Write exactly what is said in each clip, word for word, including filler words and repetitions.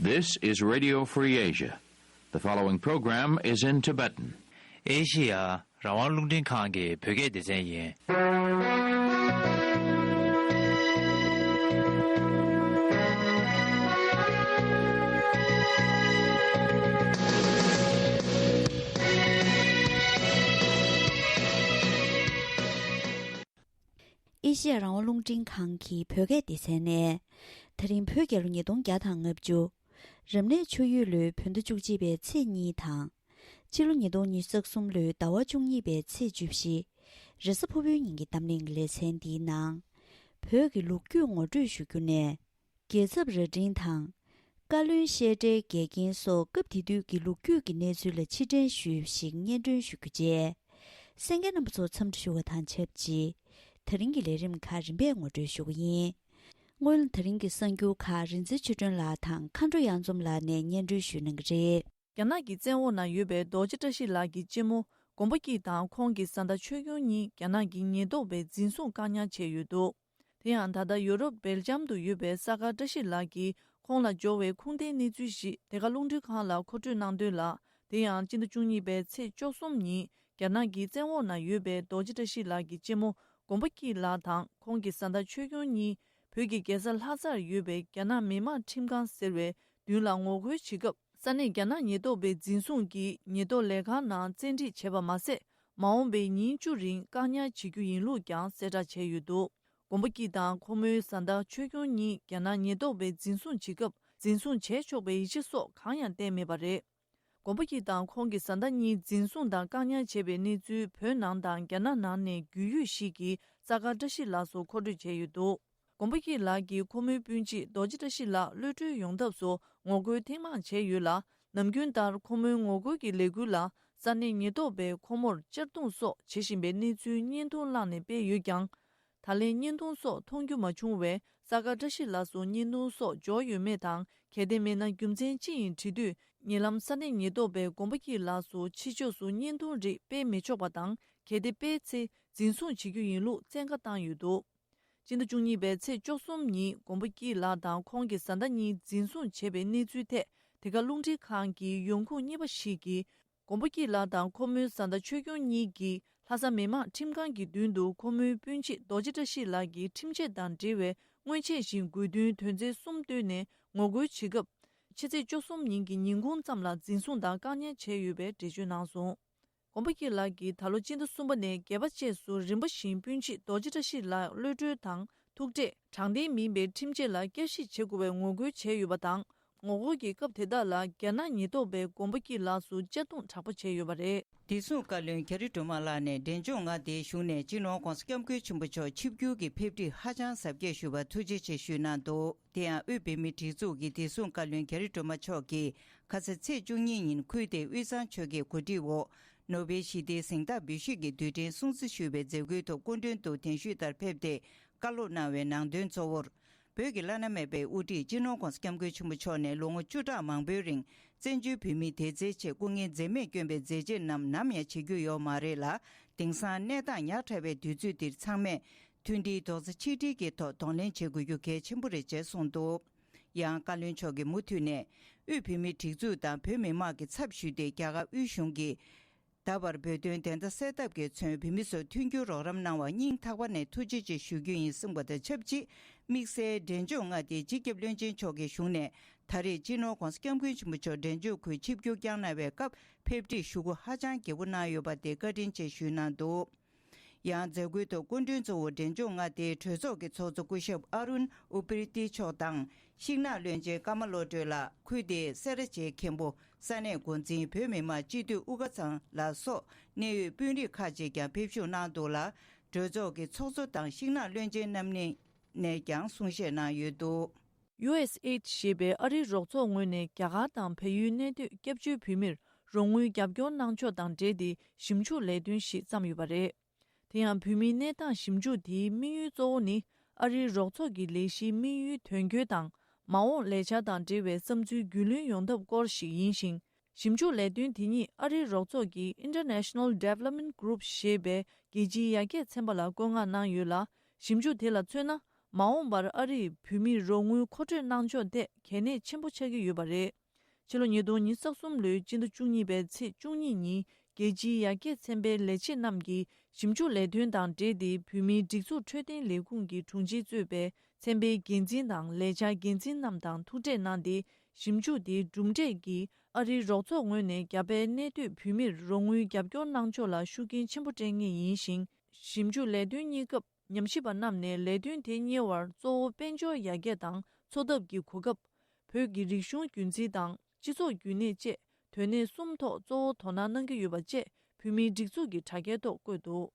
This is Radio Free Asia. The following program is in Tibetan. ཨེ་ཤི་ཡ་རང་དབང་རླུང་འཕྲིན་ཁང་གི་བོད་སྐད་སྡེ་ཚན་ཡིན། ཨེ་ཤི་ཡ་རང་དབང་རླུང་འཕྲིན་ཁང་གི་བོད་སྐད་སྡེ་ཚན་ནས། ད་རིང་བོད་རྒྱལ་ལོ་ཉིས་སྟོང་བརྒྱ་དང་ལྔ་བཅུ། རབ་གནས་ཆུ་ཡོས་ལོའི་བོད་ཟླ་བཅུ་གཅིག་པའི་ཚེས་གཉིས་དང་། སྤྱི་ལོ་ཉིས་སྟོང་ཉི་ཤུ་རྩ་གསུམ་ལོའི་ཟླ་བ་བཅུ་གཉིས་པའི་ཚེས་བཅུ་བཞི། རེས་གཟའ་ཕུར་བུའི་ཉིན་གྱི་གཏམ་གླེང་ལེ་ཚན་འདིའི་ནང་། བོད་ཀྱི་ལོ་རྒྱུས་ངོ་སྤྲོད་ཞུ་རྒྱུ་ནས། རྒྱལ་ཚབ་རྭ་སྒྲེང་དང་། བཀའ་བློན་བཤད་གྲྭའི་འགལ་རྐྱེན་སོགས་སྐབས་དེ་དུས་ཀྱི་ལོ་རྒྱུས་ཀྱི་གནས་ཚུལ་ལ་ཕྱིར་དྲན་ཞུས་པ་ཞིག་སྙན་སྒྲོན་ཞུ་རྒྱུ་བཅས། གསན་མཁན་རྣམ་པ་ཚོ་འཚམས་འདྲི་ཞུ་བ་དང་ཆབས་ཅིག་ད་རིང་གི་ལས་རིམ་ཁག་རིམ་པས་ངོ་སྤྲོད་ཞུ་གི་ཡིན། སྔོན་ལ་ད་རིང་གི་གསར་འགྱུར་ཁག་རིག་འཛིན་ཆོས་སྒྲོན་ལགས་དང་མཁའ་འགྲོ་གཡང་འཛོམས་ལགས་ནས་སྙན་སྒྲོན་ཞུ་གནང་གི་རེད། རྒྱ་ནག་གི་བཙན་འོག་ནང་ཡོད་པའི་རྡོ་རྗེ་བཀྲ་ཤིས་ལགས་ཀྱི་གཅེན་མོ་མགོན་པོ་སྐྱིད་དང་ཁོང་གི་བཟའ་ཟླ་ཆོས་སྐྱོང་གཉིས་རྒྱ་ནག་གི་ཉེན་རྟོག་པས་འཛིན་བཟུང་བཀག་ཉར་བྱས་ཡོད་འདུག་དེ་ཡང་ད་ལྟ་ཡོ་རོབ་སྦེལ་ཇམ་དུ་ཡོད་པའི་ས་དགར་བཀྲ་ཤིས་ལགས་ཀྱིས་ཁོང་ལ་འབྱོར་བའི་ཁུངས་ལྡན་གནས་ཚུལ་ཞིག་དེ་ག་རླུང་འཕྲིན་ཁང་ལ་མཁོ་སྤྲོད་གནང་དོན་ལ། དེ་ཡང་སྤྱི་ཟླ་བཅུ་གཉིས་པའི་ཚེས་བཅུ་གསུམ་ཉིན་རྒྱ་ནག་གི་བཙན་འོག་ནང་ཡོད་པའི་རྡོ་རྗེ་བཀྲ་ཤིས་ལགས་ཀྱི་གཅེན་མོ་མགོན་པོ་སྐྱིད་ལགས་དང་ཁོང་གི་བཟའ་ཟླ་ཆོས་སྐྱོང་གཉིས་བོད་ཀྱི་རྒྱལ་ས་ལྷ་སར་ཡོད་པའི་རྒྱ་ནག་མི་དམངས་ཁྲིམས་ཁང་ཟེར་བའི་མདུན་ལ་ངོ་རྒོལ་བྱེད་སྐབས། ས་གནས་རྒྱ་ནག་ཉེན་རྟོག་པས་འཛིན་བཟུང་གིས་ཉེན་རྟོག་ལས་ཁང་ནང་བཙན་ཁྲིད་བྱས་པ་མ་ཟད། མ་འོངས་པའི་ཉིན་བཅུ་རིང་བཀག་ཉར་བྱེད་རྒྱུ་ཡིན་ལུགས་ཀྱང་གསལ་བསྒྲགས་བྱས་ཡོད་འདུག་མགོན་པོ་སྐྱིད་དང་ཁོ་མོའི་བཟའ་ཟླ་ཆོས་སྐྱོང་གཉིས་རྒྱ་ནག་ཉེན་རྟོག་པས་འཛིན་བཟུང་བྱེད་སྐབས་འཛིན་བཟུང་བྱས་ཆོག་པའི་ཡིག་ཆ་སོགས་གང་ཡང་བསྟན་མེད་པ་རེད། མགོན་པོ་སྐྱིད་དང་ཁོང་གི་བཟའ་ཟླ་གཉིས་འཛིན་བཟུང་དང་བཀག་ཉར་བྱས་པའི་གནས་ཚུལ་བོད་ནང་དང་རྒྱ་ནག་ནང་ནས་རྒྱུས་ཡོད་ཞིག་གིས་ས་དགར་བཀྲ་ཤིས་ལགས་སུ་མཁོ་སྤྲོད་བྱས་ཡོད་འདུག་མགོན་པོ་སྐྱིད་ལགས་ཀྱིས་ཁོ་མོའི་སྤུན་མཆེད་རྡོ་རྗེ་བཀྲ་ཤིས་ལགས་གློད་གྲོལ་ཡོང་ཐབས་སུ་ངོ་རྒོལ་ཐེངས་མང་བྱས་ཡོད་ལ། ནམ་རྒྱུན་ལྟར་ཁོ་མོའི་ངོ་རྒོལ་གྱི་ལས་འགུལ་ལ་ས་གནས་ཉེན་རྟོག་པས་ཁོ་མོར་གཅར་རྡུང་སོགས་བྱེད་བཞིན་པའི་གནས་ཚུལ་བརྙན་ཐུང་བླངས་ནས་སྤེལ་ཡོད་ཀྱང་། ད་ལན་བརྙན་ཐུང་སོགས་མཐོང་རྒྱུ་མ་བྱུང་བས། ས་དགར་བཀྲ་ཤིས་ལགས་སུ་བརྙན་ཐུང་སོགས་འབྱོར་ཡོད་མེད་དང་། གལ་ཏེ་མེད་ན་རྒྱུ་མཚན་ཅི་ཡིན་དྲི་དུས། ཉེ་ལམ་ས་གནས་ཉེན་རྟོག་པས་མགོན་པོ་སྐྱིད་ལགས་སུ་ཕྱི་ཕྱོགས་སུ་བརྙན་ཐུང་རིགས་སྤེལ་མི་ཆོག་པ་དང་། གལ་ཏེ་སྤེལ་ཚེ་འཛིན་བཟུང་བྱེད་རྒྱུ་ཡིན་ལུགས་བཙན་བཀའ་བཏང་ཡོད་འདུག་སྤྱི་ཟླ་བཅུ་གཉིས་པའི་ཚེས་བཅུ་གསུམ་ཉིན་མགོན་པོ་སྐྱིད་ལགས་དང་ཁོང་གི་བཟའ་ཟླ་གཉིས་འཛིན་བཟུང་བྱས་པའི་གནས་ཚུལ་ཐད། དེ་ག་རླུང་འཕྲིན་ཁང་གི་ཡོང་ཁུངས་གཉིས་པ་ཞིག་གིས། མགོན་པོ་སྐྱིད་ལགས་དང་ཁོ་མོའི་བཟའ་ཟླ་ཆོས་སྐྱོང་གཉིས་ཀྱིས་ལྷ་ས་མི་དམངས་ཁྲིམས་ཁང་གི་མདུན་དུ་ཁོ་མོའི་སྤུན་མཆེད་རྡོ་རྗེ་བཀྲ་ཤིས་ལགས་ཀྱི་ཁྲིམས་ཆད་དང་འབྲེལ་བའི་སྔོན་ཆད་བཞིན་དགོས་འདུན་དོན་ཚན་གསུམ་བཏོན་ནས་ངོ་རྒོལ་བྱེད་སྐབས། ཕྱི་ཚེས་བཅུ་གསུམ་ཉིན་གྱི་ཉིན་གུང་ཙམ་ལ་འཛིན་བཟུང་དང་བཀག་ཉར་བྱས་ཡོད་པའི་འགྲེལ་བརྗོད་གནང་སོང་། མགོན་པོ་སྐྱིད་ལགས་ཀྱིས་ད་ལོ་སྤྱི་ཟླ་གསུམ་པ་ནས་བརྒྱད་པ་བཅས་སུ་རིམ་པ་བཞིན་སྤུན་མཆེད་རྡོ་རྗེ་བཀྲ་ཤིས་ལགས་གློད་གྲོལ་དང་ཐུག་འཕྲད། དྲང་བདེན་མིན་པའི་ཁྲིམས་ཆད་ལ་བསྐྱར་ཞིབ་བྱེད་དགོས་པའི་ངོ་རྒོལ་བྱས་ཡོད་པ་དང་། ངོ་རྒོལ་གྱི་སྐབས་དེ་དག་ལ་རྒྱ་ནག་ཉེན་རྟོག་པས་མགོན་པོ་སྐྱིད་ལགས་སུ་གཅར་རྡུང་དྲག་པོ་བྱས་ཡོད་པ་རེད། བདེ་སྲུང་བཀའ་བློན་རྒྱ་རི་སྒྲོལ་མ་ལགས་ནས་འབྲས་ལྗོངས་མངའ་སྡེའི་གཞུང་ནས་སྤྱི་ནོར་༧གོང་ས་༧སྐྱབས་མགོན་ཆེན་པོ་མཆོག་ཆིབས་བསྒྱུར་གྱི་ཕེབས་སྒྲིག་ཧ་ཅང་གཟབ་རྒྱས་ཞུས་པར་ཐུགས་རྗེ་ཆེ་ཞུས་གནང་འདུག་དེ་ཡང་དབུས་བོད་མིའི་སྒྲིག་འཛུགས་ཀྱི་བདེ་སྲུང་བཀའ་བློན་རྒྱ་རི་སྒྲོལ་མ་མཆོག་གིས་ཁ་ས་ཚེས་བཅུ་གཉིས་ཉིན་ཁུལ་དེའི་དབུས་གཙང་ཆོལ་ཁའི་གོ་སྒྲིག་འོག་ནོ་བེལ་ཞི་བདེའི་གཟེངས་རྟགས་འབུལ་ཞུས་ཀྱི་དུས་དྲན་སྲུང་བརྩི་ཞུས་པའི་མཛད་སྒོའི་ཐོག་སྐུ་མགྲོན་དུ་གདན་ཞུས་ལྟར་ཕེབས་ཏེ་བཀའ་སློབ་གནང་བའི་ནང་དོན་གཙོ་བོར། བོད་ཀྱི་བླ་ན་མེད་པའི་དབུ་ཁྲིད་སྤྱི་ནོར་༧གོང་ས་༧སྐྱབས་མགོན་ཆེན་པོ་མཆོག་ནས་ལོ་ངོ་བཅུ་ཕྲག་མང་པོའི་རིང་བཙན་བྱོལ་བོད་མིའི་དད་རྫས་ཆེད་སྐུ་ངལ་འཛེམས་མེད་བསྐྱོན་པའི་མཛད་རྗེས་རྣམས་ནམ་ཡང་བརྗེད་རྒྱུ་ཡོད་མ་རེད་ལ། དེང་སང་གནས་སྟངས་ཉག་ཕྲ་བའི་དུས་ཚོད་འདིར་ཚང་མས་མཐུན་སྒྲིལ་རྡོག་རྩ་ཆིག་སྒྲིལ་གྱི་ཐོག་གདོང་ལེན་བྱེད་དགོས་རྒྱུ་གལ་ཆེན་པོ་རེད་ཅེས་གསུངས་འདུག་ཡང་བཀའ་བློན་མཆོག་གིས་མུ་མཐུད་ནས་དབུས་བོད་མིའི་སྒྲིག་འཛུགས་དང་བོད་མི་མང་གི་ཚབ་ཞུས་ཏེ་རྒྱ་གར་དབུས་གཞུང་གིས་ད་བར་བོད་དོན་བདེན་མཐའ་གསལ་ཐབས་ཀྱི་མཚོན་བོད་མི་ཚོར་མཐུན་འགྱུར་རོགས་རམ་གནང་བར་སྙིང་ཐག་པ་ནས་ཐུགས་རྗེ་ཆེ་ཞུ་རྒྱུ་ཡིན་གསུངས་པ་དང་ཆབས་ཅིག་དམིགས་བསལ་འབྲས་ལྗོངས་མངའ་སྡེའི་སྤྱི་ཁྱབ་བློན་ཆེན་མཆོག་གི་གཞུང་ནས་ད་རེས་སྤྱི་ནོར་༧གོང་ས་༧སྐྱབས་མགོན་ཆེན་པོ་མཆོག་འབྲས་ལྗོངས་ཁུལ་ཆིབས་བསྒྱུར་བསྐྱངས་གནང་བའི་སྐབས་ཕེབས་སྒྲིག་ཞུ་སྒོ་ཧ་ཅང་རྒྱས་པོ་གནང་ཡོད་པ་དེ་བཀའ་དྲིན་ཆེ་ཞུས་གནང་འདུག་ཡང་མཛད་སྒོའི་ཐོག་སྐུ་མགྲོན་གཙོ་བོ་འབྲས་ལྗོངས་མངའ་སྡེའི་གྲོས་ཚོགས་ཀྱི་ཚོགས་གཙོ་སྐུ་ཞབས་ཨ་རུན་ཨུ་པིར་ཏི་མཆོག་དང་། ཤིང་ནགས་བློན་ཆེན་ཀརྨ་བློ་གྲོས་ལགས། ཁུལ་དེའི་སེ་ར་བྱེས་མཁན་པོ། ས་གནས་འགོ་འཛིན། བོད་མི་མང་སྤྱི་འཐུས་དབུ་དཀར་ཚང་ལ་སོགས་གནད་ཡོད་དཔོན་རིགས་ཁག་ཅིག་ཀྱང་ཕེབས་ཞུགས་གནང་འདུག་ལ། གྲོས་ཚོགས་ཀྱི་ཚོགས་གཙོ་དང་ཤིང་ནགས་བློན་ཆེན་རྣམ་གཉིས་ནས་ཀྱང་གསུང་བཤད་གནང་ཡོད་འདུག་ཡུ་ཨེས་ཨེ་ཌི་ཞེས་པའི་ཨ་རིའི་རོགས་ཚོགས་ངོས་ནས་རྒྱ་གར་དང་བལ་ཡུལ་གནས་སྡོད་སྐྱབས་བཅོལ་བོད་མིར་རོགས་དངུལ་རྒྱབ་སྐྱོར་གནང་ཕྱོགས་དང་འབྲེལ་ཏེ་ཞིབ་འཇུག་ལས་དོན་ཞིག་བརྩམས་ཡོད་པ་རེད། དེ་ཡང་བོད་མིའི་གནས་སྟངས་ཞིབ་འཇུག་དེའི་དམིགས་ཡུལ་གཙོ་བོ་ནི་ཨ་རིའི་རོགས་ཚོགས་ཀྱི་ལས་གཞིའི་དམིགས་ཡུལ་དོན་འཁྱོལ་དང་། མ་འོངས་ལས་འཆར་དང་འབྲེལ་བའི་བསམ་ཚུལ་རྒྱུས་ལོན་ཡོང་ཐབས་སྐོར་ཞིག་ཡིན་ཞིང་། ཞིབ་འཇུག་ལས་དོན་དེ་ཉིད་ཨ་རིའི་རོགས་ཚོགས་ཀྱི་International Development Group ཞེས་པའི་རྒྱལ་སྤྱིའི་ཡར་རྒྱས་ཚན་པ་ལ་བཀོད་མངགས་གནང་ཡོད་ལ། ཞིབ་འཇུག་དེ་ལ་མཚོན་ན། མ་འོངས་པར་ཨ་རིས་བོད་མིར་རོགས་དངུལ་མཁོ་སྤྲོད་གནང་ཕྱོགས་ཐད་གལ་གནད་ཆེན་པོ་ཆགས་ཀྱི་ཡོད་པ་རེད། ཕྱི་ལོ་ཉིས་སྟོང་ཉི་ཤུ་རྩ་གསུམ་ལོའི་སྤྱི་ཟླ་བཅུ་གཉིས་པའི་ཚེས་བཅུ་གཉིས་ཉིན་རྒྱལ་སྤྱིའི་ཡར་རྒྱས་ཚན་པའི་ལས་བྱེད་རྣམས་ཀྱིས་ཞིབ་འཇུག་ལས་དོན་དང་འབྲེལ་ཏེ་བོད་མིའི་སྒྲིག་འཛུགས་འཕྲོད་བསྟེན་ལས་ཁུངས་ཀྱི་དྲུང་ཆེ་གཙོས་པའི་ཚན་པའི་འགན་འཛིན་དང་ལས་འཆར་འགན་འཛིན་རྣམས་དང་ཐུག་འཕྲད་གནང་སྟེ། ཞིབ་འཇུག་དེའི་གྲུབ་འབྲས་ཀྱིས་ཨ་རིའི་རོགས་ཚོགས་ངོས་ནས་རྒྱ་བལ་གནས་སྡོད་བོད་མིར་རོགས་དངུལ་རྒྱབ་སྐྱོར་གནང་ཕྱོགས་ལ་ཤུགས་རྐྱེན་ཆེན་པོ་སྤྲད་ངེས་ཡིན་ཞིང་། ཞིབ་འཇུག་ལས་དོན་གཉིས་སྐབས་ཉམས་ཞིབ་པ་རྣམས་ནས་ལས་དོན་དེ་གཉེར་བར་གཙོ་བོ་དཔལ་འབྱོར་ཡར་རྒྱས་དང་འཚོ་ཐབས་ཀྱི་གོ་སྐབས། བོད་ཀྱི་རིག་གཞུང་རྒྱུན་འཛིན་དང་སྤྱི་ཚོགས་རྒྱུན་གནས་བཅས་དོན་གནད་གསུམ་ཐོག་གཙོ་བོ་དོ་སྣང་གནང་གི་ཡོད་པ་བཅས་བོད་མིའི་སྒྲིག་འཛུགས་ཀྱི་དྲ་རྒྱའི་ཐོག་བཀོད་འདུག།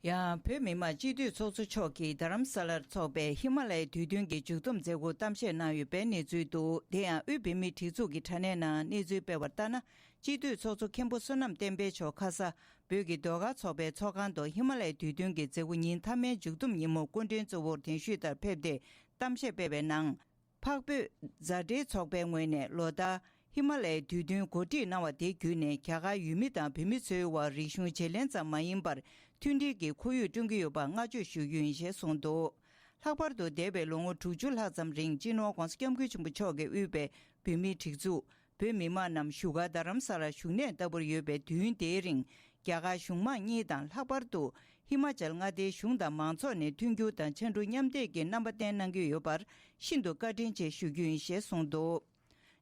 ཡང་བོད་མི་མང་སྤྱི་འཐུས་ཚོགས་གཙོ་མཆོག་གིས་རྡ་རམ་ས་ལར་འཚོགས་པའི་ཧི་མ་ལ་ཡའི་དུས་སྟོན་གྱི་མཇུག་བསྡོམས་མཛད་སྒོར་གཏམ་བཤད་གནང་ཡོད་པའི་གནས་ཚུལ་འདུག། དེ་ཡང་དབུས་བོད་མིའི་སྒྲིག་འཛུགས་ཀྱི་དྲ་གནས་ནང་གནས་ཚུལ་སྤེལ་བར་ལྟར་ན། སྤྱི་འཐུས་ཚོགས་གཙོ་མཁན་པོ་བསོད་ནམས་བསྟན་འཕེལ་མཆོག་ཁ་ས་བོད་ཀྱི་ཟློས་གར་ཚོགས་པའི་ཚོགས་ཁང་དུ་ཧི་མ་ལ་ཡའི་དུས་སྟོན་གྱི་མཛད་སྒོ་ཉིན་མཐའ་མའི་མཇུག་བསྡོམས་ཉིན་མོ་སྐུ་མགྲོན་གཙོ་བོར་གདན་ཞུས་ལྟར་ཕེབས་ཏེ་གཏམ་བཤད་སྤེལ་བའི་ནང་། འཕགས་བོད་མཛའ་འབྲེལ་ཚོགས་པའི་ངོས་ནས་ལོ་ལྟར་ཧི་མ་ལ་ཡའི་དུས་སྟོན་གོ་སྒྲིག་གནང་བ་དེ་བརྒྱུད་ནས་རྒྱ་གར་ཡུལ་མི་དང་བོད་མི་ཚོའི་དབར་རིག་གཞུང་བརྗེ་ལེན་ཙམ་མ་ཡིན་པར་མཐུན་སྒྲིལ་གྱི་ཁོར་ཡུག་བསྐྲུན་གྱི་ཡོད་པར་བསྔགས་བརྗོད་ཞུ་རྒྱུ་ཡིན་ཞེས་གསུངས་འདུག། ལྷག་པར་དུ་འདས་པའི་ལོ་ངོ་དྲུག་ཅུ་ལྷག་ཙམ་རིང་སྤྱི་ནོར་༧གོང་ས་༧སྐྱབས་མགོན་ཆེན་པོ་མཆོག་གིས་དབུས་པའི་བོད་མིའི་སྒྲིག་འཛུགས། བོད་མི་མང་རྣམས་བཞུགས་སྒར་རྡ་རམ་ས་ལར་བཞུགས་གནས་ལྟ་བུར་ཡོད་པའི་དུས་ཡུན་དེའི་རིང་། རྒྱ་གར་གཞུང་མང་གཉིས་དང་ལྷག་པར་དུ་ཧི་མ་ཅལ་མངའ་སྡེའི་གཞུང་དང་མང་ཚོགས་ནས་མཐུན་འགྱུར་དང་འཕྱར་གྲུ་མཉམ་འདེགས་ཀྱི་རྣམ་པ་བསྟན་གནང་གི་ཡོད་པར་ཤིན་ཏུ་བཀའ་དྲིན་ཆེ་ཞུ་རྒྱུ་ཡིན་ཞེས་གསུངས་འདུག།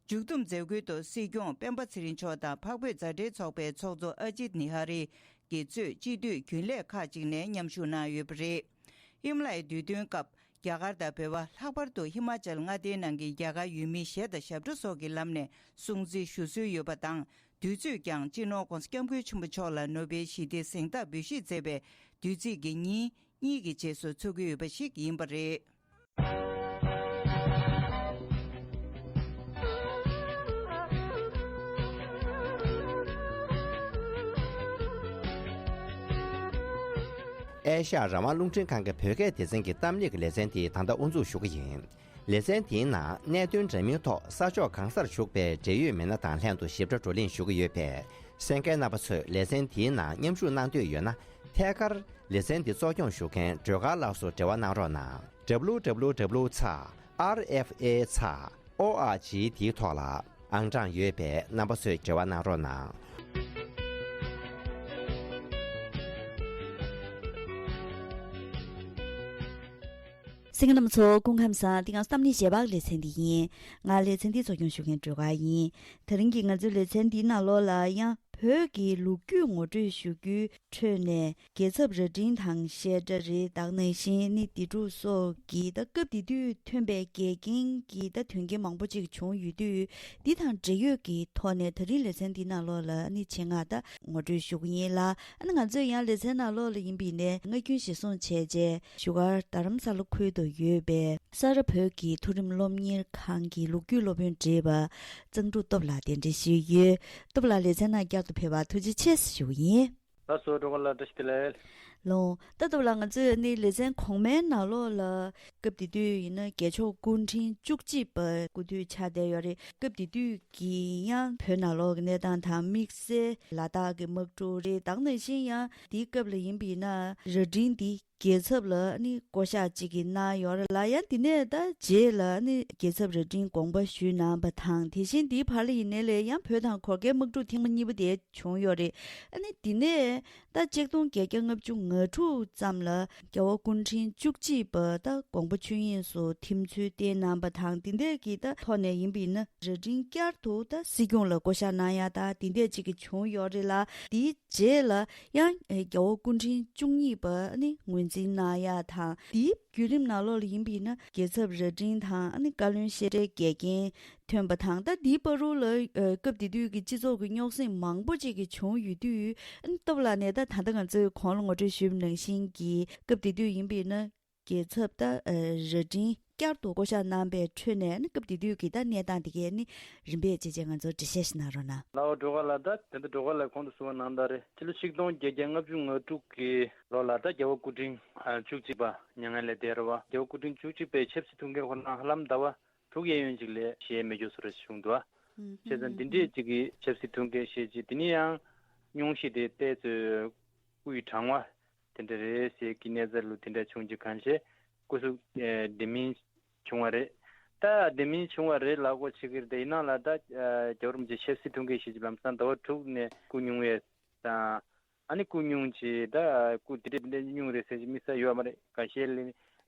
མཇུག་བསྡོམས་མཛད་སྒོའི་ཐོག་སྲིད་སྐྱོང་སྤེན་པ་ཚེ་རིང་མཆོག་དང་འཕགས་བོད་མཛའ་འབྲེལ་ཚོགས་པའི་ཚོགས་གཙོ་ཨ་ཇིད་ནི་ཧ་རི་གིས་གཙོས་སྤྱི་འཐུས་རྒྱུན་ལས་ཁག་ཅིག་ནས་མཉམ་ཞུགས་གནང་ཡོད་པ་རེད། ཧི་མ་ལ་ཡའི་དུས་སྟོན་སྐབས་རྒྱ་གར་དང་བོད་པ་ལྷག་པར་དུ་ཧི་མ་ཅལ་མངའ་སྡེའི་ནང་གི་རྒྱ་གར་ཡུལ་མིའི་གཞས་དང་ཞབས་བྲོ་སོགས་ཀྱི་ལམ་ནས་སྲུང་བརྩི་ཞུ་སྲོལ་ཡོད་པ་དང་། དུས་ཚོད་ཀྱང་སྤྱི་ནོར་༧གོང་ས་༧སྐྱབས་མགོན་ཆེན་པོ་མཆོག་ལ་ནོ་བེལ་ཞི་བདེའི་གཟེངས་རྟགས་འབུལ་བཞེས་མཛད་པའི་དུས་ཚིགས་ཀྱི་ཉིན་གཉིས་ཀྱི་རྗེས་སུ་འཚོགས་ཀྱི་ཡོད་པ་ཞིག་ཡིན་པ་རེད། ཨེ་ཤ་ཡ་རང་དབང་རླུང་འཕྲིན་ཁང་གི་བོད་སྐད་སྡེ་ཚན་གྱི་གཏམ་གླེང་གི་ལེ་ཚན་དེ་ད་ལྟ་དབུ་འཛུགས་ཞུ་གི་ཡིན། ལེ་ཚན་དེའི་ནང་གནད་དོན་འདྲ་མིན་ཐོག་ས་ཕྱོགས་གང་སར་བཞུགས་པའི་འབྲེལ་ཡོད་མི་སྣ་དང་ལྷན་དུ་ཞིབ་ཕྲ་བགྲོ་གླེང་ཞུ་གི་ཡོད་པས། གསན་མཁན་རྣམ་པ་ཚོས་ལེ་ཚན་དེའི་ནང་མཉམ་ཞུགས་གནང་འདོད་ཡོད་ན། ཐད་ཀར་ལེ་ཚན་འདི་གཙོ་སྐྱོང་ཞུ་མཁན་སྒྲོལ་དཀར་ལགས་སུ་འབྲེལ་བ་གནང་རོགས་གནང་། W W W ཚེག་R F A ཚེག O R G དེའི་ཐོག་ལ་ཨང་གྲངས་ཡོད་པས་རྣམ་པ་ཚོས་འབྲེལ་བ་གནང་རོགས་གནང་། གསན་མཁན་རྣམ་པ་ཚོ་སྐུ་ཁམས་བཟང་། འདི་ང་ཚོ་གཏམ་གླེང་ཞལ་པར་ལེ་ཚན་འདི་ཡིན། ང་ལེ་ཚན་འདི་གཙོ་སྐྱོང་ཞུ་མཁན་སྒྲོལ་དཀར་ཡིན། དེ་རིང་གི་ང་ཚོའི་ལེ་ཚན་འདིའི་ནང་ལོགས་ལ་ཡང་བོད་ཀྱི་ལོ་རྒྱུས་ངོ་སྤྲོད་ཞུ་རྒྱུའི་ཁྲོད་ནས་རྒྱལ་ཚབ་རྭ་སྒྲེང་དང་བཤད་གྲྭ་རེད། ད་ག་ནང་བཞིན་ནི་སྡེ་འཁྲུག་སོགས་ཀྱི་ད་སྐབས་དེ་དུས་ཐོན་པའི་འགལ་རྐྱེན་གྱི་ད་དོན་རྐྱེན་མང་པོ་ཅིག་བྱུང་ཡོད་དུས། འདི་དང་འབྲེལ་ཡོད་ཀྱི་ཐོག་ནས་ད་རིང་ལེ་ཚན་འདི་ནང་ལོགས་ལ་ནི་ཆེད་མངགས་ད་ངོ་སྤྲོད་ཞུ་གི་ཡིན་ལ། ཨ་ནི་ང་ཚོས་ཡང་ལེ་ཚན་ནང་ལོགས་ལ་ཡིན་པ་ཡིན་ནའི་མངའ་སྐྱོན་གཞིར་བཟུང་བྱས་རྗེས་བཞུགས་སྒར་རྡ་རམ་ས་ལ་ཁུལ་དུ་ཡོད་པའི་ས་རཱ་བོད་ཀྱི་མཐོ་རིམ་སློབ་གཉེར་ཁང་གི་ལོ་རྒྱུས་སློབ་དཔོན་བགྲེས་པ་གཙང་ཕྲུག་སྟོབས་ལགས་གདན་འདྲེན་ཞུས་ཡོད། སྟོབས་ལགས་ལེ་ཚན་ནང་བསྐྱར་དུ་ཕེབས་པར་ཐུགས་རྗེ་ཆེ་ཞུ་གི་ཡིན། ལགས་སོ། སྒྲོལ་དཀར་ལགས་བཀྲ་ཤིས་བདེ་ལེགས། ལོ། ད་སྟོབས་ལགས་ང་ཚོས་ནི་ལེ་ཚན་གོང་མའི་ནང་ལོགས་ལ་སྐབས་དེ་དུས་ཡིན་ན་རྒྱལ་མཆོག་སྐུ་ཕྲེང་བཅུ་གཅིག་པ་སྐུ་དུས་ཆགས་བསྡད་ཡོད་རེད། སྐབས་དེ་དུས་ཀྱི་ཡང་བོད་ནང་ལོགས་ཀྱི་གནས་སྟངས་དང་དམིགས་བསལ་ལ་དྭགས་ཀྱི་དམག་འཁྲུག་རེད། ད་ག་ནང་བཞིན་ཡང་དེའི་སྐབས་ལ་ཡིན་པ་ཡིན་ན་རྭ་སྒྲེང་འདི་རྒྱལ་ཚབ་ལ་ནི་བསྐོ་བཞག་ཅིག་གི་གནང་ཡོད་རེད་ལ། ཡང་དེ་ནས་ད་རྗེས་ལ་ནི་རྒྱལ་ཚབ་རྭ་སྒྲེང་དགོངས་པ་ཞུས་གནང་བ་དང་། དེ་བཞིན་དེའི་བར་ལ་ཡིན་ནའི་ལས་ཡང་བོད་དང་གོར་ཁའི་དམག་འཁྲུག་ཐེངས་མ་གཉིས་པ་དེ་བྱུང་ཡོད་རེད། ཨ་ནི་དེ་ནས་ད་ཆིག་སྟོང་བརྒྱད་བརྒྱ་ལྔ་བཅུ་ང་དྲུག་ཙམ་ལ་རྒྱལ་བ་སྐུ་ཕྲེང་བཅུ་གཅིག་པ་ད་དགོངས་པ་ཆོས་དབྱིངས་སུ་ཐིམ་ཚུལ་བསྟན་གནང་བ་དང་། དེ་འདྲས་ཀྱི་ད་ཐོག་ནས་ཡིན་པ་ཡིན་ན་རྭ་སྒྲེང་བསྐྱར་དུ་ད་སྲིད་སྐྱོང་ལ་བསྐོ་བཞག་གནང་ཡ་ད་དེ་འདྲས་ཅིག་གི་བྱུང་ཡོད་རེད་ལ། དེའི་རྗེས་ལ་ཡང་རྒྱལ་བ་སྐུ་ཕྲེང་བཅུ་གཉིས་པ་ནི་ངོས་འཛིན་གནང་ཡ་དང་། དེའི་བརྒྱུད་རིམ་ནང་ལོགས་ལ་ཡིན་པ་ཡིན་ན་རྒྱལ་ཚབ་རྭ་སྒྲེང་དང་ཨ་ནི་བཀའ་བློན་བཤད་གྲྭའི་འགལ་རྐྱེན་ཐོན་པ་དང་། ད་འདིའི་བར་དུ་ལ་ཨ་སྐབས་དེ་དུས་ཀྱི་སྤྱི་ཚོགས་ཀྱི་རྙོག་ཟིང་མང་པོ་ཅིག་གི་བྱུང་ཡོད་དུས། ཨ་ནི་སྟོབས་ལགས་ནས་ད་ད་ལྟ་ང་ཚོས་གོང་ལ་ངོ་སྤྲོད་ཞུས་པ་ནང་བཞིན་གྱི་སྐབས་དེ་དུས་ཡིན་པ་ཡིན་ན་རྒྱལ་ཚབ་ད་ཨ་རྭ་སྒྲེང་བསྐྱར་དུ་བསྐོ་བཞག་གནང་པའི་ཁྲོད་ནས་ཨ་ནི་སྐབས་དེ་དུས་ཀྱི་ད་གནས་སྟངས་དེ་གའི་ཨ་ནི་རིམ་པས་བྱས་བྱས་ང་ཚོར་འགྲེལ་བཤད་ཞིག་གནང་རོགས་གནང་། ལགས་འོ། སྒྲོལ་དཀར་ལགས། ད་དེ་འདྲ་སྒྲོལ་དཀར་ལགས་གོང་དུ་གསུངས་པ་ནང་ལྟར་རེད། ཕྱི་ལོ་ཆིག་སྟོང་བརྒྱད་བརྒྱ་ལྔ་བཅུ་ང་དྲུག་གི་ལོ་ལ་ད་རྒྱལ་བ་སྐུ་ཕྲེང་ཨ་བཅུ་གཅིག་པ་མྱ་ངན་ལས་འདས་རེད་བ། རྒྱལ་བ་སྐུ་ཕྲེང་བཅུ་གཅིག་པའི་ཆབ་སྲིད་ཐུགས་འགན་ཁོ་རང་ཧ་ལམ་ཟླ་བ་དྲུག་གཡས་གཡོན་ཅིག་ལས་བཞེས་མེད་རྒྱུ་བཟོ་འདྲ་ཞིག་བྱུང་འདུག་ཨ། བྱས་ཙང་འདི་འདྲས་ཅིག་གི་ཆབ་སྲིད་ཐུགས་འགན་བཞེས་རྗེས་དེ་ནས་ཡང་སྙུང་གཞི་དེ་ཏོག་ཙམ་དབུས་གྲང་བ་དེ་འདྲ་རེད་ཟེར་གྱི་གནས་ཚུལ་དེ་འདྲ་བྱུང་རྗེས་གང་ཤེས་སྐུ་ སྐུ་གཟུགས་ཨེ་དེ་མིན་བྱུང་བ་རེད། ད་དེ་མིན་བྱུང་བ་རེད་ལབ་དགོས་བྱེད་ཀྱི་རེད། དེ་ཡིན་ནའང་ལ་ད་ཨེ་རྒྱལ་བ་རིན་པོ་ཆེ་ཆབ་སྲིད་ཐུགས་འགན་བཞེས་ཀྱི་ལམ་སང་ཟླ་བ་དྲུག་ནས་སྐུ་སྙུང་བའི་དང་། ཨ་ནི་སྐུ་སྙུང་བྱས། ད་སྐུ་དེ་འདྲས་དེ་འདྲས་སྙུང་རེད་ཟེར་གྱི་དམིགས་བསལ་ཡོད་མ་རེད། འགའ་ཤས་ལ་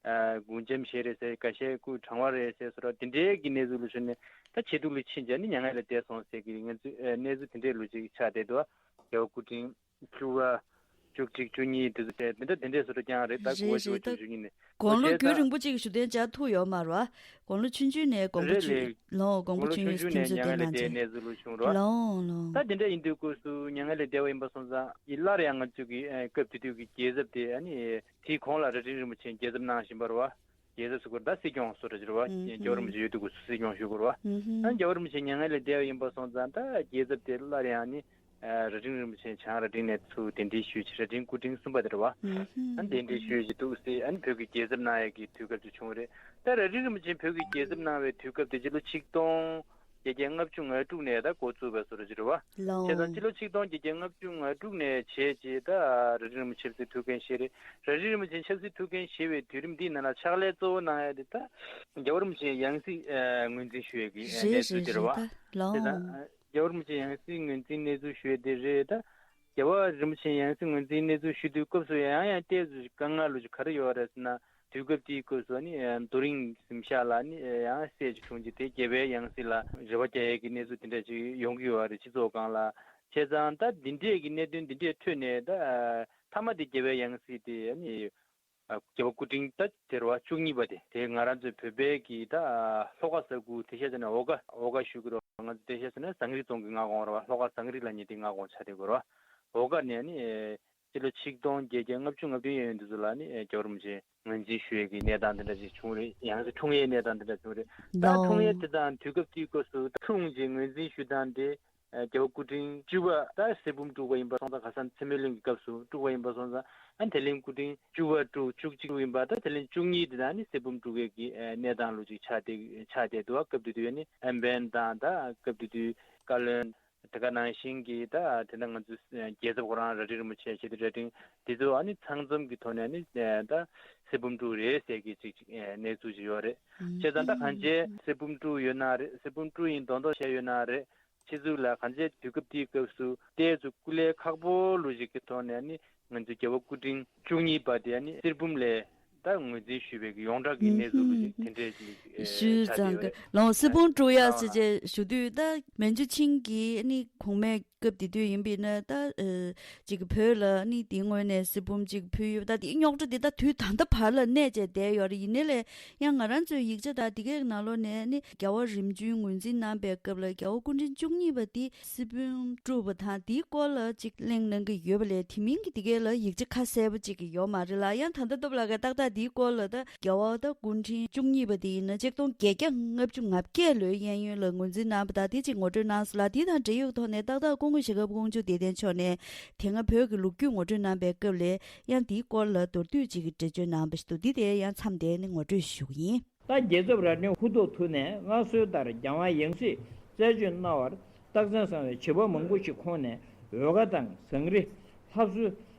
ཨ་དགུང་འཇམ་བྱས་རེད་ཟེར། འགའ་ཤས་སྐུ་གྲང་བ་རེད་ཟེར་སོགས་དེ་འདྲས་ཀྱི་གནས་ཚུལ་ལ་གཞིགས་ནས་ད་ཆེ་སྡུག་ལ་ཕྱིན་བྱས་ནི་མྱ་ངན་ལས་འདས་སོང་ཟེར་གྱི་ང་ཚོའི་ཨ་གནས་ཚུལ་དེ་འདྲས་ལོ་གཅིག་ཆགས་བསྡད་འདུག་རྒྱལ་བ་སྐུ་ཕྲེང་བཅུ་པ། བཅུ་གཅིག་བཅུ་གཉིས་དེ་ཚོ་དེ་འདྲ་དེ་འདྲས་བཟོ་འདྲ་རྐྱང་རེད། ད་རེད་གོ་བ་རེད། ཆོག་བཅུ་གཅིག་བཅུ་གཉིས་ནས་དགུང་ལོ་རྒྱུན་རིང་པོ་གཅིག་གི་བཞུགས་གདན་འཇགས་ཐུབ་ཡོད་མ་རེད་བ། དགུང་ལོ་ཆུང་ཆུང་ནས་དགོངས་པ་རེད་ཆོད་ལེ། ལོ་དགོངས་པ་དགུང་ལོ་ཆོད་ཆུང་ཆུང་ཆུང་ནས་དེ་མྱ་ངན་ནང་ལས་འདས་ཆེན་གནས་ཚུལ་ལོ་བྱུང་རེད་བ། ལོ་ལོ། ད་དེ་འདྲ་ཡིན་དུས་སྐབས་སུ་མྱ་ངན་ལས་འདས་པ་ཡིན་པ་སོང་ཙང་ཡིན་སླར་ཡང་ང་ཚོས་ཀྱི་ཨ་སྐབས་དེ་དུས་ཀྱི་རྒྱལ་ཚབ་དེ་ཨ་ནི་དེའི་གོང་ལ་རྭ་སྒྲེང་རིན་པོ་ཆེ་རྒྱལ་ཚབ་གནང་བཞིན་པ་རེད་བ། རྒྱལ་ཚབ་ཟེར་དགོས་རེད། ད་སྲིད་སྐྱོང་བཟོ་འདྲ་ཅིག་རེད་བ། ཨུ་ཧུམ། རྒྱལ་བ་རིན་པོ་ཆེ་ཡོད་དུས་སྐབས་སུ་སྲིད་སྐྱོང་ཞུ་དགོས་རེད་བ། ཨུ་ཧུམ། ཨ་ནི་རྒྱལ་བ་རིན་པོ་ཆེ་མྱ་ངན་ལས་འདས་པ་ཡིན་པ་སོང་ཙང་ད་རྒྱལ་ཚབ་དེ་སླར་ཡང་ནི། ཨ་རྭ་སྒྲེང་རིན་པོ་ཆེ་བྱང་རྭ་སྒྲེང་ནས་ཚུར་གདན་འདྲེན་ཞུས་བྱས། རྭ་སྒྲེང་སྐུ་ཕྲེང་གསུམ་པ་དེ་རེད་བ། ཨ་ནི་གདན་འདྲེན་ཞུས་བྱས་འདུག་སེ། ཨ་ནི་བོད་ཀྱི་རྒྱལ་ཚབ་གནང་ཡས་ཀྱི་དུས་སྐབས་དེ་བྱུང་བ་རེད། ད་རྭ་སྒྲེང་རིན་པོ་ཆེ་བོད་ཀྱི་རྒྱལ་ཚབ་གནང་བའི་དུས་སྐབས་དེ་སྤྱི་ལོ་ཆིག་སྟོང་བརྒྱད་བརྒྱ་ལྔ་བཅུ་ང་དྲུག་ནས་ད་འགོ་བཙུགས་པའི་བཟོ་འདྲ་ཅིག་རེད་བ། ལོ། བྱས་ཙང་སྤྱི་ལོ་ཆིག་སྟོང་བརྒྱད་བརྒྱ་ལྔ་བཅུ་ང་དྲུག་ནས་བྱས་རྗེས་ད་རྭ་སྒྲེང་རིན་པོ་ཆེ་ཆབ་སྲིད་ཐུགས་འགན་བཞེས་རེད། རྭ་སྒྲེང་རིན་པོ་ཆེ་ཆབ་སྲིད་ཐུགས་འགན་བཞེས་པའི་དུས་རིམ་འདིའི་ནང་ལ་ཕྱག་ལས་གཙོ་བོ་གནང་ཡས་དེ་ད་རྒྱལ་བ་རིན་པོ་ཆེ་ཡང་སྲིད་ཨ་ངོས་འཛིན་ཞུ་ཡས་ཀྱི་ཨ་རེད་གནས་ཚུལ་དེ་རེད་བ། རེད་ཟེར་ད་རེད་ཟེར་ད། ལོ། བྱས་ཙང་རྒྱལ་བ་རིན་པོ་ཆེ་ཡང་སྲིད་ངོས་འཛིན་གནས་ཚུལ་ཞུ་ཡས་དེ་རེད་ད། རྒྱལ་བ་རིན་པོ་ཆེ་ཡང་སྲིད་ངོས་འཛིན་གནས་ཚུལ་ཞུ་དུས་སྐབས་སུ་ཡང་ཡང་ཏོག་ཙམ་དཀའ་ངལ་ལོ་ཅིག་ག་རེ་ཡོད་རེད་ཟེར་ན། དུས་སྐབས་དེའི་སྐབས་སུ་ནི་རྡོ་རིང་གཟིམ་ཤག་ལ་ནི་ཡང་སྲས་ཅིག་འཁྲུངས་རྗེས་དེ་རྒྱལ་བའི་ཡང་སྲིད་ལ་རེ་བ་རྒྱག་ཡས་ཀྱི་གནས་ཚུལ་དེ་འདྲ་ཅིག་ཡོང་གི་ཡོད་རེད་སྤྱི་ཚོགས་སྒང་ལ། བྱས་ཙང་ད་འདི་འདྲས་ཀྱི་གནད་དོན་འདི་འདྲས་ཐོན་ནས་ད་མཐའ་མ་དེ་རྒྱལ་བའི་ཡང་སྲིད་དེ་ནི། ཨ་རྒྱལ་བ་སྐུ་ཕྲེང་ད་དེ་རེད་བ་བཅུ་གཉིས་པ་དེ། དེ་ང་རང་ཚོའི་བོད་པའི་གི་ད་ལྷོ་ཁ་ས་ཁུལ་དེ་བཤད་ཙ་ན་འོ་སྒ་འོ་སྒ་ཞུ་གི་རེད་བ། ང་ཚོ་དེ་བཤད་ཙ་ན་ཟངས་རི་རྫོང་གི་མངའ་ཁོངས་རེད་བ། ལྷོ་ཁ་ཟངས་རི་ལབ་མཁན་དེ་མངའ་ཁོངས་ཆགས་བསྡད་ཀྱི་རེད་བ། འོ་སྒ་ནས་ནི་སྤྱི་ལོ་ཆིག་སྟོང་བརྒྱད་བརྒྱ་ལྔ་བཅུ་ང་བདུན་ཡན་ཡོལ་དུས་ཚོད་ལ་ནི་རྒྱལ་བ་རིན་པོ་ཆེ་ངོས་འཛིན་ཞུ་ཡས་ཀྱི་གནས་སྟངས་དེ་འདྲ་ཞིག་བྱུང་རེད། ཡང་སྲིད་འཁྲུངས་ཡས་གནས་སྟངས་དེ་འདྲ་བྱུང་རེད། ད་འཁྲུངས་ཡས་དེ་དང་དུས་སྐབས་དེའི་སྐབས་སུ་ད་འཁྲུངས་རྗེས་ངོས་འཛིན་ཞུ་སྟངས་དེ། རྒྱལ་བ་སྐུ་ཕྲེང་བཅུ་པ་ད་གསེར་བུམ་དཀྲུགས་པ་ཡིན་པ་སོང་ཙང་། ཁ་སང་འཚེ་མེད་གླིང་གི་སྐབས་སུ་དཀྲུགས་པ་ཡིན་པ་སོང་ཙང་། ཨ་དེ་ལན་སྐུ་ཕྲེང་བཅུ་པ་དཀྲུགས། བཅུ་གཅིག་དཀྲུགས་ཡིན་པ། ད་དེ་ལན་བཅུ་གཉིས་དེ་དང་ནི་གསེར་བུམ་དཀྲུགས་ཡས་ཀྱི་གནས་སྟངས་ལོ་ཅིག་ཆགས་བསྡད་ཆགས་བསྡད་འདུག་སྐབས་དེ་དུས་ནི་ཨམ་བན་དང་། ད་སྐབས་དེ་དུས་བཀའ་བློན་དེ་ག་ནང་བཞིན་གྱི་ད་དེ་འདྲ་ང་ཚོའི་རྒྱལ་ཚབ་ཁོ་རང་རྭ་སྒྲེང་རིན་པོ་ཆེ་ཞེ་དྲག་རྭ་སྒྲེང་དེ་ཚོ་ཨ་ནི་ཚང་འཛོམས་ཀྱི་ཐོག་ནས་ནི་ད་གསེར་བུམ་དཀྲུགས་རེད་ཟེར་གྱི་ཅིག་གནས་ཚུལ་ཅིག་ཡོད་རེད། བྱས་ཙང་ད་གང་ཅི་གསེར་བུམ་དཀྲུགས་ཡོད་ན་རེད། གསེར་བུམ་དཀྲུགས་ཡིན་མདོག་མདོག་བྱས་ཡོད་ན་རེད། ཕྱི་ཚུལ་ལ་གང་ཅི་དུས་སྐབས་དེའི་སྐབས་སུ་ཏོག་ཙམ་སྐུ་ལས་ཁག་པོ་ལོ་ཞིག་གི་ཐོག་ནས་ནི་ང་ཚོའི་རྒྱལ་བ་སྐུ་ཕྲེང་བཅུ་གཉིས་པ་དེ་ནི་གསེར་བུམ་ལས་ད་ངོས་འཛིན་ཞུས་པའི་གི་ཡོངས་གྲགས་ཀྱི་གནས་ཚུལ་ལོ་ཞིག་དེ་འདྲས་ཅིག་ཞུས་ཆགས་ཀྱི་ཙང་ཡོད་གི་རེད། ལོ་གསེར་བུམ་དཀྲུགས་ཡ་ལགས་ཟེར་ལགས། བྱས་ཞུ་དུས་ད་མན་ཇུ་ཆིང་གིས་ནི་གོང་མའི་སྐབས་དེ་དུས་ཡིན་པས་ན་ད་ཨ་ཅིག་བོད་ལ་ནི་དེའི་ངོས་ནས་གསེར་བུམ་ཅིག་ཕུལ་ཡོད། ད་དེའི་རྙོག་དྲ་དེ་ད་དུས་ད་ལྟ་བར་ལ་གནས་བྱས་བསྡད་ཡོད་རེད། ཡིན་ནའི་ལས་ཡང་ང་རང་ཚོའི་ཡིག་ཆ་དང་དེ་གའི་ནང་ལོགས་ནས་ནི་རྒྱལ་བ་རིམ་བྱོན་ངོས་འཛིན་གནང་པའི་སྐབས་ལ་རྒྱལ་བ་སྐུ་ཕྲེང་བཅུ་གཉིས་པ་དེ་གསེར་བུམ་དཀྲུགས་པ་དང་དེའི་སྐོར་ལ་ཅིག་གླེང་གནང་གི་ཡོད་པ་ལས་དེ་མིན་གྱི་དེ་གའི་ལ་ཡིག་ཆ་ཁ་གསལ་པོ་ཅིག་གི་ཡོད་མ་རེད་ལ། ཡང་ད་ལྟ་སྟོབས་ལགས་ཀྱིས་ཏག་ཏག་དེའི་སྐོར་ལ་ད་རྒྱལ་བ་ད་སྐུ་ཕྲེང་བཅུ་གཉིས་པ་དེ་ཡིན་ན་ཆིག་སྟོང་བརྒྱད་བརྒྱ་ལྔ་བཅུ་ང་བརྒྱད་ལོའི་གཡས་གཡོན་ལ་ངོས་འཛིན་གནང་པ་དང་དེ་ཅིག་ངོ་སྤྲོད་གནང་སོང་ལ། དེ་དང་འབྲེལ་ཡོད་ཐོག་ནས་ཏག་ཏག་སྐུ་ངོ་ཞྭ་སྒབ་ཀོང་ཇོ་བདེ་ལྡན་མཆོག་ནས་དེ་སྔ་བོད་ཀྱི་ལོ་རྒྱུས་ངོ་སྤྲོད་གནང་པའི་སྐབས་ལས་ཡང་དེའི་སྐོར་ལ་མདོར་བསྡུས་ཅིག་གི་འགྲེལ་བརྗོད་གནང་པ་ཞིག་འདུག་དེ་དེ་ཡང་མཚམས་འདིར་ནས་ངོ་སྤྲོད་ཞུ་གི་ཡིན། ད་རྒྱལ་ཚབ་རྭ་སྒྲེང་ཧུ་ཐོག་ཐུག་ནས་མངའ་གསོལ་ལྟར་རྒྱལ་དབང་ཡང་སྲིད་རྩད་གཅོད་གནང་བར་རྟགས་མཚན་བཟང་བའི་བྱིས་པ་མང་པོ་ཞིག་ཁོངས་ནས་འོལ་ཁ་དང་ཟངས་རི། ལྷ་གསོལ།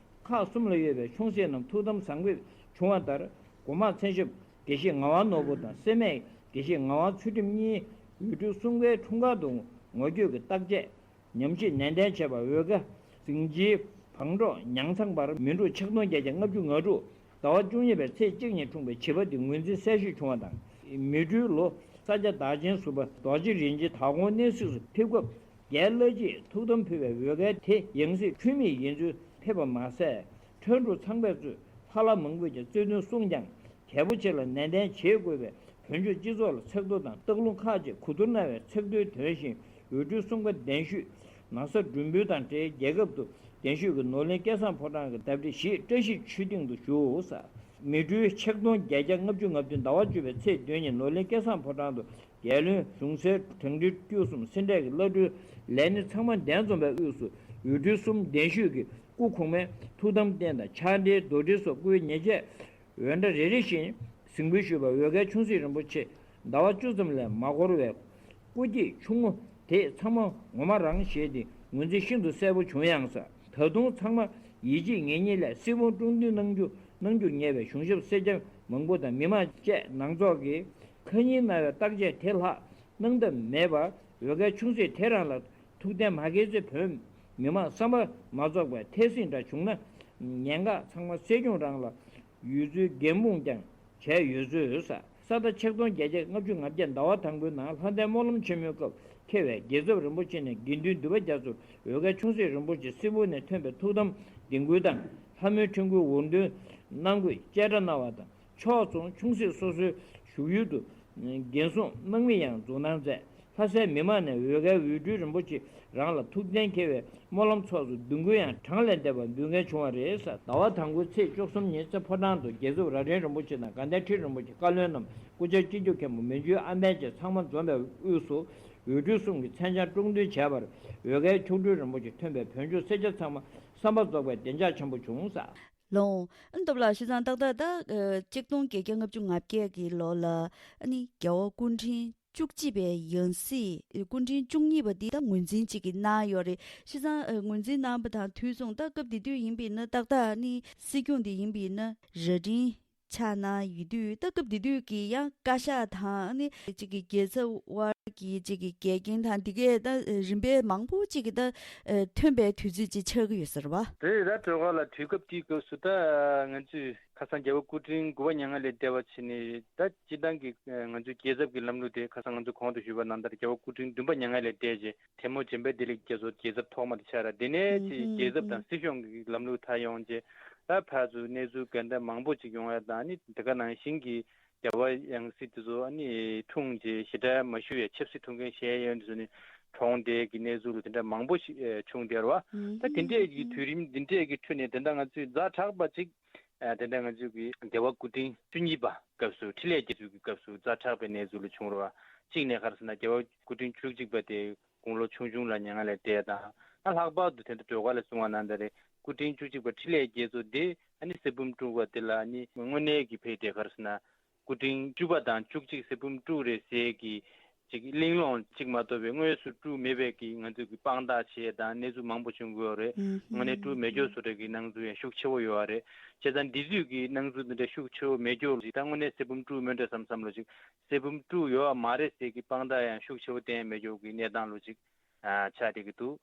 ཁག་གསུམ་ལ་ཡོད་པའི་ཆུང་སྲིད་རྣམས་ཐུགས་དམ་བཟང་པོས་བྱུང་བ་ལྟར། གོང་མ་མཚན་ཞབས་དགེ་བཤེས་ངག་དབང་ནོར་བུ་དང་སྲིད་སྨད་དགེ་བཤེས་ངག་དབང་ཚུལ་ཁྲིམས་གཉིས་འོས་སྤྲུལ་གསུམ་ཀའི་འཁྲུངས་སྐར་དུ་ངོ་བསྐྱོད་ཀྱི་བརྟག་དཔྱད། ཉམས་ཞིབ་ནན་ཏན་བྱས་པ། འོལ་ཁ་ཟིང་ཆེན་བང་འབྲོག་ཉང་ཚང་བར་མི་འཁྲུགས་ཆིག་སྟོང་བརྒྱད་བརྒྱ་ལྔ་བཅུ་ང་དྲུག་ཟླ་བ་བཅུ་གཉིས་པའི་ཚེས་གཅིག་ཉིན་འཁྲུངས་པའི་བྱིས་པ་འདི་ངོས་འཛིན་གསལ་ཤོས་བྱུང་བ་དང་། མི་འཁྲུགས་ལོ་ས་སྐྱ་བདག་ཆེན་ཟུར་པ་རྡོ་རྗེ་རིན་ཆེན་དྭགས་ཀོང་གནས་གཟིགས་སུ་ཕེབས་སྐབས་རྒྱལ་བླ་སྤྱིས་ཐུགས་དམ་ཕུལ་བའི་འོལ་ཁའི་དེ་ཡང་སྲིད་འཁྲུལ་མེད་ཡིན་ཚུལ་ཕེབས་པ་མ་ཟད། ཁྲོན་ཕྲུག་ཚངས་པས་གཙོས་ལྷ་བླ་མང་པོས་ཀྱང་རྩ་དོན་གསུངས་ཀྱང་། གལ་པོ་ཆེ་ལ་ནན་ཏན་བྱེད་དགོས་པའི་བོད་ལྗོངས་སྤྱི་ཚོགས་ལ་ཚིག་ཐོ་དང་སྟག་ལུང་ཁག་ཅིག་གོ་བསྡུར་གནང་བའི་ཚིག་ཐོའི་དོན་བཞིན་འོས་སྤྲུལ་གསུམ་ཀ་གདན་ཞུས། ན་བཟའ་མགྲོན་འབུལ་དང་འབྲེལ་རྒྱལ་ཁབ་ཏུ་གདན་ཞུས་ཀྱི་ནོར་གླིང་སྐལ་བཟང་ཕོ་བྲང་གི་བདག་སྤྲིན་ཞེས་བཀྲ་ཤིས་ཆོས་སྡིངས་དུ་བཞུགས། མི་འཁྲུགས་ཆིག་སྟོང་བརྒྱད་བརྒྱ་ལྔ་བཅུ་ང་བདུན་ཟླ་བ་བཅུ་པའི་ཚེས་བདུན་ཉིན་ནོར་གླིང་སྐལ་བཟང་ཕོ་བྲང་དུ་རྒྱལ་བློན་གཞུང་སྲས་དྲང་སྒྲིག་དཀྱུས་གསུམ་སེ་འབྲས་ཀྱི་བླ་སྤྲུལ་ལས་སྣེ་ཚང་མ་གདན་འཛོམས་པའི་དབུས་སུ་འོས་སྤྲུལ་གསུམ་གདན་ཞུས་ཀྱི་སྐུ་གོང་མའི་ཐུགས་དམ་རྟེན་དང་ཕྱག་འབྲེལ་རྡོར་དྲིལ་སོགས་སྐུའི་ཉེས་ཆད། འོས་འདྲ་རེ་རེ་བཞིན་གཟིགས་འབུལ་ཞུས་པ། འོལ་ཁའི་ཆུང་སྲིད་རིན་པོ་ཆེ་ཟླ་བ་བཅུ་ཙམ་ལས་མ་འགོར་བའི་སྐུ་སྐྱེས་ཆུང་ངུ་དེ་ཚང་མ་ངོ་མ་རང་ཞེས་ཏེ་ངོས་འཛིན་ཤིན་ཏུ་གསལ་པོ་བྱུང་ཡང་ཟེར། ད་དུང་ཚང་མ་ཡིད་ཆེས་ངེས་གཉིས་ལས་གསེར་བུམ་དཀྲུག་འདུན་གནང་རྒྱུ་གནང་རྒྱུར་ངེས་པའི་གཞུང་ཞབས་སེར་སྐྱ་ མང་པོ་དང་མི་མང་བཅས་ནང་ཚོགས་ཀྱིས་ཁ་ཉིན་གནང་བའི་བརྟག་དཔྱད་དེ་ལྷག་གནང་ཐབས་མེད་པར་འོས་འགན་ཆུང་ཟད་དེ་རང་ལ་ཐུགས་གཏན་མ་འཁེལ་ཚེ་བོད་མི་མང་བསམ་པ་མ་རྫོགས་པའི་འཐེན་སྲིང་འདྲ་བྱུང་ན་ཉེན་ཁ་ཚང་མ་སྲིད་སྐྱོང་རང་ལ་ཡོད་ཚུལ་འགན་སྤུངས་ཀྱང་བྱས་ཡོད་ཚུལ་ས་ས་ཟླ་ཆིག་སྟོང་བརྒྱད་བརྒྱ་ལྔ་བཅུ་ང་བརྒྱད་ཟླ་བ་དང་པོའི་ནང་ལྷ་ལྡན་སྨོན་ལམ་ཆེན་མོའི་སྐབས་མཁས་པའི་རྒྱལ་ཚབ་རིན་པོ་ཆེ་ནས་དགེ་འདུན་འདུས་པ་རྒྱ་མཚོར་འོས་འགན་ཆུང་ཟད་རིན་པོ་ཆེ་སྲིན་པོ་ནས་ཐོན་པའི་ཐུགས་དམ་ལྡིང་སྐུལ་དང་ལྷ་མོའི་ཁྲི་མགོའི་འོག་འདོན་གནང་དགོས་བཅས་གྲ་གནང་བ་དང་། ཕྱོགས་མཚུངས་ཆུང་སྲིད་སོ་སོའི་བཞུགས་ཡུལ་དུ་འགན་སྲུང་གནང་མི་ཡང་འཛུགས་གནང་མཛད། ལྷ་སའི་མི་མང་ནས་འོས་འགན་འོས་སྤྲུལ་རིན་པོ་ཆེ་རང་ལ་ཐུགས་གཏན་འཁེལ་བའི་སྨོན་ལམ་ཚོགས་སུ་འདོན་སྐུལ་ཡང་གྲངས་ལས་འདས་པ་འབུལ་མཁན་བྱུང་བ་རེད། ཟླ་བ་དང་པོའི་ཚེས་བཅུ་གསུམ་ཉིན་རྩེ་ཕོ་བྲང་དུ་རྒྱལ་ཚབ་རྭ་སྒྲེང་རིན་པོ་ཆེ་དང་དགའ་ལྡན་ཁྲི་རིན་པོ་ཆེ་བཀའ་བློན་རྣམས་སྐུ་བཅར་སྤྱི་ཁྱབ་མཁན་པོ་མན་ཇུའི་ཨ་འབན་བཅས་ཚང་མ་འཛོམས་པའི་དབུས་སུ་འོས་སྤྲུལ་གསུམ་གྱི་མཚན་བྱང་དཀྲུག་འདོན་བྱས་པར་འོས་འགན་ཆོག་སྤྲུལ་རིན་པོ་ཆེ་ཐོན་པའི་བོད་ལྗོངས་སེར་སྐྱ་ཚང་མ་བསམ་པ་རྫོགས་པའི་བདེ་འཇགས་ཆེན་པོ་བྱུང་ཟེར། ལོང་། ཨ་ནི་སྟབས་ལགས་བྱས་ཙང་ཏག་ཏག་ད་ཨ་ཆིག་སྟོང་བརྒྱད་བརྒྱ་ལྔ་བཅུ་ང་བརྒྱད་ཀྱི་ལོ་ལ་ཨ་ནི་རྒྱལ་བ་སྐུ་ཕྲེང་བཅུ་གཅིག་པའི་ཡང་སྲིད་སྐུ་ཕྲེང་བཅུ་གཉིས་པ་འདི་ད་ངོས་འཛིན་གཅིག་གིས་གནང་ཡོད་རེད། བྱས་ཙང་ཨ་ངོས་འཛིན་གནང་བ་དང་དུས་མཚུངས་ད་སྐབས་དེ་དུས་ཡིན་པས་ན་ཏག་ཏག་ཨ་ནི་སྲིད་སྐྱོང་འདི་ཡིན་པས་ན་རྭ་སྒྲེང་ཆགས་གནང་ཡོད་དུས་ད་སྐབས་དེ་དུས་ཀྱི་ཡང་བཀའ་ཤག་དང་ཨ་ནི་གཅིག་གི་རྒྱལ་ཚབ་དབར་གྱི་གཅིག་གི་འགལ་རྐྱེན་དང་འདི་གས་ད་རིམ་པས་མང་པོ་གཅིག་གི་ད་ཐོན་པའི་དུས་ཚོད་ཅིག་ཆགས་ཀྱི་ཡོད་ས་རེད་བ། དེ་ད་སྤྲོ་ག་ལ་དུས་སྐབས་དེའི་སྐབས་སུ་ད་ང་ཚོས་ཁ་སང་རྒྱལ་བ་སྐུ་ཕྲེང་དགུ་པ་མྱ་ངན་ལས་འདས་པ་ཕྱིན་ནས་ད་སྤྱི་བཏང་གི་ང་ཚོའི་རྒྱལ་ཚབ་ཀྱི་ལམ་ལུགས་དེ་ཁ་སང་ང་ཚོ་གོང་དུ་ཞུས་པ་ནང་ལྟར་རྒྱལ་བ་སྐུ་ཕྲེང་བདུན་པ་མྱ་ངན་ལས་འདས་རྗེས་ཐེན་མོ་འཇམ་དཔལ་བདེ་ལེགས་རྒྱ་མཚོ་རྒྱལ་ཚབ་ཐོག་མ་དེ་ཆགས་ར། དེ་ནས་ཀྱི་རྒྱལ་ཚབ་དང་སྲིད་སྐྱོང་གི་ལམ་ལུགས་མཐའ་ཡོང་རྗེས་ད་ཕར་ཚུར་གནས་ཚུལ་འགལ་ཟླ་མང་པོ་ཅིག་ཡོང་ཡ་དང་ནི་དེ་ག་ནང་བཞིན་གྱི་རྒྱལ་བ་ཡང་སྲིད་དེ་ཚོ་ཨ་ནི་འཁྲུངས་རྗེས་ཞེ་དྲག་མ་ཞུ་བའི་ཆབ་སྲིད་ཐུགས་འགན་བཞེས་ཡོན་དེ་ཚོ་ནི་གྲོངས་བསྡད་ཀྱི་གནས་ཚུལ་ལ་དེ་འདྲ་མང་པོ་ཞིག་ཨེ་བྱུང་བསྡད་རེད་བ། ད་དེ་འདྲས་ཀྱི་དུས་རིམ་འདི་འདྲས་ཀྱི་ཁྲོད་ནས་དེ་འདྲ་ང་ཚོས་ཛ་དྲག་པ་ཅིག་ཨ་དེ་འདྲ་ང་ཚོས་ཀྱི་རྒྱལ་བ་སྐུ་ཕྲེང་བཅུ་གཉིས་པ་སྐབས་སུ་འཕྲིན་ལས་རྒྱལ་ཚུལ་གྱི་སྐབས་སུ་ཛ་དྲག་པའི་གནས་ཚུལ་ལ་བྱུང་རེད་བ། གཅིག་ནས་ག་རེ་ཟེར་ན་རྒྱལ་བ་སྐུ་ཕྲེང་བཅུ་གཅིག་པ་དེ་དགུང་ལོ་ཆུང་ཆུང་ལ་མྱ་ངན་ལས་འདས་དང་ཨ་ལྷག་པར་དུ་དེ་འདྲ་སྤྲོ་ག་ལ་གསུང་བ་ནང་ལྟར་རེད། སྐུ་ཕྲེང་བཅུ་གཅིག་པ་འཕྲིན་ལས་རྒྱལ་ཚུལ་དེ་ཨ་ནི་གསེར་བུམ་དཀྲུགས་པ་དེ་ལ་ཨ་ནི་དངོས་གནས་ཀྱི་ཕེ་དེ་ག་རེ་ཟེར་ན། སྐུ་ཕྲེང་བཅུ་པ་དང་བཅུ་གཅིག་གསེར་བུམ་དཀྲུགས་རེད་ཟེར་གི་ཅིག་གླེང་སློང་ཅིག་མ་གཏོགས་པའི་དངོས་སུ་དཀྲུགས་མེད་པའི་གི་ང་ཚོས་གི་དཔང་རྟགས་བྱས་དང་གནས་ཚུལ་མང་པོ་བྱུང་གི་ཡོད་རེད། དངོས་གནས་དཀྲུགས་མེད་སྐྱོ་བཟོ་འདྲ་གི་སྣང་ཚུལ་ཡང་ཤུགས་ཆེ་བོ་ཡོད་རེད། བྱས་ཙང་འདི་ཚོས་གི་སྣང་ཚུལ་འདི་འདྲ་ཤུགས་ཆེ་བོ་མེད་སྐྱོ་ཅིག་ད་དངོས་གནས་གསེར་བུམ་དཀྲུགས་མེད་འདྲ་བསམ་བསམ་ལོ་ཅིག་གསེར་བུམ་དཀྲུགས་ཡོད་མ་རེད་ཟེར་གི་དཔང་རྟགས་ཡང་ཤུགས་ཆེ་བོ་བསྟན་མེད་སྐྱོ་གི་གནས་སྟངས་ལོ་ཅིག་ཆགས་བསྡད་ཀྱི་འདུག་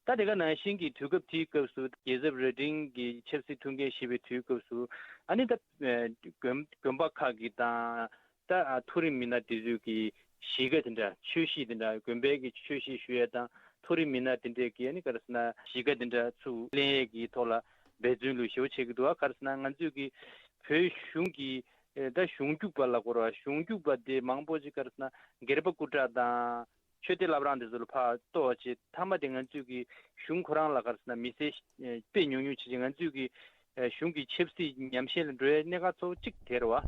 ད་དེ་ག་ནང་བཞིན་གྱི་དུས་སྐབས་དེའི་སྐབས་སུ་རྒྱལ་ཚབ་རྭ་སྒྲེང་གི་ཆབ་སྲིད་ཐུགས་འགན་བཞེས་པའི་དུས་སྐབས་སུ་ཨ་ནི་ད་དགོན་དགོན་པ་ཁག་གི་དང་ད་མཐོ་རིམ་མི་སྣ་དེ་ཚོའི་གི་གཞིས་ཀ་དེ་འདྲ་ཆོས་གཞིས་དེ་འདྲ་དགོན་པའི་གི་ཆོས་གཞིས་ཞུ་ཡས་དང་མཐོ་རིམ་མི་སྣ་དེ་འདྲས་གི་ཨ་ནི་ག་རེ་ཟེར་ན་གཞིས་ཀ་དེ་འདྲ་ཚུར་ལེན་ཡས་ཀྱི་ཐོག་ལ་འབད་བརྩོན་ལུགས་ཞེ་པོ་བྱེད་ཀྱི་འདུག་ཨ་ག་རེ་ཟེར་ན་ང་ཚོས་གི་བོད་གཞུང་གི་ད་གཞུང་རྒྱུག་པ་ལ་གོ་ར་གཞུང་རྒྱུག་པ་དེ་མང་པོ་ཅིག་ག་རེ་ཟེར་ན་སྒེར་པ་སྐུ་དྲག་དང་། ཆོས་སྡེ་བླ་བྲང་དེ་ཚོ་ལ་ཕར་གཏོགས་བྱས་མཐའ་མ་དེ་ང་ཚོས་ཀྱི་གཞུང་ཁོ་རང་ལ་ག་རེ་ཟེར་ན་མི་སེར་དཔེ་ཉུང་ཉུང་བྱེད་ཀྱི་ང་ཚོས་ཀྱི་གཞུང་གི་ཆབ་སྲིད་ཉམས་ཞན་ལ་འགྲོ་བའི་གནད་འགག་གཙོ་བོ་གཅིག་དེ་རེད་བ།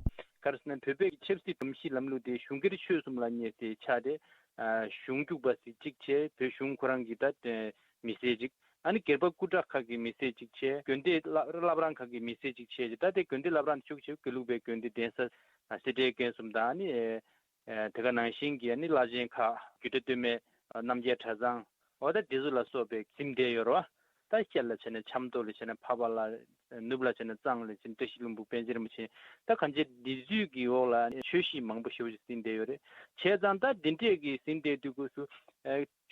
ག་རེ་ཟེར་ན་བོད་པའི་ཆབ་སྲིད་གོམས་གཤིས་ལམ་ལུགས་དེ་གཞུང་སྒེར་ཆོས་གསུམ་ལ་གཉེར་ཏེ་ཆགས་ཏེ་གཞུང་རྒྱུག་པ་ཟིག་གཅིག་བྱས་བོད་གཞུང་ཁོ་རང་གི་ད་མི་སེར་གཅིག་ཨ་ནི་སྒེར་པ་སྐུ་དྲག་ཁག་གི་མི་སེར་གཅིག་བྱས་དགོན་སྡེ་བླ་བླ་བྲང་ཁག་གི་མི་སེར་གཅིག་བྱས་ད་དེ་དགོན་སྡེ་བླ་བྲང་དེ་ཤུགས་ཆེ་དགེ་ལུགས་པའི་དགོན་སྡེ་གདན་ས་སེ་འབྲས་དགོན་གསུམ་དང་ཨ་ནི། དེ་ག་ནང་བཞིན་གྱི་ནི་བླ་ཆེན་ཁག་རྒྱུད་གྲྭ་སྟོད་སྨད་རྣམ་རྒྱལ་གྲྭ་ཚང་འོ་ད་དེ་ཚོ་ལ་སོགས་པའི་གཟིམ་བསྡད་ཡོད་རེད་བ། ད་ཤར་ལ་བྱས་ན་ཆབ་མདོ་ལ་བྱས་ན་འཕགས་པ་ལ། ནུབ་ལ་བྱས་ན་གཙང་ལ་བྱས་ན་བཀྲ་ཤིས་ལྷུན་པོ་པཎ་ཆེན་རིན་པོ་ཆེ་ད་གང་ཅི་འདི་ཚོའི་གི་འོག་ལ་ཆོས་གཞིས་མང་པོ་ཞེ་པོ་ཞིག་ཟིན་བསྡད་ཡོད་རེད། བྱས་ཙང་ད་འདི་འདྲས་ཀྱི་ཟིན་བསྡད་དུས་སྐབས་སུ།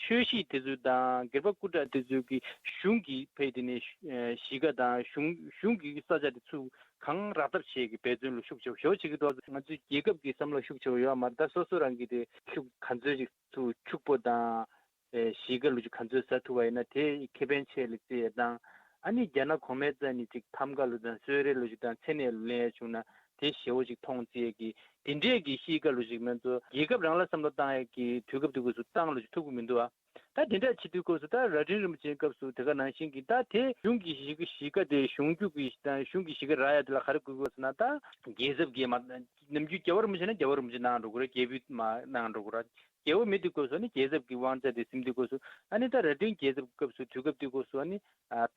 ཆོས་གཞིས་དེ་ཚོ་དང་སྒེར་པ་སྐུ་དྲག་དེ་ཚོ་གི་གཞུང་གི་ཕ་གི་དེ་ནས་གཞིས་ཀ་དང་གཞུང་གཞུང་གི་ས་ཆ་དེ་ཚུར་གང་རག་ཐབས་བྱེད་ཀྱི་འབད་བརྩོན་ལ་ཤུགས་ཆེ་བོ་ཞེ་པོ་བྱེད་ཀྱི་འདུག་ང་ཚོའི་རྒྱལ་ཁབ་ཀྱི་བསམ་བློ་ཤུགས་ཆེ་བོ་ཡོད་མ་རེད། ད་སོ་སོ་རང་གི་དེ་ཤུགས་ག་ཚོད་ཅིག་ཚུར་ཕྱུག་པོ་དང་གཞིས་ཀ་ལུགས་ཅིག་ག་ཚོད་ཟ་ཐུབ་པ་ཡིན་ན་དེ་ཁེ་ཕན་ཆེད་ལ་བརྩི་ཡས་དང་ཨ་ནི་རྒྱ་ནག་གོང་མའི་རྩ་ནས་ཅིག་ཐམ་ག་ལུགས་དང་གསོལ་རས་ལུགས་ཅིག་དང་མཚན་གནས་ལ་ལེན་ཡས་བྱུང་ན་དེ་ཞེ་བོ་ཅིག་མཐོང་བརྩི་ཡས་ཀྱི་དེ་འདྲས་ཀྱི་གཤིས་ཀ་ལུགས་ཅིག་མེད་ཚོ་རྒྱལ་ཁབ་རང་ལ་བསམ་བློ་བཏང་ཡས་ཀྱི་དུས་སྐབས་དེ་དུས་སུ་ཏང་ལུགས་ཅིག་ཐུབ་ཀྱི་མི་འདུག་ཨ། ད་དེ་འདྲ་བྱེད་དུས་སྐབས་སུ་ད་རྭ་སྒྲེང་རིན་པོ་ཆེའི་སྐབས་སུ་དེ་ག་ནང་བཞིན་གྱི་ད་དེ་གཞུང་གི་གཞིས་ཀ་གཞིས་ཀ་དེ་གཞུང་རྒྱུག་གི་དང་གཞུང་གི་གཞིས་ཀ་རག་ཡ་དེ་ལ་ག་རེ་དགོས་དགོས་ཟེར་ན་ད་རྒྱལ་ཚབ་ཀྱིས་མ་ནམ་རྒྱུན་རྒྱལ་བ་རིན་པོ་ཆེ་ན་རྒྱལ་བ་རིན་པོ་ཆེ་གནང་འགྲོ་དགོས་རེད། རྒྱལ་པོས་མ་གནང་འགྲོ་དགོས་རེད། རྒྱལ་པོ་མེད་དུས་སྐབས་སུ་ནི་རྒྱལ་ཚབ་ཀྱི་དབང་ཆ་དེ་ཟིན་དུས་སྐབས་སུ་ཨ་ནི་ད་རྭ་སྒྲེང་རྒྱལ་ཚབ་སྐབས་སུ་དུས་སྐབས་དུས་སྐབས་སུ་ཨ་ནི་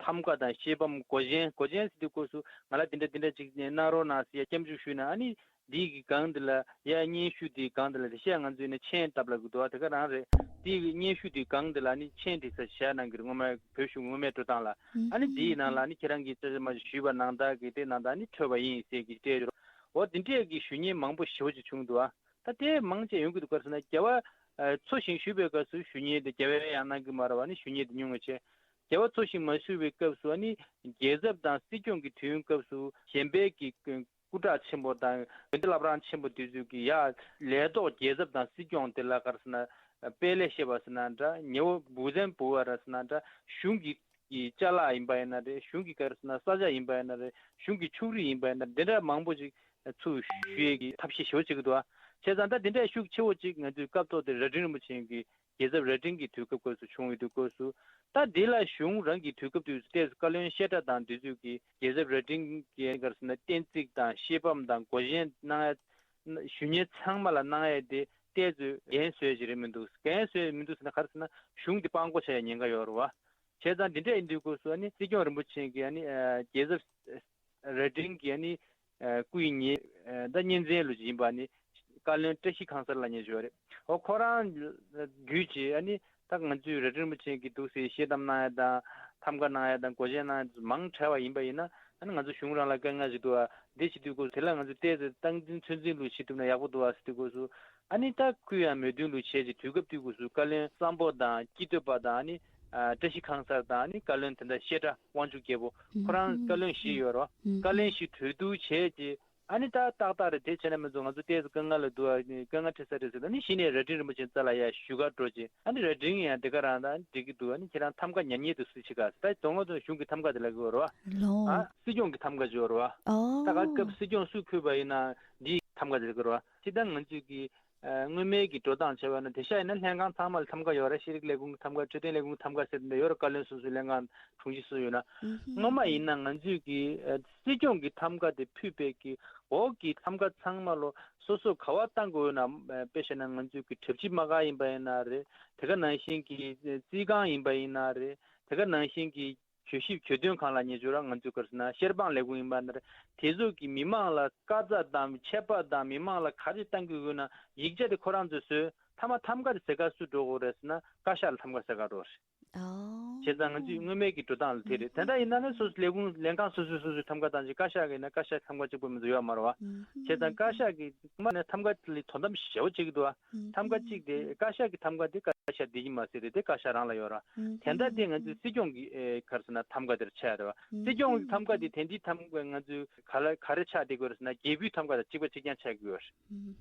ཐམ་ག་དང་ཤེལ་བམ་སྒོ་ཆེན་སྒོ་ཆེན་ཟེར་དུས་སྐབས་སུ་ང་ལ་དེ་འདྲ་དེ་འདྲ་ཅིག་གནང་རོགས་གནང་ཟེར་ཡ་སྐྱབས་འཇུག་ཞུས་ན་ཨ་ནི། འདི་གི་སྒང་འདི་ལ་ཡ་སྙན་ཞུ་འདི་སྒང་འདི་ལ་རེ་བཤད་ང་ཚོས་ནི་མཆན་བཏབ་ལབ་ཀྱི་འདུག་བ། དེ་ག་རང་རེད། འདི་གི་སྙན་ཞུ་འདི་སྒང་འདི་ལ་ནི་མཆན་འདི་ས་བཞག་གནང་གི་རེད། སྔོན་མ་བོད་གཞུང་སྔོན་མའི་འགྲོ་སྟངས་ལ་ཨ་ནི་འདིའི་ནང་ལ་ནི་ཁྱེད་རང་གིས་ཅ་ཅ་མ་ཞུས་པ་ནང་ལྟར་གི་དེ་ནང་ལྟར་ནི་འཕྲོད་པ་ཡིན་ཟེར་གི་སྤྲད་ཡོད། འོ་འདི་འདྲས་ཀྱི་ཞུ་མཁན་མང་པོ་ཞེ་པོ་ཅིག་བྱུང་འདུག་ཨ། ད་དེ་མང་ཆེ་ཡོང་གི་འདུག་ག་རེ་ཟེར་ན། རྒྱལ་བ་ཨ་འཚོ་ཞིང་བཞུགས་པའི་སྐབས་སུ་ཞུ་མཁན་དེ་རྒྱལ་བས་ཡང་གནང་གི་མ་རེད་བ། ཨ་ནི་ཞུ་མཁན་དེ་ཉུང་ངུ་བྱས། རྒྱལ་བ་འཚོ་ཞིང་མ་བཞུགས་པའི་སྐབས་སུ་ཨ་ནི་རྒྱལ་ཚབ་དང་སྲིད་སྐྱོང་གི་དུས་ཡུན་སྐབས་སུ་གཞན་ཕན་གྱི་སྐུ་དྲག་ཆེན་པོ་དང་དགོན་སྡེ་བླ་བྲང་ཆེན་པོ་དེ་ཚོ་གི་ཡ་ལས་ཐོག་རྒྱལ་ཚབ་དང་སྲིད་སྐྱོང་དེ་ལ་ག་རེ་ཟེར་ན་དཔལ་ལས་བཤད་པ་ཟེར་ན་འདྲ། ཉེ་བོ་བུ་བཙན་བུ་བ་ར་ཟེར་ན་འདྲ། གཞུང་གི་གི་ཅ་ལག་ཡིན་པ་ཡིན་ན་རེད། གཞུང་གི་ག་རེ་ཟེར་ན་ས་ཆ་ཡིན་པ་ཡིན་ན་རེད། གཞུང་གི་ཕྱུགས་རིགས་ཡིན་པ་ཡིན་ན་རེད། འདི་འདྲ་མང་པོ་ཅིག་ཚུར་ཞུ་ཡས་ཀྱི་ཐབས་ཤེས་ཞེ་པོ་བྱེད་ཀྱི་འདུག་ཨ། བྱས་ཙང་ད་འདི་འདྲའི་ཤུགས་ཆེ་བོ་ཅིག་ང་ཚོའི་སྐབས་ཐོག་དེ་རྭ་སྒྲེང་རིན་པོ་ཆེ་གི་རྒྱལ་ཚབ་རྭ་སྒྲེང་གི་དུས་སྐབས་སྐབས་སུ་བྱུང་ཡོད་དུས་སྐབས་སུ། ད་འདི་ལ་གཞུང་རང་གི་དུས་སྐབས་དུས་སུ་ཏོག་ཙམ་བཀའ་བློན་བཤད་གྲྭ་དང་དུས་ཚོད་ཀྱི་རྒྱལ་ཚབ་རྭ་སྒྲེང་གི་ག་རེ་ཟེར་ན་གཏན་ཚིགས་དང་བཤད་པ་དང་སྒོ་ཆེན་གནང་ཡ། ཞུ་མཁན་ཚང་མ་ལ་གནང་ཡ་དེ་ཏོག་ཙམ་འགན་བཟོས་ཀྱི་རེད་མི་འདུག་འགན་བཟོས་མི་འདུག་ཟེར་ན་ག་རེ་ཟེར་ན་གཞུང་འདི་དཔང་པོ་ཆགས་ཡ་ཉེན་ཁ་ཡོད་རེད་བ། བྱས་ཙང་འདི་འདྲ་ཡིན་དུས་སྐབས་སུ་ཨ་ནི་སྲིད་སྐྱོང་རིན་པོ་ཆེ་གིས་ཨ་ནི་ཨ་རྒྱལ་ཚབ་རྭ་སྒྲེང་གི་ཨ་ནི་ཨ་སྐུ་ཡི་ཉེ་ཨ་ད་གཉེན་ཚན་ལོ་ཅིག་ཡིན་པ་ཨ་ནི་བཀའ་བློན་བཀྲ་ཤིས་ཁང་གསར་ལགས་མཉེས་ཞུ་བ་རེད། འོ་ཁོ་རང་བརྒྱུད་ཀྱིས་ཨ་ནི་ད་ང་ཚོས་རྭ་སྒྲེང་རིན་པོ་ཆེ་གིས་འདུག་སེ་བཤད་གཏམ་གནང་ཡ་དང་ཐམ་ག་གནང་ཡ་དང་སྒོ་ཆེན་གནང་ཡ་མང་དྲགས་པ་ཡིན་པ་ཡིན་ན། ཨ་ནི་ང་ཚོ་གཞུང་རང་ལ་དཀའ་ངལ་ཞིག་འདུག་ཨ། འདི་བྱེད་དུས་སྐབས་སུ་དེ་ལ་ང་ཚོས་ཏོག་ཙམ་སྟངས་འཛིན་ཚོད་འཛིན་ལུགས་བྱེད་ཐུབ་ན་ཡག་པོ་འདུག་ཨ་ཟེར་དུས་སྐབས་སུ། ཨ་ནི་ད་ཁུལ་ཡང་མོས་མཐུན་ལུགས་བྱས་ཀྱི་དུས་སྐབས་དུས་སྐབས་སུ་བཀའ་བློན་བསམ་ཕོ་དང་སྐྱིད་སྡུག་པ་དང་ཨ་ནི་ཨ་བཀྲ་ཤིས་ཁང་གསར་དང་ཨ་ནི་བཀའ་བློན་དེ་འདྲ་བཤད་གྲྭ་དབང་ཕྱུག་རྒྱལ་པོ་ཁོ་རང་བཀའ་བློན་བཞི་ཡོད་རེད་བ། བཀའ་བློན་བཞི་གྲོས་བསྡུར་བྱས་ཀྱི་ཨ་ནི་ད་ཏག་ཏག་རེད། དེ་བྱས་ན་མི་འདུག་ང་ཚོ་ཏོག་ཙམ་དཀའ་ངལ་ལ་འདུག་ཨ་ནི་དཀའ་ངལ་འཕྲད་ས་རེད་ཟེར། ཨ་ནི་གཞི་ནས་རྭ་སྒྲེང་རིན་པོ་ཆེ་རྩ་ལ་ཡར་ཞུ་གར་འགྲོ་རྗེས་ཨ་ནི་རྭ་སྒྲེང་ཡང་དེ་ག་རང་དང་འགྲིག་གི་འདུག་ཨ་ནི་ཁྱེད་རང་ཐམ་ག་ཉར་མཁན་དེ་སུ་བྱེད་ག་ཟེར། ད་དོན་ངོ་ཐོག་གཞུང་གི་ཐམ་ག་དེ་ལབ་དགོས་རེད་བ། ལོ། ཨ་སྲིད་སྐྱོང་གི་ཐམ་ག་བརྗོད་རེད་བ། ཨོ། ད་ག་སྐབས་སྲིད་སྐྱོང་སུ་འཁོད་པ་ཡིན་ན་འདིའི་ཐམ་ག་དེ་ལབ་དགོས་རེད་བ། སྤྱིར་བཏང་ང་ཚོས་ཀྱི་ཨ་སྔོན་མའི་གི་འགྲོ་སྟངས་བྱས་པ་ན་དེང་སང་ཡིན་ན་ལྷན་ཁང་ཚང་མ་ལ་ཐམ་ག་ཡོད་རེད། ཤེས་རིག་ལས་ཁུངས་ཀྱི་ཐམ་ག་འཕྲོད་བསྟེན་ལས་ཁུངས་ཀྱི་ཐམ་ག་ཟེར་འདི་ཡོད་རེད། བཀའ་བློན་སོ་སོའི་ལྷན་ཁང་དྲུང་ཆེ་སོ་སོ་ཡོད་ན། སྔོན་མ་ཡིན་ན་ང་ཚོས་ཀྱི་ཨ་སྲིད་སྐྱོང་གི་ཐམ་ག་དེ་ཕུད་པའི་གི་འོག་གི་ཐམ་ག་ཚང་མ་ལོ་སོ་སོ་ག་བ་བཏང་དགོས་ཡོད་ན། ཨ་དཔེ་བཤད་ན་ང་ཚོས་ཀྱི་གྲབས་ཆེ་དམག་སྒར་ཡིན་པ་ཡིན་ན་རེད། དེ་ག་ནང་བཞིན་གྱི་ཨ་རྩིས་ཁང་ཡིན་པ་ཡིན་ན་རེད། དེ་ག་ནང་བཞིན་གྱི་གྱོད་ཞིབ་གྱོད་དོན་ཁང་ལབ་མཁན་ཅིག་ཡོད་རེད། ང་ཚོའི་ག་རེ་ཟེར་ན་ཤེར་དབང་ལས་ཁུངས་ཡིན་པ་ན་རེད། དེ་ཚོ་གི་མི་མང་ལ་བཀའ་རྩ་དང་ཆད་པ་དང་མི་མང་ལ་ག་རེ་བཏང་དགོས་ཡོད་ན་ཡིག་ཆ་དེ་ཁོ་རང་ཚོས་བཟོས། མཐའ་མ་ཐམ་ག་དེ་ཟེར་ག་སུ་འགྲོ་དགོས་རེད་ཟེར་ན་བཀའ་ཤག་ལ་ཐམ་ག་ཟེར་ག་འགྲོ་རེད། ཨོ། བྱས་ཙང་ང་ཚོས་སྔོན་མའི་གི་འགྲོ་སྟངས་ལ་དེ་རེད། དེ་འདྲ་ཡིན་ན་ནི་སོ་སོ་ལས་ཁུངས་ལྷན་ཁང་སོ་སོས་སོ་སོའི་ཐམ་ག་བཏང་རྗེས་བཀའ་ཤག་གི་ཡིན་ན་བཀའ་ཤག་ཐམ་ག་གཅིག་པོ་མི་ཚོ་ཡོད་མ་རེད་བ། བྱས་ཙང་བཀའ་ཤག་གི་མ་ནས་ཐམ་ག་ལ་དོ་དམ་ཞེ་པོ་བྱེད་ཀྱི་འདུག་བ། ཐམ་ག་གཅིག་དེ་བཀའ་ཤག་གི་ཐམ་ག་དེ་བཀའ་ཤག་བསྡད་ཀྱི་མ་ཟད་རེད། དེ་བཀའ་ཤག་རང་ལ་ཡོད་ར། དེ་འདྲ་དེ་ང་ཚོའི་སྲིད་སྐྱོང་གི་ཨེ་ག་རེ་ཟེར་ན་ཐམ་ག་དེར་ཆགས་རེད་བ། སྲིད་སྐྱོང་གི་ཐམ་ག་དེ་དེ་འདྲའི་ཐམ་ག་ང་ཚོའི་ག་ལ་ག་རེ་ཆགས་བསྡད་དགོས་རེད་ཟེར་ན་རྒྱལ་པོའི་ཐམ་ག་དང་གཅིག་པ་གཅིག་རྐྱང་ཆགས་ཀྱི་ཡོད་རེད།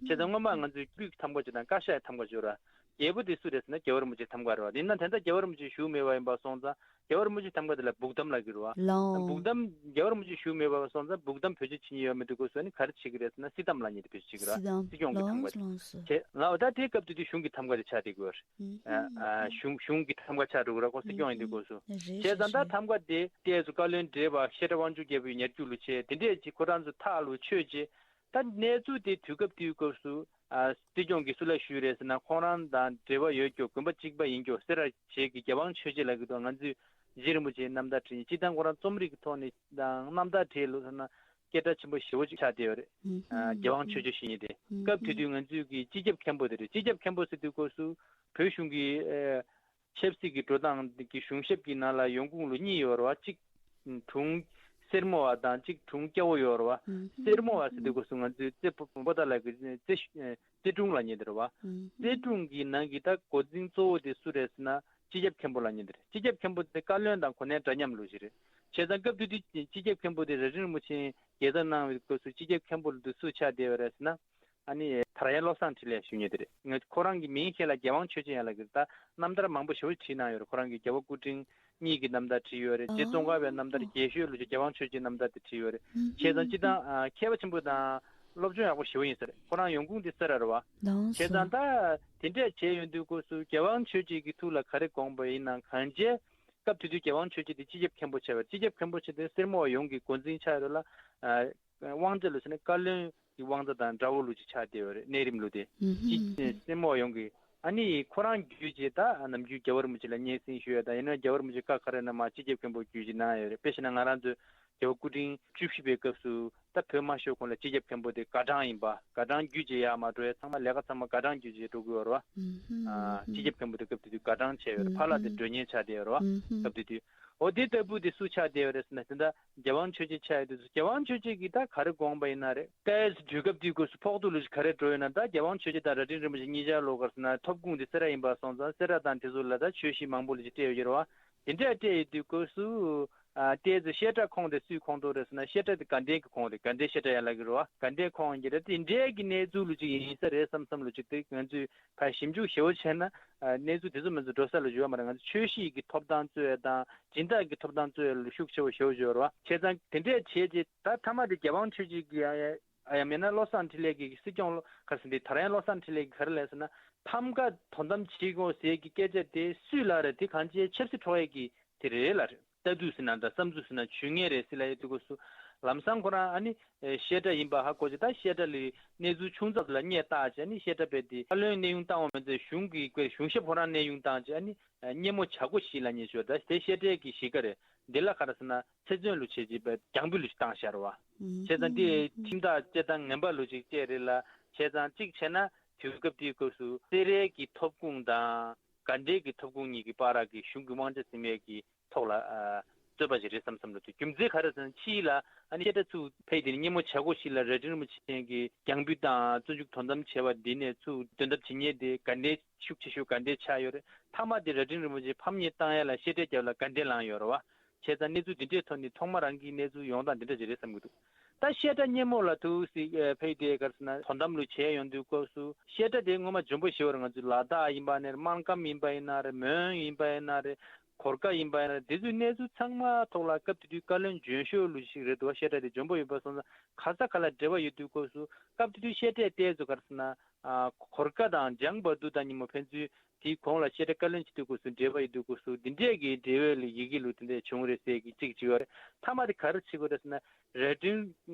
བྱས་ཙང་སྔོན་མ་ང་ཚོའི་རྒྱལ་པོའི་ཐམ་ག་ཅིག་དང་བཀའ་ཤག་གི་ཐམ་ག་ཅིག་ཡོད་ར། རྒྱལ་པོ་དེ་སུ་རེད་ཟེར་ན་རྒྱལ་བ་རིན་པོ་ཆེའི་ཐམ་ག་རེད་བ། ཡིན་ན་དེ་འདྲ་རྒྱལ་བ་རིན་པོ་ཆེ་བཞུགས་མེད་པ་ཡིན་པ་སོང་ཙང་རྒྱལ་བ་རིན་པོ་ཆེའི་ཐམ་ག་དེ་ལ་སྦུག་དམ་ལབ་ཀྱི་རེད་བ། ལའོ། སྦུག་དམ་རྒྱལ་བ་རིན་པོ་ཆེ་བཞུགས་མེད་པ་སོང་ཙང་སྦུག་དམ་བེད་སྤྱོད་བྱེད་མཁན་ཡོད་མི་འདུག་གོ་ཟེར་ནས་ག་རེ་བྱེད་ཀྱི་རེད་ཟེར་ན་སྲིད་དམ་ལབ་མཁན་དེ་བེད་སྤྱོད་བྱེད་ཀྱི་རེད་བ། སྲིད་དམ། སྲིད་སྐྱོང་གི་ཐམ་ག་ལོངས་དེ། སོ། བྱས་ལའོ། ད་དེའི་སྐབས་དེ་དུས་གཞུང་གི་ཐམ་ག་དེ་ཆགས་བསྡད་ཀྱི་ཡོད་རེད། ཨ་ཨ་གཞུང་གཞུང་གི་ཐམ་ག་ཆགས་འགྲོ་གི་རེད་ཁོ་སྲིད་སྐྱོང་ཡིན་དུས་སྐབས་སུ། རེད་བྱས་ཙང་ད་རེད། ཐམ་ག་དེ་ཏོག་ཙམ་བཀའ་བློན་བགྲེས་པ་བཤད་གྲྭ་དབང་ཕྱུག་རྒྱལ་པོའི་ཉར་རྒྱུགས་ལོ་བྱས་དེ་འདྲས་ཅིག་ཁོ་རང་ཚོ་ཐག་ལོ་ཆོད་རྗེས། ད་གནས་ཚུལ་དེ་དུས་སྐབས་དེའི་སྐབས་སུ་ཨ་སྲིད་སྐྱོང་གིས་སུ་ལ་ཞུས་རེད་ཟེར་ན་ཁོང་རང་དང་འབྲེལ་བ་ཡོད་ཀྱོག་དགོན་པ་གཅིག་པ་ཡིན་ཀྱོག་སེ་ར་བྱེས་ཀྱི་རྒྱལ་དབང་ཆོས་རྗེ་ལབ་ཀྱི་འདུག་ང་ཚོས་རྗེ་རིན་པོ་ཆེའི་རྣམ་ཐར་བྲིས་ནས་སྤྱིར་བཏང་ཁོ་རང་རྩོམ་རིག་གི་ཐོག་ནས་དང་རྣམ་ཐར་བྲིས་ལུགས་ཟེར་ན་སྐད་གྲགས་ཆེན་པོ་ཞེ་པོ་ཅིག་ཆགས་བསྡད་ཡོད་རེད། ཨ་རྒྱལ་དབང་ཆོས་རྗེ་ཞུ་མཁན་དེ། སྐབས་དེ་དུས་ང་ཚོས་ཀྱི་སྤྱི་ཁྱབ་མཁན་པོ་དེ་རེད། སྤྱི་ཁྱབ་མཁན་པོ་ཟེར་དུས་སྐབས་སུ་བོད་གཞུང་གི་ཨ་ཆབ་སྲིད་ཀྱི་འགྲོ་སྟངས་ཀྱི་གཞུང་ཞབས་ཀྱི་ནང་ལ་ཡོང་ཁུངས་ལོ་གཉིས་ཡོད་རེད་བ། གཅིག་དྲུང་སེར་མོ་བ་དང་གཅིག་དྲུང་སྐྱ་བོ་ཡོད་རེད་བ། སེར་མོ་བ་ཟེར་དུས་སྐབས་སུ་ང་ཚོའི་རྩེ་པོ་པོ་ཏཱ་ལ་གི་རྩེ་ཨ་རྩེ་དྲུང་ལབ་མཁན་དེ་རེད་བ། རྩེ་དྲུང་གི་ནང་གི་ད་འགོ་འཛིན་གཙོ་བོ་དེ་སུ་རེད་ཟེར་ན་སྤྱི་ཁྱབ་མཁན་པོ་ལབ་མཁན་དེ་རེད། སྤྱི་ཁྱབ་མཁན་པོ་དེ་བཀའ་བློན་དང་གོ་གནས་འདྲ་མཉམ་ལོ་ཞིག་རེད། བྱས་ཙང་སྐབས་དེ་དུས་སྤྱི་ཁྱབ་མཁན་པོ་དེ་རྭ་སྒྲེང་རིན་པོ་ཆེ་རྒྱལ་ཚབ་གནང་བའི་སྐབས་སུ་སྤྱི་ཁྱབ་མཁན་པོ་ལ་དུ་སུ་ཆགས་བསྡད་ཡོད་རེད་ཟེར་ན། ཨ་ནི་དར་ཡན་བློ་བཟང་འཕྲིན་ལས་ཞུ་མཁན་དེ་རེད། ངས་ཁོ་རང་གི་མིང་ཤེས་ལ་རྒྱལ་དབང་ཆོས་རྗེ་ཡང་ལབ་ཀྱི་རེད། ད་རྣམ་ཐར་མང་པོ་ཞེ་པོ་བྲིས་གནང་ཡོད་རེད། ཁོ་རང་གིས་རྒྱལ་བ་སྐུ་ཕྲེང་གཉིས་ཀྱི་རྣམ་ཐར་བྲིས་ཡོད་རེད། རྗེ་ཙོང་ཁ་པའི་རྣམ་ཐར་རྒྱས་ཤོས་ལོ་ཅིག་རྒྱལ་དབང་ཆོས་རྗེའི་རྣམ་ཐར་དེ་བྲིས་ཡོད་རེད། བྱས་ཙང་སྤྱིར་བཏང་ཨ་མཁས་པ་ཆེན་པོ་དང་སློབ་སྦྱོང་ཡག་པོ་ཞེ་པོ་ཡིན་ས་རེད། ཁོ་རང་ཡོང་ཁུངས་དེ་སེ་ར་རེད་བ། ལགས་སོ། བྱས་ཙང་ད་དེ་འདྲས་བྱས་ཡོང་དུས་སྐབས་སུ་རྒྱལ་དབང་ཆོས་རྗེ་གི་ཐུགས་ལ་ག་རེ་དགོངས་པ་ཡིན་ནའང་གང་བྱས། སྐབས་དེ་དུས་རྒྱལ་དབང་ཆོས་རྗེ་དེ་སྤྱི་ཁྱབ་མཁན་པོ་བྱས་པ་རེད། སྤྱི་ཁྱབ་མཁན་པོ་བྱས་ཏེ་སེར་མོ་བ་ཡོངས་ཀྱི་འགོ་འཛིན་ཆགས་ཡོད་རེད་ལ། ཨ་དབང་རྩ་ལོ་ཟེར་ནས་བཀའ་བློན་གྱི་དབང་རྩ་དང་འདྲ་བོ་ལོ་ཅིག་ཆགས་བསྡད་ཡོད་རེད། གནས་རིམ་ལོ་དེ། སྤྱི་སེར་མོ་བ་ཡོངས་ཀྱི། ཨ་ནི་ཁོ་རང་བརྒྱུད་བྱས་ད་ནམ་རྒྱུན་རྒྱལ་བ་རིན་པོ་ཆེ་ལ་སྙན་སེང་ཞུ་ཡ་དང་ཡིན་ན་རྒྱལ་བ་རིན་པོ་ཆེ་བཀའ་ག་རེ་གནང་མ་སྤྱི་ཁྱབ་མཁན་པོ་བརྒྱུད་བྱས་གནང་ཡ་ཡོད་རེད། དཔེ་བཞག་ན་ང་རང་ཚོའི་རྒྱལ་བ་སྐུ་ཕྲེང་བཅུ་བཞི་པའི་སྐབས་སུ་ད་བོད་དམར་ཤོག་ཁོངས་ལ་སྤྱི་ཁྱབ་མཁན་པོ་དེ་དགའ་གྲངས་ཡིན་པ། དགའ་གྲངས་བརྒྱུད་བྱས་ཡར་མར་འགྲོ་ཡ་ཚང་མ་ལས་ཀ་ཚང་མ་དགའ་གྲངས་བརྒྱུད་བྱས་འགྲོ་གི་ཡོད་རེད་བ། ཨ་སྤྱི་ཁྱབ་མཁན་པོ་དེ་སྐབས་དེ་དུས་དགའ་གྲངས་བྱས་ཡོད་རེད། ཕ་ལགས་དེ་མགྲོན་གཉེར་ཆགས་བསྡད་ཡོད་རེད་བ། སྐབས་དེ་དུས། འོ་དེ་ལྟ་བུ་དེ་སུ་ཆགས་བསྡད་ཡོད་རེད་ཟེར་ན། དེ་འདྲ་རྒྱལ་དབང་ཆོས་རྒྱལ་ཆགས་ཡོད་དུས་སུ་རྒྱལ་དབང་ཆོས་རྒྱལ་གྱིས་ད་ག་རེ་དགོངས་པ་ཡིན་ན་རེད། ད་དུས་སྐབས་དེའི་སྐབས་སུ་ཕོག་ཐུག་ལོ་ཞིག་ག་རེ་འགྲོ་ཡོད་ན། ད་རྒྱལ་དབང་ཆོས་རྒྱལ་དང་རྭ་སྒྲེང་རིན་པོ་ཆེ་གཉིས་ཆར་ལོ་ག་རེ་ཟེར་ན་ཐོབ་ཁུངས་དེ་སེ་ར་ཡིན་པ་སོང་ཙང་སེ་ར་དང་དེ་ཚོ་ལ་ད་ཆོས་གཞིས་མང་པོ་ལོ་ཞིག་སྤྲད་ཡོད་རེད་བ། དེ་འདྲ་སྤྲད་ཡོད་དུས་སྐབས་སུ། ཨ་ཏོག་ཙམ་བཤད་གྲྭ་ཁོངས་དེ་སུའི་ཁོངས་གཏོགས་རེད་ཟེར་ན། བཤད་གྲྭ་དེ་དགའ་ལྡན་གྱི་ཁོངས་རེད། དགའ་ལྡན་བཤད་གྲྭ་ཡན་ལག་གི་རེད་བ། དགའ་ལྡན་ཁོངས་ཀྱི་རེད། དེ་འདྲའི་གི་གནས་ཚུལ་ལོ་ཅིག་ཡིན་ས་རེད་བསམ་བསམ་ལོ་ཅིག་དེ་ང་ཚོས་ཕར་ཞིབ་འཇུག་ཞེ་པོ་བྱས་ན། ཨ་གནས་ཚུལ་དེ་ཚོ་མི་ཚོ་འགྲོ་ས་ལོ་ཅིག་ཡོད་མ་རེད། ང་ཚོ་ཆོས་གཞིས་ཀྱི་ཐོབ་ཐང་རྩོད་ཡ་དང་སྦྱིན་བདག་གི་ཐོབ་ཐང་རྩོད་ཡ་ལ་ཤུགས་ཆེ་བོ་ཞེ་པོ་ཅིག་ཡོད་རེད་བ། བྱས་ཙང་དེ་འདྲས་བྱས་རྗེས་ད་མཐའ་མ་དེ་རྒྱལ་དབང་ཆོས་རྒྱལ་གྱི་ཨ་ཡ་ཨ་ཡང་མིན་ན་བློ་བཟང་འཕྲིན་ལས་ཀྱི་སྲིད་སྐྱོང་ལོ་ག་རེ་ཟེར་འདི་ད་རང་བློ་བཟང་འཕྲིན་ལས་ཀྱིས་ག་རེ་ལབ་ཟེར་ན། ཕམ་ཁ་དོ་དམ་བྱེད་དགོས་ཟེར་གྱི་སྐད་ཆ་དེ་སུས་ལབ་རེད། དེ་གང་ཅིའི་ཆབ་སྲིད་འཕྲོག་ཡས་ཀྱི་དེ་རེད་ལབ་རེད། ལྟ་དུས་ཟེར་ན་འདྲ་བསམ་ཚུལ་ཟེར་ན་ཇུས་ངན་རེད་ཟེར་ལབ་ཡས་དུས་སྐབས་སུ་ལམ་སང་ཁོ་རང་ཨ་ནི་ཨེ་བཤད་གྲྭ་ཡིན་པ་ཧ་གོ་བྱས། ད་བཤད་གྲྭ་ལ་གནས་ཚུལ་ཆུང་ཙག་ལ་བརྙས་བཏགས་བྱས། ཨ་ནི་བཤད་གྲྭ་པས་དེ་བཀའ་བློན་གནས་དབྱུང་བཏང་བ་མ་ཚད་གཞུང་གི་དཔེར་གཞུང་ཞབས་ཁོ་རང་གནས་དབྱུང་བཏང་བྱས། ཨ་ནི་སྙེ་མོ་བྱ་སྒོ་ཞིག་ལ་ཉེ་ཞོར་ད་དེ་བཤད་གྲྭའི་གི་གཞིས་ཀ་རེད། འདི་ལ་ག་རེ་ཟེར་ན་ཚེ་བཙོན་ལུ་བྱས་རྗེས་པའི་རྒྱང་འབུད་ལུ་ཞིག་བཏང་བཞག་རེད་བ། བྱས་ཙང་འདི་ཁྲིམས་ཐག་བཅད་སྟངས་ངན་པ་ལུ་ཅིག་བཅད་རེད་ལ། བྱས་ཙང་གཅིག་བྱས་ན་དུས་སྐབས་དེའི་སྐབས་སུ་སེ་རའི་གི་ཐོབ་ཁུངས་དང་དགའ་ལྡན་གྱི་ཐོབ་ཁུངས་གཉིས་ཀྱི་བར་གྱི་གཞུང་གི་དབང་ཆ་ཟིན་པའི་གི་ཐོག་ལ་ཨ་རྩོད་པ་ཞིག་རེད་བསམ་བསམ་ལ་འདུག་རྒྱུ་མཚན་ག་རེ་ཟེར་ན་ཕྱིས་ལ་ཨ་ནི་བཤད་གྲྭ་ཚུགས་ཕེབས་དེ་ནི་སྙེ་མོ་བྱ་སྒོ་ཞིག་ལ་རྭ་སྒྲེང་རིན་པོ་ཆེ་གི་རྒྱང་འབུད་དང་བཙོན་འཇུག་དོ་དམ་བྱས་པ་འདི་ནས་ཚུར་འདོན་ཐབས་བྱེད་མཁན་དེ་དགའ་ལྡན་ཤུགས་ཆེ་ཤོས་དགའ་ལྡན་ཆགས་ཡོད་རེད། མཐའ་མ་དེ་རྭ་སྒྲེང་རིན་པོ་ཆེ་ཕམ་ཉེས་བཏང་ཡ་ལ་བཤད་གྲྭའི་རྒྱབ་ལ་དགའ་ལྡན་ལངས་ཡོད་རེད་བ། བྱས་ཙང་གནས་ཚུལ་འདི་འདྲའི་ཐོག་ནས་ཐོག་མ་རང་གི་གནས་ཚུལ་ཡོང་སྟངས་འདི་འདྲ་ཞིག་རེད་བསམ་གྱི་འདུག་ད་བཤད་གྲྭ་སྙེ་མོ་ལ་ཐུགས་སྲིད་ཨེ་ཕེབས་དེ་ག་རེ་ཟེར་ན་དོ་དམ་ལུ་བྱས་ཡོང་དུས་སྐབས་སུ་བཤད་གྲྭ་དེ་སྔོན་མ་འཇོན་པོ་ཞེ་པོ་རེད། ང་ཚོའི་ལ་དྭགས་ཡིན་པ་ནས་སྨར་ཁམས་ཡིན་པ་ཡིན་ན་རེད། མོན་ཡིན་པ་ཡིན་ན་རེད། གོར་ཁ་ཡིན་པ་ཡིན་ན་རེད། དེ་ཚོའི་གནས་ཚུལ་ཚང་མ་ཐོག་ལ་སྐབས་དེ་དུས་བཀའ་བློན་འཇོན་ཤོས་ལུ་ཞིག་རེད་འདུག་བཤད་གྲྭ་དེ་འཇོན་པོ་ཡོད་པ་སོང་ཙང་ག་ས་ག་ལ་འབྲེལ་བ་ཡོད་དུས་སྐབས་སུ་སྐབས་དེ་དུས་བཤད་གྲྭའི་ལྟས་ཚོ་ག་རེ་ཟེར་ན་ཨ་གོར་ཁ་དང་འཇང་བ་དུ་དང་ཉིན་མོ་ཕན་ཚུན་དེའི་གོང་ལ་བཤད་གྲྭ་བཀའ་བློན་བྱེད་དུས་སྐབས་སུ་འབྲེལ་བ་ཡོད་དུས་སྐབས་སུ་འདི་འདྲས་ཀྱི་འབྲེལ་བའི་ལ་ཡི་གེ་ལུ་དེ་འདྲས་བྱུང་རེད་ཟེར་གྱི་གཅིག་བྱས་ཡོད་རེད། མཐའ་མ་དེ་ག་རེ་བྱེད་དགོས་རེད་ཟེར་ན་རྭ་སྒྲེང་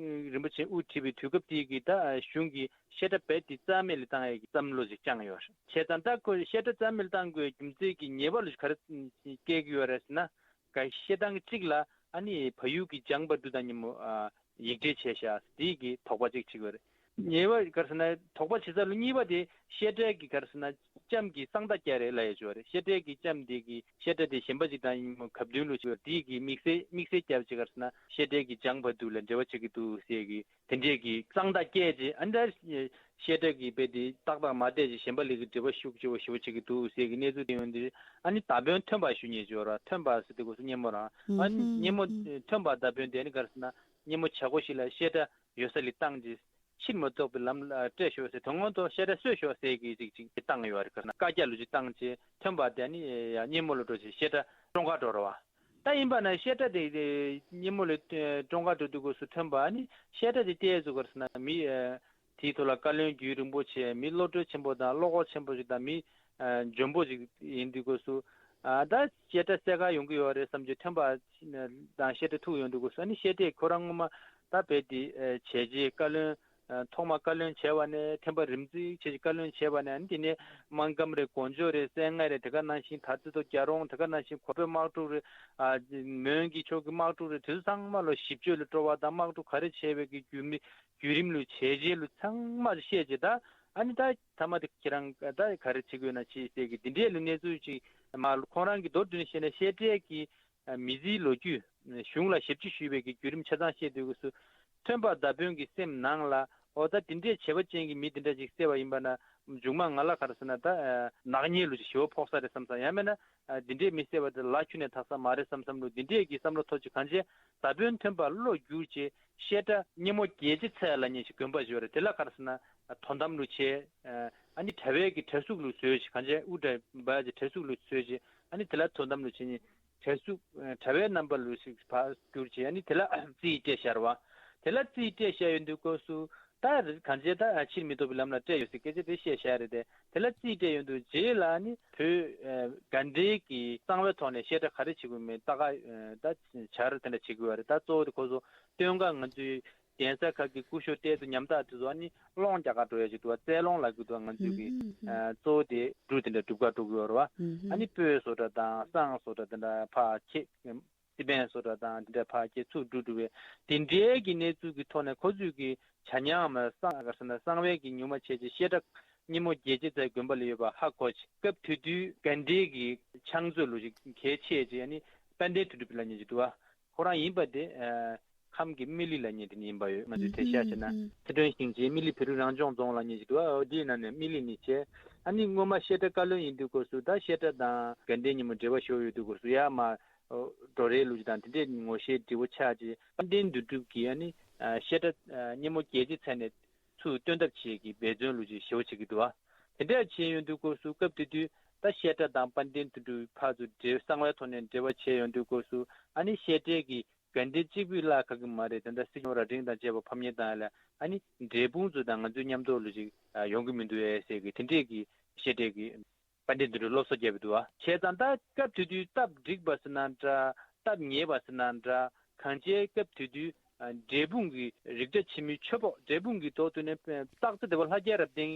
རིན་པོ་ཆེ་དབུ་ཁྲིད་པའི་དུས་སྐབས་དེའི་གི་ད་གཞུང་གི་བཤད་གྲྭ་རྦད་དེ་རྩ་མེད་ལ་བཏང་ཡས་ཀྱི་བསམ་བློ་ཞིག་བཅངས་ཡོད་རེད། བྱས་ཙང་ད་ཁོས་བཤད་གྲྭ་རྩ་མེད་ལ་བཏང་དགོས་རྒྱུ་མཚན་གྱི་ཉེས་པ་ལུ་ག་རེ་བཀལ་གྱི་ཡོད་རེད་ཟེར་ན། ག་བཤད་སྟངས་གཅིག་ལ་ཨ་ནི་བལ་ཡུལ་གྱི་འཇང་བ་དུ་དང་ཉིན་མོ་ཨ་ཡིག་འབྲེལ་བྱས་ཤག་དེའི་གི་དོགས་པ་གཅིག་བྱེད་ཀྱི་ཡོད་རེད། ཉེས་པ་ག་རེ་ཟེར་ན་དོགས་པ་བྱེད་ས་ལུ་གཉིས་པ་དེ་བཤད་གྲྭའི་གི་ག་རེ་ཟེར་ན་ལྕམ་གྱི་གསང་བདག་བསྐྱལ་རེད་ལབ་ཡས་ཅིག་ཡོད་རེད། བཤད་གྲྭའི་གི་ལྕམ་དེ་གི་བཤད་གྲྭ་དེ་གཞན་པ་ཅིག་དང་ཉིན་མོ་གབ་མཐུན་ལུ་ཅིག་ཡོད་རེད། དེའི་གི་དམིགས་བསལ་དམིགས་བསལ་བརྒྱབ་ཅིག་ག་རེ་ཟེར་ན་བཤད་གྲྭའི་གི་འཇང་བ་དུ་ལ་འབྲེལ་བ་བྱེད་ཀྱི་འདུག་ཟེར་གི་དེ་འདྲས་ཀྱི་གསང་བདག་བསྐྱལ་རྗེས་ཨ་ནི་ད་བཤད་གྲྭ་གི་དཔེ་དེ་ཏག་ཏག་མ་བསྡད་རྗེས་གཞན་པ་ལས་ཀྱི་འབྲེལ་བ་ཤུགས་ཆེ་བོ་ཞེ་པོ་བྱེད་ཀྱི་འདུག་ཟེར་གི་གནས་ཚུལ་དེ་ཡོང་དུས་ཨ་ནི་མདའ་དཔོན་ཐོན་པ་ཞུ་མཁན་ཅིག་ཡོད་རེད། ཐོན་པ་ཟེར་དུས་སྐབས་སུ་སྙེ་མོ་རང་ཨ་ནི་སྙེ་མོ་ཐོན་པ་མདའ་དཔོན་དེ་ཨ་ནི་ག་རེ་ཟེར་ན་སྙེ་མོ་བྱ་སྒོ་ཞིག་ལ་བཤད་གྲྭ་ཡོད་ས་ལ་བཏང་རྗེས་ཕྱིར་མ་ལྡོག་པའི་ལམ་ལ་སྤྲད་ཤོག་ཟེར། དོན་དངོས་ཐོག་བཤད་གྲྭ་གསོས་ཤོག་ཟེར་གི་ཅིག་ཅིག་བཏང་ཡོད་རེད། ག་རེ་ཟེར་ན་བཀའ་རྒྱ་ལུ་ཅིག་བཏང་རྗེས་ཐོན་པ་དེ་ཨ་ནི་ཡ་སྙེ་མོ་ལ་འགྲོ་རྗེས་བཤད་གྲྭ་བཀྲོངས་ཁ་འགྲོ་རེད་བ། ད་ཡིན་པ་ན་བཤད་གྲྭ་དེ་དེ་སྙེ་མོ་ལ་བཀྲོངས་ཁ་འགྲོ་དུས་སྐབས་སུ་ཐོན་པ་ཨ་ནི་བཤད་གྲྭ་དེ་བལྟས་ཚུལ་ག་རེ་ཟེར་ན་མི་ཨ་དེའི་ཐོག་ལ་བཀའ་བློན་རྒྱུན་རིང་པོ་ཆེ་མི་བློ་གྲོས་ཆེན་པོ་དང་བློ་ཁོག་ཆེན་པོ་ཞིག་དང་མི་ཨ་འཇོན་པོ་ཞིག་ཡིན་དུས་སྐབས་སུ་ཨ་ད་བཤད་གྲྭ་གསལ་ཁ་ཡོང་གི་ཡོད་རེད་བསམ་རྗེས་ཐོན་པ་དང་བཤད་གྲྭ་ཐུག་ཡོང་དུས་སྐབས་སུ་ཨ་ནི་བཤད་གྲྭས་ཁོ་རང་སྔོན་མ་ད་རྦད་དེ་ཨ་བྱས་རྗེས་བཀའ་བློན་ཐོག་མ་བཀའ་བློན་བྱས་པ་ནས་ཐེམ་པ་རིམ་འཛེགས་བྱས་བཀའ་བློན་བྱས་པ་ནས་ཨ་ནི་དེ་ནས་སྨར་ཁམས་རེད། གོ་འཇོ་རེད། བཙན་ལྔ་རེད། དེ་ག་ནང་བཞིན་ད་རྩི་ཏོ་རྒྱ་རོང་། དེ་ག་ནང་བཞིན་གོ་པོད་དམག་འཁྲུག་རེད། ཨ་མོན་གྱི་ཕྱོགས་ཀྱི་དམག་འཁྲུག་རེད། དེ་ཚོ་ཚང་མ་ལོ་ཞིབ་དཔྱོད་ལ་སྤྲོ་བ་དང་དམག་འཁྲུག་ག་རེ་བྱས་པའི་གི་བརྒྱུད་མི་བརྒྱུད་རིམ་ལོ་བྱས་རྗེས་ལོ་ཚང་མ་བཤད་རྗེས་ད་ཨ་ནི་ད་ཐ་མ་དེ་ཁྱེད་རང་ད་ག་རེ་བྱེད་དགོས་ན་བྱེད་ཟེར་གི་འདི་འདྲའི་ལོ་གནས་ཚུལ་ཅིག་མ་ཁོང་རང་གི་མདོར་བསྡུས་ནས་བཤད་ན་བཤད་གྲྭའི་གི་མི་ཚེའི་ལོ་རྒྱུས། གཞུང་ལ་ཞབས་ཕྱི་ཞུས་པའི་གི་བརྒྱུད་རིམ་ཆ་ཚང་བཤད་དུས་སྐབས་སུ། ཐོན་པ་མདའ་དཔོན་གྱི་སེམས་ནང་ལ་འོ་ད་འདི་འདྲའི་བྱེད་པ་ཅན་གྱི་མི་འདི་འདྲ་ཅིག་བསད་པ་ཡིན་པ་ན་མཇུག་མ་ང་ལ་ག་རེ་ཟེར་ན་ད་ནག་ཉེས་ལུ་ཅིག་ཞེ་པོ་ཕོག་ས་རེད་བསམ་ས། ཡང་མིན་ན་འདི་འདྲའི་མི་བསད་པ་དེ་ལ་ཁྱོན་ནས་དག་ས་མ་རེད་བསམ་བསམ་ལུ་འདི་འདྲའི་གི་བསམ་བློ་ཐོག་ཅིག་གང་བྱས་མདའ་དཔོན་ཐོན་པ་བློ་བསྒྱུར་བྱས་བཤད་གྲྭ་སྙེ་མོ་རྒྱལ་བྱེད་ཚལ་ལབ་མཁན་ཞིག་དགོན་པ་ཞིག་ཡོད་རེད། དེ་ལ་ག་རེ་ཟེར་ན་དོ་དམ་ལུ་བྱས། ཨ་ནི་གྲྭ་པའི་གི་གྲྭ་གཟུགས་ལུ་བཟོས་ཤིག་གང་བྱས་དབུ་སྐྲ་འབག་ཅིག་གྲྭ་གཟུགས་ལུ་བཟོས་ཤིག་ཨ་ནི་དེ་ལ་དོ་དམ་ལུ་བྱེད་ནི་གྲྭ་གཟུགས་གྲྭ་པའི་རྣམ་པ་ལུ་ཞིག་ཕར་བསྒྱུར་བྱས་ཨ་ནི་དེ་ལ་རྩིས་སྤྲད་བཞག་རེད་བ། དེ་ལ་རྩིས་སྤྲད་བཞག་ཡོད་དུས་སྐབས་སུ་ད་གང་བྱས་ད་ཕྱིར་མི་ལྡོག་པའི་ལམ་ལ་སྤྲད་ཡོད་ཟེར་སྐད་ཆ་དེ་བཤད་བཞག་རེད་དེ། དེ་ལ་རྩིས་སྤྲད་ཡོད་དུས་རྗེས་ལ་ཨ་ནི་བོད་དགའ་ལྡན་གྱི་གསང་བའི་ཐོག་ནས་བཤད་གྲྭ་ག་རེ་བྱེད་དགོས་མིན་ལྟ་ག་ད་བྱ་ར་དེ་འདྲ་བྱེད་དགོས་པ་རེད། ད་གཙོ་བོ་དེ་ཁོ་ཚོ་སྟོན་ཀ་ང་ཚོའི་གདན་ས་ཁག་གི་སྐུ་ཞབས་བསྟན་འཛིན་ཉམ་ཐག་དེ་ཚོ་ཨ་ནི་སློང་རྒྱག་ག་འགྲོ་ཡ་ཅིག་འདུག་བ། རྩེད་སློང་ལབ་གི་འདུག་བ། ང་ཚོའི་གི་ཨ་གཙོ་བོ་དེ་འབྲུ་དེ་འདྲ་སྒྲུབ་ག་འགྲོ་གི་ཡོད་རེད་བ། ཨ་ནི་སྤོས་བཟོ་གྲྭ་དང་བསང་བཟོ་གྲྭ་དེ་འདྲ་ཕར་ཁྱེར། རྩི་འབེན་བཟོ་གྲྭ་དང་དེ་འདྲ་ཕར་ཁྱེར་ཚུར་འབྲུ་སྒྲུབ་པའི་དེ་འདྲའི་གི་གནས་ཚུལ་གི་ཐོག་ནས་ཁོ་ཚོས་གི་ཇ་མཉམ་བསང་ག་རེ་ཟེར་ན་གསང་བའི་གི་ཉུང་མ་བྱས་རྗེས་བཤད་གྲྭ་སྙེ་མོ་རྒྱལ་བྱེད་ཚལ་དགོན་པ་ལ་ཡོད་པ་ཧ་གོ་རྗེས་སྐབས་དེ་དུས་དགའ་ལྡན་གྱི་ཕྱག་མཛོད་ལུ་ཞིག་གལ་ཆེ་རྗེས་ཨ་ནི་ དཔལ་ལྡན་དོན་གྲུབ་ལབ་མཁན་ཅིག་འདུག་བ། ཁོ་རང་ཡིན་པ་དེ་ཨ་ཁམས་ཀྱི་སྨི་ལི་ལབ་མཁན་དེ་ནས་ཡིན་པ་ཡོད། ང་ཚོས་དེ་བཤད་བྱས་ན་ཨུ་ཨུ་སི་ཁྲོན་ཞིང་ཆེན་སྨི་ལི་བོད་རིགས་རང་སྐྱོང་རྫོང་ལབ་མཁན་ཅིག་འདུག་བ། འོ་དེའི་ནང་ནས་སྨི་ལི་ནས་བྱས། ཨ་ནི་སྔོན་མ་བཤད་གྲྭ་བཀའ་བློན་ཡིན་དུས་སྐབས་སུ་ད་བཤད་གྲྭ་དང་དགའ་ལྡན་ཉིན་མོ་འབྲེལ་བ་ཞུ་ཡོད་དུས་སྐབས་སུ་ཡར་མར་འགྲོ་རེས་ལུགས་ཅིག་དང་དེ་འདྲས་ངོ་ཤེས་འདྲིས་པོ་ཆགས་རྗེས་དཔལ་ལྡན་དོན་གྲུབ་ཀྱིས་ཨ་ནི་བཤད་གྲྭ་སྙེ་མོ་རྒྱལ་སྤྱིའི་ཚད་ནས་ཚུར་བཏོན་ཐབས་བྱེད་ཀྱི་འབད་བརྩོན་ལུགས་ཅིག་ཞེ་པོ་བྱེད་ཀྱི་འདུག་བ། དེ་འདྲ་བྱས་ཡོང་དུས་སྐབས་སུ་སྐབས་དེ་དུས་ད་བཤད་གྲྭ་དང་དཔལ་ལྡན་དོན་གྲུབ་ཕར་ཚུར་འབྲེལ་གསང་བའི་ཐོག་ནས་འབྲེལ་བ་བྱས་ཡོང་དུས་སྐབས་སུ་ཨ་ནི་བཤད་གྲྭའི་གི་དགའ་ལྡན་གཅིག་པུས་བརླག་ག་གི་མ་རེད། ད་ལྟ་སྲིད་སྐྱོང་རྭ་སྒྲེང་དང་བཅས་པ་ཕམ་ཉེས་བཏང་ཡ་ལ་ཨ་ནི་འབྲས་སྤུངས་ཚོ་དང་ང་ཚོའི་མཉམ་དུ་ལུགས་ཅིག་ཡོང་གི་མི་འདུག་ཨེ་ཟེར་གི་དེ་འདྲས་ཀྱི་བཤད་གྲྭའི་གི་དཔལ་ལྡན་དོན་གྲུབ་སློབ་གསོ་བརྒྱབ་པ་འདུག་བ། བྱས་ཙང་ད་སྐབས་དེ་དུས་སྟབས་འགྲིག་པ་ཟེར་ན་འདྲ། སྟབས་ཉེས་པ་ཟེར་ན་འདྲ། གང་ཅིའི་སྐབས་དེ་དུས་ཨ་འབྲས་སྤུངས་ཀྱི་རིགས་གྲྭ་ཆེན་མོའི་ཆོས་ཕོགས། འབྲས་སྤུངས་ཀྱི་ཐོག་ཏུ་ནས་སྟག་རྩེ་རྒྱལ་བ་ལྷ་རྒྱལ་རབས་ལྡན་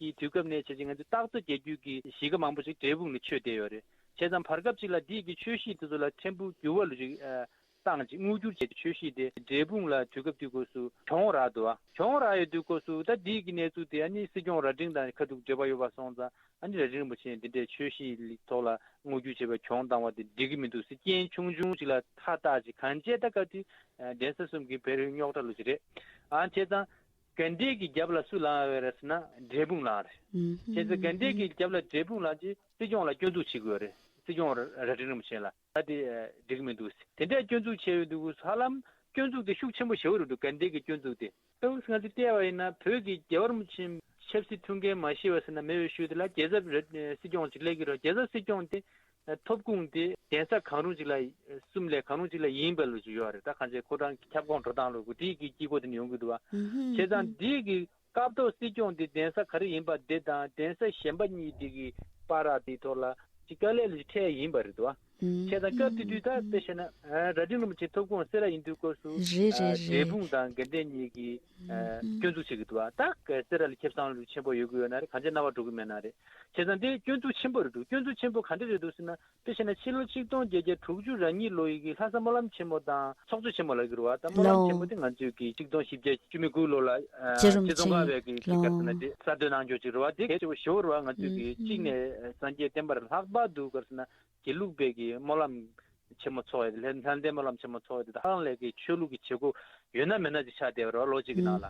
གྱི་དུས་སྐབས་ནས་བྱས་ཙང་ང་ཚོས་སྟག་རྩེ་རྒྱལ་རྒྱུད་ཀྱི་གཞིས་ཀ་མང་པོ་ཞིག་འབྲས་སྤུངས་ནས་ཆོས་བསྡད་ཡོད་རེད། བྱས་ཙང་བར་སྐབས་ཅིག་ལ་འདི་ཡི་གི་ཆོས་གཞིས་དེ་ཚོ་ལ་ཕྲན་བུ་འགྱུར་བ་ལུགས་ཅིག་ཨ་བཏང་ཅིག་སྔོ་འགྱུར་བྱས་ཏེ་ཆོས་གཞིས་དེ་འབྲས་སྤུངས་ལ་དུས་སྐབས་དེའི་སྐབས་སུ་གྱོང་རག་འདུག་བ། གྱོང་རག་ཡོད་དུས་སྐབས་སུ་ད་འདི་ཡི་གི་གནས་ཚུལ་དེ་ཨ་ནི་སྲིད་སྐྱོང་རྭ་སྒྲེང་དང་ཁ་ཐུག་འབྲེལ་བ་ཡོད་པ་སོང་ཙང་ཨ་ནི་རྭ་སྒྲེང་རིན་པོ་ཆེ་འདི་འདྲའི་ཆོས་གཞིས་ཐོག་ལ་སྔོ་འགྱུར་བྱས་པའི་གྱོང་བཏང་བ་དེ་འགྲིག་གི་མི་འདུག་ཟེར་རྐྱེན་ཆུང་ཆུང་ཅིག་ལ་ཐག་བཏགས་ཅིག་གང་བྱས་ད་སྐབས་དེ་གདན་ས་གསུམ་གྱི་བོད་རིགས་རྙོག་དྲ་ལུགས་ཅིག་རེད། ཨ་བྱས་ཙང་དགའ་ལྡན་གྱི་རྒྱབ་ལ་སུ་ལངས་ཡོད་རེད་ཟེར་ན་འབྲས་སྤུངས་ལངས་རེད། བྱས་ཙང་དགའ་ལྡན་གྱི་རྒྱབ་ལ་འབྲས་སྤུངས་ལངས་རྗེས་སྲིད་སྐྱོང་ལ་སྐྱོན་འཛུགས་བྱེད་དགོས་རེད། སྲིད་སྐྱོང་རྭ་སྒྲེང་རིན་པོ་ཆེ་ལ། ད་དེ་འགྲིག་མི་འདུག་དེ་འདྲའི་སྐྱོན་འཛུགས་བྱས་ཡོད་འདུག་ཧ་ལམ་སྐྱོན་འཛུགས་དེ་ཤུགས་ཆེན་པོ་ཞེ་པོ་རེད་འདུག་དགའ་ལྡན་གྱི་སྐྱོན་འཛུགས་དེ། ཏོག་ཙམ་ང་ཚོས་བལྟས་པ་ཡིན་ན་བོད་ཀྱི་རྒྱལ་བ་རིན་པོ་ཆེ་ཆབ་སྲིད་ཐུགས་འགན་མ་བཞེས་པ་ཟེར་ན་མེད་པའི་ཤུལ་དེ་ལ་རྒྱལ་ཚབ་ར་སྲིད་སྐྱོང་ཅིག་སླེབས་ཀྱི་རེད། རྒྱལ་ཚབ་སྲིད་སྐྱོང་དེ་ཐོབ་ཁུངས་དེ་གདན་ས་གང་རུང་ཅིག་ལ་གསུམ་ལས་གང་རུང་ཅིག་ལ་ཡིན་པ་ལུགས་ཅིག་ཡོད་རེད། ད་གང་ཅི་ཁོ་རང་ཁྱབ་ཁོངས་འགྲོ་སྟངས་ལུགས་དེའི་གི་དཀྱིལ་འཁོར་དེ་ནས་ཡོང་གི་འདུག་བ། བྱས་ཙང་འདི་གི་སྐབས་ཐོག་སྲིད་སྐྱོང་དེ་གདན་ས་ག་རེ་ཡིན་པ་དེ་དང་གདན་ས་གཞན་པ་གཉིས་དེ་གི་བར་དེའི་ཐོག་ལ་ཅིག་དཀའ་ལས་ལ་འཕྲད་ཡིན་པ་རེད་དོ། བྱས་ཙང་སྐབས་དེ་དུས་ད་དཔེ་བཤད་ན་རྭ་སྒྲེང་རིན་པོ་ཆེ་ཐོབ་ཁུངས་སེ་ར་ཡིན་དུས་སྐབས་སུ་རེད་རེད་རེད། འབྲས་སྤུངས་དང་དགའ་ལྡན་གཉིས་ཀྱིས་སྐྱོན་འཛུགས་བྱེད་ཀྱི་འདུག་བ། ད་སེ་ར་ལ་ཁེ་བཟང་ལུགས་ཆེན་པོ་ཡོད་ཀྱི་ཡོད་ན་རེད། གང་ཅི་སྣང་བ་འགྲོ་གི་མེད་ན་རེད། བྱས་ཙང་དེ་སྐྱོན་འཛུགས་ཆེན་པོ་རེད་འདུག་སྐྱོན་འཛུགས་ཆེན་པོ་ག་འདྲ་རེད་འདུག་ཟེར་ན། དཔེ་བྱས་ན་ཕྱི་ལོ་ཆིག་སྟོང་བརྒྱད་བརྒྱ་དྲུག་ཅུ་རེ་གཉིས་ལོ་ཡི་གི་ལྷ་ས་སྨོན་ལམ་ཆེན་མོ་དང་ཚོགས་ཆོས་ཆེན་མོ་ལབ་ཀྱི་རེད་བ། ད་སྨོན་ལམ་ལོ། ཆེན་མོ་དེ་ང་ཚོས་ཀྱི་ཆིག་སྟོང་བཞི་བརྒྱ་བཅུ་མེད་དགུ་ལོ་ལ་རྗེ་རིན་པོ་ཆེ་ཙོང་ཁ་པའི་གི་ག་ལོ་ཟེར་ན་དེ་གསར་གཏོད་གནང་རྒྱུ་ཅིག་རེད་བ། དེ་གལ་ཆེ་བོ་ཞེ་པོ་རེད་བ། ང་ཚོས་ཀྱི་གཅིག་ནས་སངས་རྒྱས་བསྟན་པར་ལྷག་པར་དུ་ག་རེ་ཟེར་ན་དགེ་ལུགས་པའི་གི་སྨོན་ལམ་ཆེན་མོ་ཚོགས་ཡོད་དེ་ལྷ་ལྷ་ལྡན་སྨོན་ལམ་ཆེན་མོ་ཚོགས་ཡོད་དེ་ད་ཧང་ལས་ཀྱི་ཆོས་ལུགས་ཀྱི་བྱེད་སྒོ་ཡོད་ན་མེད་ན་ཅིག་ཆགས་བསྡད་པ་རེད་བ། ལོ་གཅིག་གི་ནང་ལ།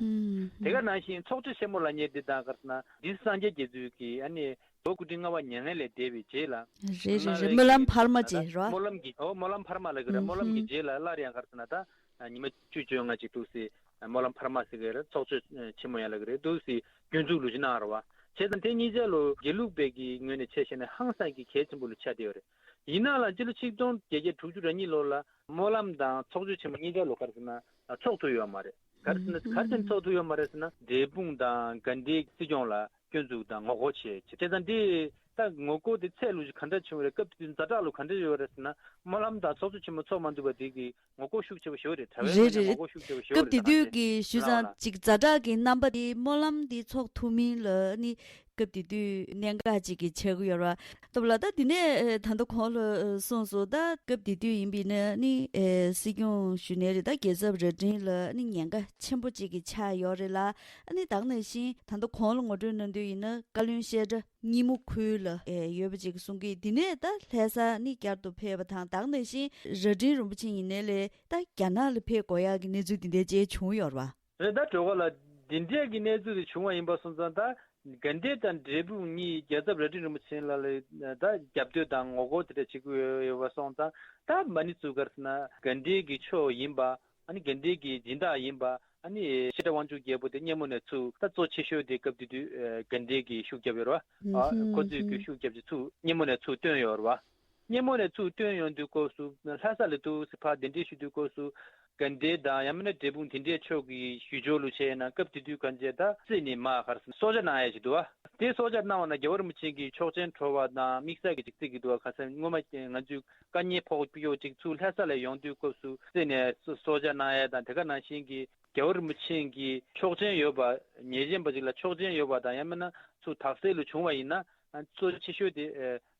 དེ་ག་ནང་བཞིན་ཚོགས་ཆོས་ཆེན་མོ་ལབ་མཁན་དེ་དང་ག་རེ་ཟེར་ན་འདི་སངས་རྒྱས་རྒྱ་མཚོའི་གི་ཨ་ནི་ལོ་སྐུ་ཕྲེང་ལྔ་པ་མྱ་ངན་ལས་འདས་པའི་རྗེས་ལ། རེད་རེད་རེད། སྨོན་ལམ་འཕར་མ་ཅིག་རེད་བ། སྨོན་ལམ་གྱི་ཨོ་སྨོན་ལམ་འཕར་མ་ལབ་ཀྱི་རེད། སྨོན་ལམ་གྱི་རྗེས་ལ་སླར་ཡང་ག་རེ་ཟེར་ན་ད་ཉི་མ་བཅུ་བཅོ་ལྔ་ཅིག་འདུག་སེ་སྨོན་ལམ་འཕར་མ་ཟེར་གྱི་རེད། ཚོགས་ཆོས་ཆེན་མོ་ཡང་ལབ་ཀྱི་རེད། འདུག་སེ་སྐྱོན་འཛུགས་ལུགས་ཅིག་གནང་རེད་བ། བྱས་ཙང་དེ་གཉིས་ཆ་ལོ་དགེ་ལུགས་པའི་གི་ངོས་ནས་ཆ་བཞག་ན་ཧང་སང་གི་གལ་ཆེན་པོ་ལ་ཆགས་བསྡད་ཡོད་རེད། ཡིན་ནའང་སྤྱི་ལོ་ཆིག་སྟོང་བརྒྱད་བརྒྱ་དྲུག་ཅུ་རེ་གཉིས་ལོ་ལ་སྨོན་ལམ་དང་ཚོགས་ཆོས་ཆེན་མོ་གཉིས་ཆ་ལོ་ག་རེ་ཟེར་ན་ཚོགས་ཐུབ་ཡོད་མ་རེད། ག་རེ་ཟེར་ན་ག་རེ་བྱས་ནས་ཚོགས་ཐུབ་ཡོད་མ་རེད་ཟེར་ན་འབྲས་སྤུངས་དང་དགའ་ལྡན་སྲིད་སྐྱོང་ལ་སྐྱོན་འཛུགས་དང་ངོ་རྒོལ་བྱས་བྱས་ཙང་དེ་ད་ངོ་རྒོལ་དེ་ཚད་ལུགས་ཅིག་ག་འདྲ་བྱུང་བ་རེད། སྐབས་དེ་དུས་ཛ་དྲག་ལུགས་ག་འདྲ་ཡོད་རེད་ཟེར་ན་སྨོན་ལམ་དང་ཚོགས་ཆོས་ཆེན་མོ་ཚོགས་མ་ཐུབ་པ་དེ་གི་ངོ་རྒོལ་ཤུགས་ཆེ་བ་ཞེ་པོ་རེད། དྲ་བའི་ངོས་ནས་ངོ་རྒོལ་ཤུགས་ཆེ་བ་ཞེ་པོ་རེད། སྐབས་དེ་དུས་ཀྱི་ཞུས་ཙང་ཅིག་ཛ་དྲག་གི་རྣམ་པ་དེ་སྨོན་ལམ་དེ་ཚོགས་ཐུབ་མིན་ལ་ནི་སྐབས་དེ་དུས་གནད་འགག་ཅིག་གི་ཆགས་ཀྱི་ཡོད་རེད་བ། སྟབས་ལ་ད་དེ་ནས་ད་ལྟ་གོང་ལ་གསུངས་སོང་། ད་སྐབས་དེ་དུས་ཡིན་པས་ན་ནི་སྲིད་སྐྱོང་ཞུ་ནའི་རེད། ད་རྒྱལ་ཚབ་རྭ་སྒྲེང་ལ་ནི་ཉེན་ཁ་ཆེན་པོ་ཅིག་གི་ཆགས་ཡོད་རེད་ལ། ཨ་ནི་ད་ག་ནང་བཞིན་ད་ལྟ་གོང་ལ་ངོ་སྤྲོད་གནང་དུས་ཡིན་ན་བཀའ་བློན་བཤད་གྲྭ་སྙེ་མོ་ཁུལ་ལ་ཡོད་པ་ཅིག་གསུང་གི། དེ་ནས་ད་ལྷ་ས་ནི་བསྐྱར་དུ་ཕེབས་པ་དང་ད་ག་ནང་བཞིན་རྭ་སྒྲེང་རིན་པོ་ཆེ་ཡིན་ནའི་ལས་ད་རྒྱ་ནག་ལ་ཕེབས་དགོས་ཡག་གི་གནས་ཚུལ་དེ་འདྲ་ཅིག་བྱུང་ཡོད་རེད་བ། རེད། ད་གྲོགས་ལ་འདི་འདྲས་ཀྱི་གནས་ཚུལ་དེ་བྱུང་བ་ཡིན་པ་སོང་ཙང་ད་དགའ་ལྡན་དང་འབྲས་སྤུངས་གཉིས་རྒྱལ་ཚབ་རྭ་སྒྲེང་རིན་པོ་ཆེ་ལ་ལ་ད་རྒྱབ་གཏོད་དང་ངོ་རྒོལ་དེ་འདྲ་བྱེད་ཀྱི་ཡོད་ཡོད་པ་སོང་ཙང་ད་མ་ཎི་ཚུ་ག་རེ་ཟེར་ན་དགའ་ལྡན་གྱི་ཆོས་ཡིན་པ། ཨ་ནི་དགའ་ལྡན་གྱི་སྦྱིན་བདག་ཡིན་པ། ཨ་ནི་བཤད་གྲྭ་དབང་ཕྱུག་རྒྱལ་པོ་དེ་སྙེ་མོ་ནས་ཚུར་ད་གཙོ་ཆེ་ཤོས་དེ་སྐབས་དེ་དུས་ཨ་དགའ་ལྡན་གྱིས་ཤུགས་རྒྱབ་ཡོད་རེད་བ། ཨ་ཁོ་ཚོས་ཀྱི་ཤུགས་རྒྱབ་ཅིག་ཚུར་སྙེ་མོ་ནས་ཚུར་བཏོན་ཡོད་རེད་བ། སྙེ་མོ་ནས་ཚུར་བཏོན་ཡོང་དུས་སྐབས་སུ་ལྷ་ས་ལ་འདུག་སེ་ཕར་གདན་འདྲེན་ཞུ་དུས་སྐབས་སུ་དགའ་ལྡན་དང་ཡང་མིན་ན་འབྲས་སྤུངས་དེ་འདྲའི་ཕྱོགས་ཀྱི་ཞུ་ཕྱོགས་ལུ་བྱས་ན་སྐབས་དེ་དུས་གང་བྱས་ད་རྩིས་ནས་མ་ག་རེ་ཟེར་ན་གསོལ་ཇ་གནང་ཡ་ཞིག་འདུག་བ། དེ་གསོལ་ཇ་གནང་བ་ན་རྒྱལ་བ་རིན་པོ་ཆེ་གིས་ཆོག་མཆན་འཕྲོ་བ་དང་དམིགས་བསལ་གྱི་ཅིག་བརྩི་གི་འདུག་བ། ག་ཟེར་ན་སྔོན་མ་ང་ཚོས་བཀའ་ཉན་ཕོགས་པའི་ཡོག་ཅིག་ཚུར་ལྷ་ས་ལ་ཡོང་དུས་སྐབས་སུ་རྩིས་ནས་གསོལ་ཇ་གནང་ཡས་དང་དེ་ག་ནང་བཞིན་གྱི་རྒྱལ་བ་རིན་པོ་ཆེ་གི་ཆོག་མཆན་ཡོད་པ། ཉེས་ཅན་པ་ཅིག་ལ་ཆོག་མཆན་ཡོད་པ་དང་ཡང་མིན་ན་ཚུར་དག་སེལ་ལུ་བྱུང་བ་ཡིན་ན་གཙོ་ཆེ་ཤོས་དེ་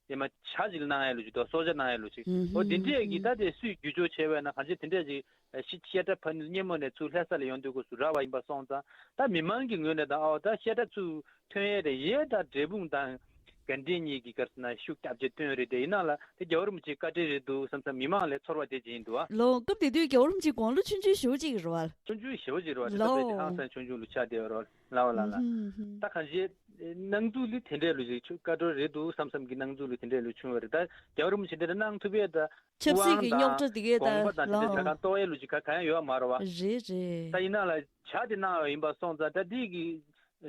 དེ་མ་ཇ་ཅིག་གནང་ཡས་ལུ་ཅིག་དང་གསོལ་ཇ་གནང་ཡས་ལུ་ཅིག་འོ་དེ་འདྲས་ཀྱི་ད་དེ་སུས་བསྒྱུར་བཅོས་བྱས་པས་ན་གང་ཅི་དེ་འདྲས་ཅིག་ཤི་བཤད་གྲྭ་ཕ་ནི་སྙེ་མོ་ནས་ཚུར་ལྷ་ས་ལ་ཡོང་དུས་སྐབས་སུ་རག་པ་ཡིན་པ་སོང་ཙང་ད་མི་མང་གི་ངོས་ནས་ད་ཨོ་ད་བཤད་གྲྭ་ཚུར་ཐོན་ཡས་རེད། ཡས་ད་འབྲས་སྤུངས་དང་ དགའ་ལྡན་གཉིས་ཀྱི་ག་རེ་ཟེར་ན་ཤུགས་རྒྱབ་ཆེ་བཏོན་རེད་དེ། ཡིན་ནའང་ལ་དེ་རྒྱལ་བ་རིན་པོ་ཆེའི་བཀའ་དྲིན་རེད་འདུག་བསམ་བསམ་མི་མང་ལ་ཚོར་བ་དེ་ཅིག་ཡིན་འདུག་ཨ། ལོ་སྐབས་དེ་དུས་རྒྱལ་བ་རིན་པོ་ཆེ་དགུང་ལོ་ཆུང་ཆུང་ཞེ་པོ་ཅིག་རེད་བ། ཆུང་ཆུང་ཞེ་པོ་ཅིག་རེད་བ། དེ་ལྟ་བུའི་དེ་ཧང་སང་ཆུང་ཆུང་ལུ་ཆགས་བསྡད་ཡོད་རེད་བ། ལའོ་ལ་ལ། ཧུམ་ཧུམ། ད་གང་ཅི་སྣང་ཚུལ་ལི་དེ་འདྲས་ལུ་ཅིག་བཀའ་འཁྲོལ་རེད་འདུག་བསམ་བསམ་གྱི་སྣང་ཚུལ་ལུ་དེ་འདྲས་ལུ་བྱུང་བ་རེད། ད་རྒྱལ་བ་རིན་པོ་ཆེ་དེ་འདྲ་གནང་ཐུབ་ཡས་ད། ཆབ་སྲིད་ཀྱི་རྙོག་དྲ་དེ་གས་ད་དགོངས་པ་དང་དེ་འདྲ་ལའོ། ག་གང་རྟོགས་ཡས་ལུ་ཅིག་ག་གང་ཡང་ཡོད་མ་རེད་བ། རེད་རེད། ད་ཡིན་ནའང་ལ་ཇ་དེ་གནང་བ་ཡིན་པ་སོང་ཙང་ད་དེ་གི་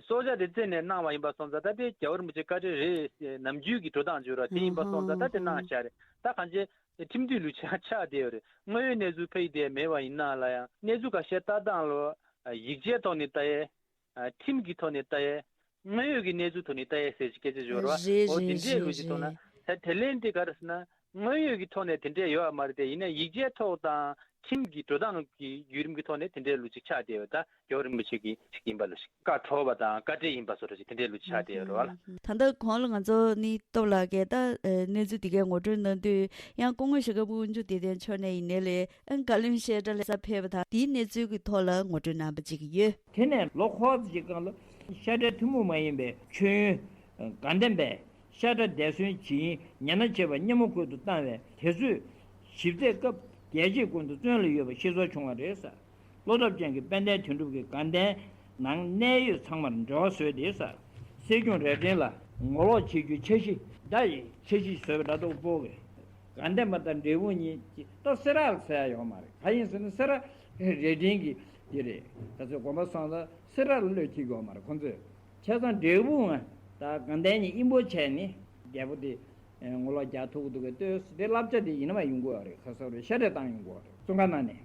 སྲོག་ཆགས་དེ་བཙལ་ནས་གནང་བ་ཡིན་པ་སོང་ཙང་ད་དེ་རྒྱལ་བ་རིན་པོ་ཆེ་བཀའ་དྲིན་རེད། ནམ་རྒྱུན་གྱི་འགྲོ་སྟངས་བརྗོད་ར་དེ་ཡིན་པ་སོང་ཙང་ད་དེ་གནང་བཞག་རེད། ད་གང་ཅི་ཁྲིམས་མཐུན་ལུ་ཆགས་ཆགས་བསྡད་ཡོད་རེད། དངོས་ཡོད་གནས་ཚུལ་ཕ་ཡི་དེ་མེད་པ་ཡིན་ནའང་ལ་ཡང་གནས་ཚུལ་ཁ་ཤས་ལྟ་སྟངས་ལོ། ཡིག་ཆའི་ཐོག་ནས་ལྟ་ཡས། ཁྲིམས་ཀྱི་ཐོག་ནས་ལྟ་ཡས། དངོས་ཡོད་ཀྱི་གནས་ཚུལ་ཐོག་ནས་ལྟ་ཡས་ཟེར་ཅིག་སྐད་ཆ་བརྗོད་ར་བ། རེད་འོ་དེ་རེད་འདྲའི་རེད་ལུགས་ཅིག་མཐོང་ན། རེད། ད་དེ་ལན་དེ་ག་རེ་ཟེར་ན། དངོས་ཡོད་ཀྱི་ཐོག་ནས་དེ་འདྲས་ཡོད་པ་མ་རེད་དེ། ཡིན་ན་ཡིག་ཆའི་ཐོག་དང་ཁྲིམས་ཀྱི་འགྲོ་སྟངས་ཀྱི་བརྒྱུད་རིམ་གྱི་ཐོག་ནས་དེ་འདྲས་ལུགས་ཅིག་ཆགས་བསྡད་ཡོད། ད་རྒྱལ་བ་རིན་པོ་ཆེ་གི་ཅིག་ཡིན་པ་ལ་ཞིག་བཀའ་འཁྲོལ་བ་དང་བཀའ་དྲིན་ཡིན་པ་བཟོ་འདྲ་ཅིག་དེ་འདྲས་ལུགས་ཆགས་བསྡད་ཡོད་རེད་བ་ལ། ད་ལྟ་གོང་ལ་ང་ཚོ་ནི་སྟོབས་ལགས་ཀྱིས་ད་གནས་ཚུལ་འདི་གའི་ངོ་སྤྲོད་གནང་དུས་ཡང་སྐུ་ངོ་ཞྭ་སྒབ་དབང་ཕྱུག་བདེ་ལྡན་མཆོག་ནས་ཡིན་ནའི་ལས་ཨང་བཀའ་བློན་བཤད་གྲྭ་ལ་ས་ཕེབས་པ་དང་དེའི་གནས་ཚུལ་གྱི་ཐོག་ལ་ངོ་སྤྲོད་གནང་པ་ཅིག་ཡོད། དེ་ནས་ལོ་འཁོར་ཅིག་སྒང་ལ་བཤད་གྲྭའི་ཐུན་མོང་མ་ཡིན་པའི་མཆོད་ཡོན་དགའ་ལྡན་པས་བཤད་གྲྭ་འདས་གསོན་བྱེད་ཉེན་ཉེན་བྱེད་པ་སྙན་མོ་ཁུལ་དུ་བཏང་བས་དེ་ཚོས་ཞིབ་རྩད་སྐབས་རྒྱལ་གཅེས་ཀུན་ཏུ་བརྩོན་ལ་ཡོད་པ་ཤེས་ཚོར་བྱུང་བ་རེད་ཟེར། བློ་སྟོབས་ཅན་གྱི་དཔལ་ལྡན་དོན་གྲུབ་ཀྱིས་དགའ་ལྡན་ནང་གནད་ཡོད་ཚང་མར་འབྲེལ་བ་བཟོས་ཏེ་ཟེར། སྲིད་སྐྱོང་རྭ་སྒྲེང་ལ་ངོ་ལོག་བྱེད་རྒྱུའི་འཆར་གཞི་ད་ཡི་འཆར་གཞི་བཟོས་པ་འདྲ་འདུག་པོ་གི་དགའ་ལྡན་པ་དང་འབྲས་སྤུངས་གཉིས་ཀྱི་ད་སེ་ར་ལ་ཟེར་ཡ་ཡོད་མ་རེད། ག་ཡིན་ཟེར་ན་སེ་ར་རྭ་སྒྲེང་གི་དེ་རེད། ད་ཚོད་དགོན་པ་སོང་ཙང་སེ་ར་ལ་བློས་འཁེལ་གྱི་ཡོད་མ་རེད་ཁོང་ཚོས། བྱས་ཙང་འབྲས་སྤུངས་ང་ད་དགའ་ལྡན་གཉིས་དབྱིན་པོ་བྱས་ནས་རྒྱལ་པོ་དེ་ངོ་ལོག་རྒྱག་ཐུབ་ཀྱི་འདུག་གས་ལྟོས། དེ་བསླབ་བྱ་དེ་ཡིན་ན་མ་ཡོང་གི་ཡོད་རེད། ཁ་སང་རེད་ཤ་རེད་བཏང་ཡོང་གི་ཡོད་རེད་བཙོན་ཁང་ནང་ནས།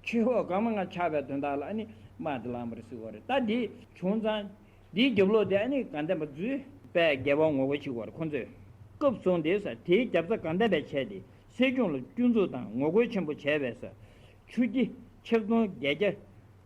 ཆོས་འཁོར་གང་མང་ང་ཆགས་པའི་དོན་དག་ལ་ཨ་ནི་དམག་དེ་ལངས་པ་རེད་ཟེར་གི་ཡོད་རེད། ད་འདི་བྱུང་ཙང་འདིའི་རྒྱབ་ལོགས་དེ་ཨ་ནི་དགའ་ལྡན་པ་ཚོས་དཔལ་རྒྱལ་པོ་ངོ་རྒོལ་བྱེད་དགོས་རེད་ཁོང་ཚོས། སྐབས་བཟུང་སྟེ་ཟེར་དེའི་རྒྱབ་རྩ་དགའ་ལྡན་པས་བྱས་ཏེ་སྲིད་སྐྱོང་ལ་སྐྱོན་འཛུགས་དང་ངོ་རྒོལ་ཆེན་པོ་བྱས་པས་ཟེར། ཆུ་སྐྱི་ཆིག་སྟོང་བརྒྱད་བརྒྱ་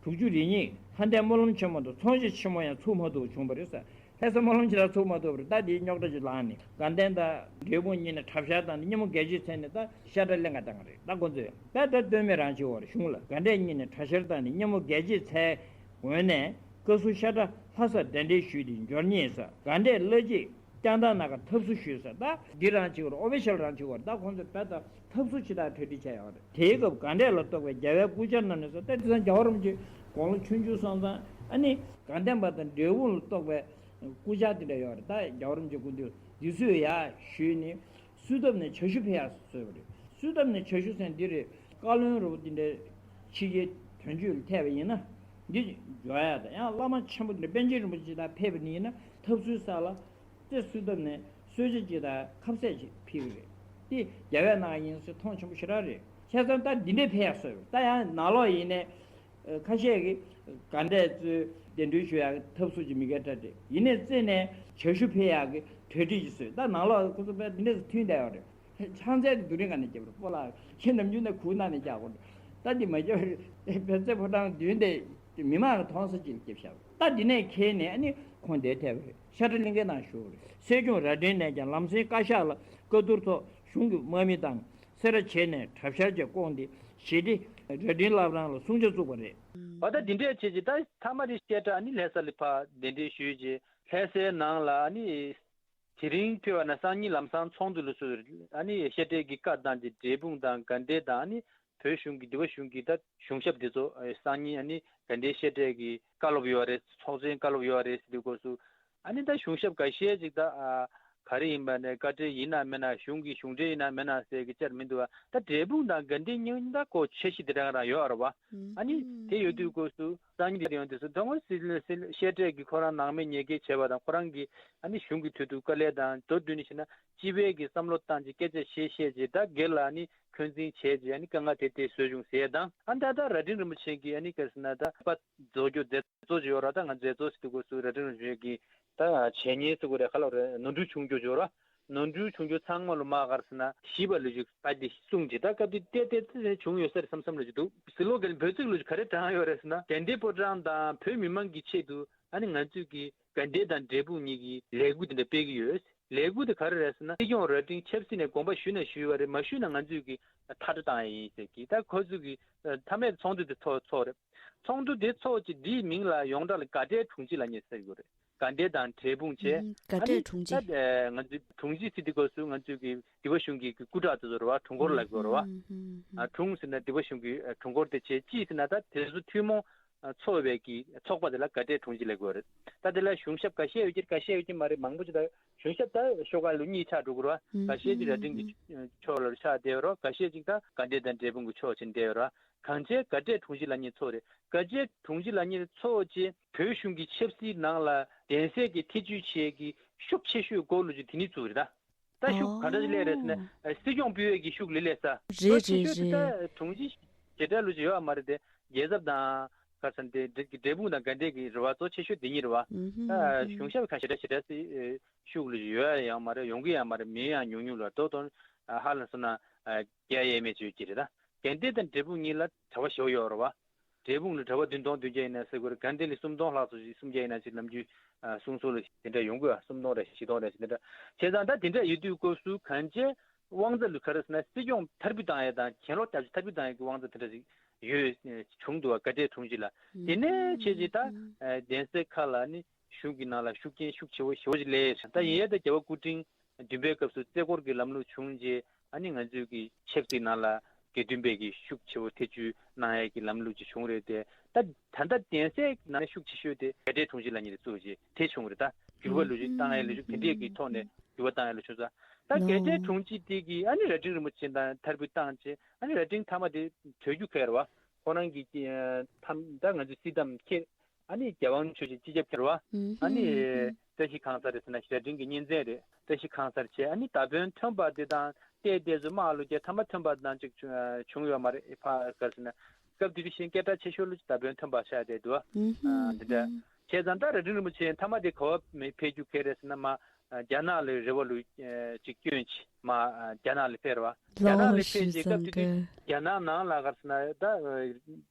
དྲུག་ཅུ་རེ་གཉིས་ལྷ་ལྡན་སྨོན་ལམ་ཆེན་མོ་དང་ཚོང་བྱེད་ཆེན་མོ་ཡང་ཚུགས་མ་ཐུབ་བྱུང་བ་རེད་ཟེར། ལྷ་ས་སྨོན་ལམ་ཆེ་ལ་ཚུགས་མ་ཐུབ་པ་རེད། ད་དེའི་རྙོག་དྲ་ཅིག་ལངས་ནས་དགའ་ལྡན་དང་འབྲས་སྤུངས་གཉིས་ནས་གྲབས་བཤེར་བཏང་ནས་སྙན་མོ་འགལ་བརྗོད་བྱས་ནས་ད་བཤད་གྲྭ་ལེན་ག་བཏང་གི་རེད། ད་ཁོང་ཚོས་ད་ལྟ་ལྟོས་མེད་རང་བྱེད་འོར་གཞུང་ལ་དགའ་ལྡན་གཉིས་ནས་གྲབས་བཤེར་བཏང་ནས་སྙན་མོ་འགལ་བརྗོད་བྱས་འོང་ནས་བཀའ་ཟུར་བཤད་གྲྭ་ལྷ་སར་གདན་འདྲེན་ཞུས་ཏེ་འབྱོར་ཉེས་ཟེར། དགའ་ལྡན་བླ་སྤྱི་ཀྱང་ད་ན་ག་འཐབ་སུ་ཞུས་ཟེར། ད་འདི་རང་བྱེད་འོར་ཨོ་ཕི་ཤལ་རང་བྱེད་འོར་ད་ཁོང་ཚོས་ད་ལྟ་འཐབ་སུ་ཇི་ལྟར་གྲ་སྒྲིག་བྱས་ཡོད་རེད། དེའི་སྐབས་དགའ་ལྡན་ལ་གཏོགས་པའི་རྒྱལ་བའི་སྐུ་བཅར་རྣམས་ནས་སོ་ད་དེ་ཚང་རྒྱལ་བ་རིན་པོ་ཆེ་དགུང་ལོ་ཆུང་ཆུང་སོང་ཙང་ཨ་ནི་དགའ་ལྡན་པ་དང་འབྲས་སྤུངས་ལ་གཏོགས་པའི་སྐུ་བཅར་དེ་འདྲ་ཡོད་རེད། ད་རྒྱལ་བ་རིན་པོ་ཆེ་སྐུ་མདུན་འདི་ཚོས་ཡ་ཞུས་ནས་སུད་ཐབ་ནས་ཇ་ཤུ་ཕེ་ཡག་བཟོས་པ་རེད། སུད་ཐབ་ནས་ཇ་ཤུ་ཟེར་འདི་རེད། བཀའ་བློན་རུ་འདི་འདྲའི་ཕྱི་རྒྱལ་དོན་གཅོད་ལ་ཐད་པ་ཡིན་ན་འདི་འཇོག་ཡག་དང་ཡང་བླ་མ་ཆེན་པོ་འདི་འདྲ་པཎ་ཆེན་རིན་པོ་ཆེ་དང་ཕེབས་པ་ནི་ཡིན་ན་འཐབ་སུའི་ས་ལ། ཏེ་སུད་ཐབ་ནས་གསོལ་ཇ་ཅིག་དང་ཁབ་སེ་ཅིག་ཕུལ་གི་རེད། ཏེ་རྒྱལ་བའི་ནང་ཡིན་ཟེར་མཐོང་ཆེན་པོ་ཞེ་དྲག་རེད། བྱས་ཙང་ད་འདི་འདྲའི་ཕེབས་ཡག་སོ་ཡོད། ད་ཡང་ནང་ལོགས་ཡིན་ནས་ཁ་ཤས་ཀྱིས་དགའ་ལྡན་ཚོའི་གདན་འདྲེན་ཞུ་ཡག་གི་འཐབ་སུ་ཅིག་མི་འགལ་འདྲ་རེད། ཡིན་ནས་རྩེ་ནས་ཇ་ཤུ་ཕུལ་ཡག་གི་གྲ་སྒྲིག་ཅིག་བཟོས། ད་ནང་ལོགས་ཁོ་ཚོ་དཔེ་འདི་འདྲས་སུ་མཐུན་བསྡད་ཡོད་རེད། ཕྱག་འཚལ་དེ་སྡུག་རིང་ག་ནས་བརྒྱབ་རེད་སྤོ་ལགས། ཁྱེད་ནམ་རྒྱུན་ནས་གུར་ནང་ནས་རྒྱག་དགོས་རེད། ད་འདི་མ་བརྒྱབ་རེད། བལ་རྩེ་ཕོ་བྲང་མདུན་དེ་མི་མང་གི་མཐོང་ས་ཅིག་ལ་བརྒྱབ་བཞག་ད་འདི་ནས་ཁེལ་ནས་ཨ་ནི་ཁོང་འདིར་ཐེབས་རེད། ཤ་ཁྲ་གླིང་ཁའི་ནང་བཞུགས་རེད། སྲིད་སྐྱོང་རྭ་སྒྲེང་ནས་ཀྱང་ལམ་སེང་བཀའ་ཤག་ལ་བཀའ་བསྡུར་ཐོག་གཞུང་གི་དམག་མི་དང་སེ་ར་བྱེས་ནས་གྲབས་བཤེར་བཅས་བསྐོངས་ཏེ་ཞི་བདེ་རྭ་སྒྲེང་བླ་བྲང་ལ་སྲུང་བྱ་བཙུགས་པ་རེད། འོ་ད་འདི་འདྲས་བྱས་ཀྱི་ད་ཐ་མ་རེ་བཤད་གྲྭ་ཨ་ནི་ལྷ་ས་ལ་ཕར་གདན་འདྲེན་ཞུས་རྗེས་ལྷ་སའི་ནང་ལ་ཨ་ནི། དེ་རིང་ཕེབས་པ་ན་སང་ཉིན་ལམ་སང་ཚོགས་འདུ་ལ་སུ་ཨ་ནི་བཤད་གྲྭའི་གི་བཀའ་བཏང་རྗེས་འབྲས་སྤུངས་དང་དགའ་ལྡན་དང་ཨ་ནི་བོད་གཞུང་གི་འདི་བ་གཞུང་གི་ད་གཞུང་ཞབས་འདི་ཚོ་སང་ཉིན་ཨ་ནི་དགའ་ལྡན་བཤད་གྲྭའི་གི་བཀའ་སློབ་ཡོད་རེད། ཚོགས་ཆེན་བཀའ་སློབ་ཡོད་རེད་ཟེར་དུས་སྐབས་སུ་ཨ་ནི་ད་གཞུང་ཞབས་འགའ་ཤས་ཅིག་ད་ག་རེ་ཡིན་པ་ནས་བཀའ་འབྲེལ་ཡིན་ན་མིན་ན་གཞུང་གི་གཞུང་འབྲེལ་ཡིན་ན་མིན་ན་ཟེར་གི་བཅར་མི་འདུག་བ། ད་འབྲས་སྤུངས་དང་དགའ་ལྡན་གཉིས་ད་ཁོ་འཆར་གཞི་དེ་འདྲ་རང་ཡོད་རེད་བ། ཨ་ནི་དེ་ཡོད་དུས་སྐབས་སུ་སང་ཉིན་དེ་ཡོང་དུས་སུ་ད་ངོ་སི་ལི་སི་ལི་བཤད་གྲྭས་ཀྱི་ཁོ་རང་ནང་མི་ཉེས་སྐྱེལ་བྱས་པ་དང་ཁོ་རང་གི་ཨ་ནི་གཞུང་གི་ཐོག་ཏུ་དཀའ་ལས་དང་མདོར་བསྡུས་ནས་བཤད་ན་སྤྱི་པའི་གི་བསམ་བློ་བཏང་རྗེས་སྐད་ཆ་བཤད་བཤད་རྗེས་ད་སྒེར་ལ་ཨ་ནི་འཁོན་འཛིན་བྱས་རྗེས་ཨ་ནི་དཀའ་ངལ་དེ་དེ་བཟོས་བྱུང་ཟེར་དང་ཨ་ད་ད་རྭ་སྒྲེང་རིན་པོ་ཆེ་གི་ཨ་ནི་ག་རེ་ཟེར་ན་ད་པ་རྫོགས་རྒྱུ་མཛད་གཙོ་ཅིག་ཡོད་ར། ད་ང་མཛད་གཙོ་ཟེར་དུས་སྐབས་སུ་རྭ་སྒྲེང་རིན་པོ་ཆེ་གི་ད་བྱས་ཉེས་ཟེར་དགོས་རེད། ཁ་ལོ་རེད། ནོར་འཁྲུལ་བྱུང་རྒྱུ་ཅིག་ཡོད་ར། ནོར་འཁྲུལ་བྱུང་རྒྱུ་ཚང་མ་ལོ་མ་ག་རེ་ཟེར་ན་ཞིབ་པ་ལོ་ཅིག་ད་དེ་གསུངས་ཀྱི་ད་སྐབས་དེ་ཏེ་ཏེ་ཏེ་བྱུང་ཡོད་ས་རེད་བསམ་བསམ་ལོ་ཅིག་འདུག་ཟི་ལོ་གན་བོད་ཚིག་ལོ་ཅིག་ག་རེ་དྲངས་ཡོད་རེད་ཟེར་ན་དགའ་ལྡན་ཕོ་བྲང་དང་བོད་མི་མང་གི་ཆེད་དུ་ཨ་ནི་ང་ཚོས་ཀྱི་དགའ་ལྡན་དང་འབྲས་སྤུངས་གཉིས་ཀྱི་ལས་འགུལ་དེ་འདྲ་སྤེལ་གྱི་ཡོད། ལས་འགུལ་དེ་ག་རེ་རེད་ཟེར་ན་སྲིད་སྐྱོང་རྭ་སྒྲེང་ཆབ་སྲིད་ནས་དགོངས་པ་ཞུས་ན་ཞུས་པ་རེད། མ་ཞུས་ན་ང་ཚོས་ཀྱི་མཐའ་སྐྲོད་བཏང་ཡ་ཡིན་ཟེར་གྱི་ད་ཁོ་ཚོས་ཀྱི་མཐའ་མའི་ཚོགས་འདུ་དེ་ཚོགས་ཚོགས་རེད། ཚོགས་འདུ་དེ་ཚོགས་ཀྱི་འདིའི་མིང་ལ་ཡོངས་གྲགས་ལ་དགའ་བྲལ་དྲུང་ཆེ་ལབ་མཁན་ཟེར་གྱི་ཡོད་རེད། དགའ་ལྡན་དང་འབྲས་སྤུངས་བྱས། ཨ་ནི་ད་ང་ཚོའི་དྲུང་ཆེ་ཟེར་དུས་སྐབས་སུ་ང་ཚོའི་གི་སྡེ་པ་གཞུང་གི་སྐུ་དྲག་དེ་ཚོ་རེད་བ། དྲུང་འཁོར་ལབ་དགོས་རེད་བ། ཨ་དྲུང་ཟེར་ན་སྡེ་པ་གཞུང་གི་ཨ་དྲུང་འཁོར་དེ་བྱས། སྤྱི་ཟེར་ན་ད་དེ་ཚོ་ཐུན་མོང་ཚོགས་པའི་གི་ཚོགས་པ་དེ་ལ་དགའ་ལྡན་དྲུང་ཆེ་ལབ་དགོས་རེད། ད་དེ་ལ་གཞུང་ཞབས་འགའ་ཤས་ཡོད་ཀྱི་རེད། འགའ་ཤས་ཡོད་ཀྱི་མ་རེད། མང་པོ་ཅིག་ད་གཞུང་ཞབས་ད་ཤོག་ཁག་ལོ་གཉིས་ཆགས་འགྲོ་གི་རེད་བ། འགའ་ཤས་ཅིག་རྭ་སྒྲེང་གི་ཕྱོགས་ལ་ཆགས་བསྡད་ཡོད་རེད། འགའ་ཤས་ཅིག་ད་དགའ་ལྡན་དང་འབྲས་སྤུངས་གི་ཕྱོགས་ཕྱིན་བསྡད་ཡོད་རེད། གང་བྱས་དགའ་ལྡན་དྲུང་ཆེ་ལབ་མཁན་ཚོ་རེད། དགའ་ལྡན་དྲུང་ཆེ་ལབ་མཁན་ཚོ་བྱས་བོད་གཞུང་གི་ཆབ་སྲིད་ནང་ལ་གདན་སའི་གི་ཐེ་བྱུས་བྱེད་ཀྱི་ཤུགས་ཆེ་ཤོས་སྐོར་ལོ་རྒྱུས་དེ་ནི་ཚུགས་རེད་ད། ད་ཤུགས་ག་འདྲ་ཞིག་སླེབས་རེད་ཟེར་ན། ཨ་སྲིད་སྐྱོང་སྤུས་འོས་ཀྱི་ཤུགས་ལས་སླེབས་ས། རེད་ཤུགས་ཆེ་ཤོས་དེ་རེད། ད་དྲུང་ཆེ་བྱེ་བྲག་ལོ་རྒྱུས་ཡོད་མ་རེད་དེ། རྒྱལ་ཚབ་དང་ག་ས་འདི་འབྲས་སྤུངས་དང་དགའ་ལྡན་གྱི་རེད་བ། གཙོ་ཆེ་ཤོས་དེ་གཉིས་རེད་བ། ཨུ་ཧུམ། ད་གཞུང་ཞབས་ཁག་ཞེ་དྲག་ཞེ་དྲག་སྲིད་ཤུགས་ལོ་རྒྱུས་ཡོད་ཡང་མ་རེད། ཡོང་གི་ཡང་མ་རེད། མི་ཡང་ཉུང་ཉུང་ལ་ཏོག་ཏོག་ཧ་ལམ་སོང་ན་བརྒྱ་ཡས་མས་ཅིག་ཡོད་ཀྱི་རེད་ད། དགའ་ལྡན་དང་འབྲས་སྤུངས་གཉིས་ལ་གྲྭ་པ་ཞེ་པོ་ཡོད་རེད་བ། འབྲས་སྤུངས་ལ་གྲྭ་པ་བདུན་སྟོང་བདུན་བརྒྱ་ཡིན་ན་ཟེར་དགོས་རེད། དགའ་ལྡན་ལ་སུམ་སྟོང་ལྷག་ཙམ་ཞིག་སུམ་བརྒྱ་ཡིན་ན་ཞིག་ནམ་རྒྱུན་ཨ་གསུང་སྲོལ་ལ་དེ་འདྲ་ཡོང་གི་ཡོད། སུམ་སྟོང་རེ་བཞི་སྟོང་རེ་ཞིག་དེ་འདྲ། བྱས་ཙང་ད་དེ་འདྲ་ཡོད་དུས་སྐབས་སུ་གང་བྱས་དབང་ཆ་ལ་ག་རེ་ཟེར་ན། སྲིད་སྐྱོང་མཐར་འབུད་བཏང་ཡས་དང་གྱེན་ལོག་རྒྱབ་ཕྱོགས་མཐར་འབུད་བཏང་ཡས་ཀྱི་དབང་ཆ་དེ་འདྲ་ཞིག་ཡོད་བྱུང་འདུག་བ། དགའ་ལྡན་དྲུང་ཆེ་ལ། དེ་ནས་བྱས་རྗེས་ད་ཨ་གདན་སའི་ཁག་ལ་ནི་གཞུང་གི་ནང་ལ་ཤུགས་རྐྱེན་ཤུགས་ཆེ་བོ་ཞེ་པོ་ཅིག་སླེབས། ད་ཡིན་ཡས་ད་རྒྱལ་བ་སྐུ་ཕྲེང་བདུན་པའི་སྐབས་སུ་རྩེ་སྐོར་གྱི་ལམ་ལུགས་བྱུང་རྗེས། ཨ་ནི་ང་ཚོའི་གི་ཆབ་སྲིད་ནང་ལ་དགེ་འདུན་པའི་གི་ཤུགས་ཆེ་བོ་ཐེ་བྱུས་གནང་ཡས་ཀྱི་ལམ་ལུགས་ཅིག་བྱུང་རེད་དེ། ད་ད་ལྟ་གདན་སའི་ནང་ཤུགས་ཆེ་ཤོས་དེ་དགའ་ལྡན་དྲུང་ཆེ་ལབ་མཁན་དེ་ཚོ་ཞིག་དེ་བྱུང་རེད། ད་འགྱུར་བ་ལོ་རྒྱུས་བཏང་ཡས་ལོ་རྒྱུས་དེ་འདྲས་ཀྱི་ཐོག་ནས་འགྱུར་བ་བཏང་ཡས་ལ་བྱུང་ཙང་། ད་དགའ་ལྡན་དྲུང་ཆེ་དེ་གིས་ཨ་ནི་རྭ་སྒྲེང་རིན་པོ་ཆེ་དང་མཐར་འབུད་བཏང་རྗེས། ཨ་ནི་རྭ་སྒྲེང་མཐའ་མ་དེ་གྲོལ་རྒྱུ་ཁེལ་བ། ཁོ་རང་གི་ཨ་ཐམ་ད་ང་ཚོའི་སྲིད་དམ་ཁེལ། ཨ་ནི་རྒྱལ་དབང་ཆོས་ཀྱི་སྤྱི་ཁྱབ་ཁེལ་བ། ཨ་ནི་བཀྲ་ཤིས་ཁང་གསར་རེད་ཟེར་ན་རྭ་སྒྲེང་གི་གཉེན་ཚན་རེད། བཀྲ་ཤིས་ཁང་གསར་བྱས། ཨ་ནི་མདའ་དཔོན་ཐོན་པ་དེ་དང་བལྟས་བལྟས་ཚོ་དམག་ལོ་རྒྱ་མཐའ་མ་ཐོན་པ་དང་གཅིག་བྱུང་ཡོད་མ་རེད། ཕ་ག་རེ་ཟེར་ན། སྐབས་དེ་དུས་ཤིང་སྐད་གྲགས་ཆེ་ཤོས་ལོ་མདའ་དཔོན་ཐོན་པ་ཆགས་བསྡད་འདུག་བ། ཨ་འདི་འདྲ། བྱས་ཙང་ད་རྭ་སྒྲེང་རིན་པོ་ཆེ་མཐའ་མ་དེ་ག་པར་ཕེབས་རྒྱུ་ཁེལ་རེད་ཟེར་ན། མ་རྒྱ་ནག་ལ་རེ་བ་ལོ་ཅིག་བསྐྱོན་བྱས་མ་རྒྱ་ནག་ལ་ཕེབས་རེད་བ། རྒྱ་ནག་ལ་ཕེབས་རྗེས་སྐབས་དེ་དུས་རྒྱ་ནག་ནང་ལ་ག་རེ་ཟེར་ན་ད།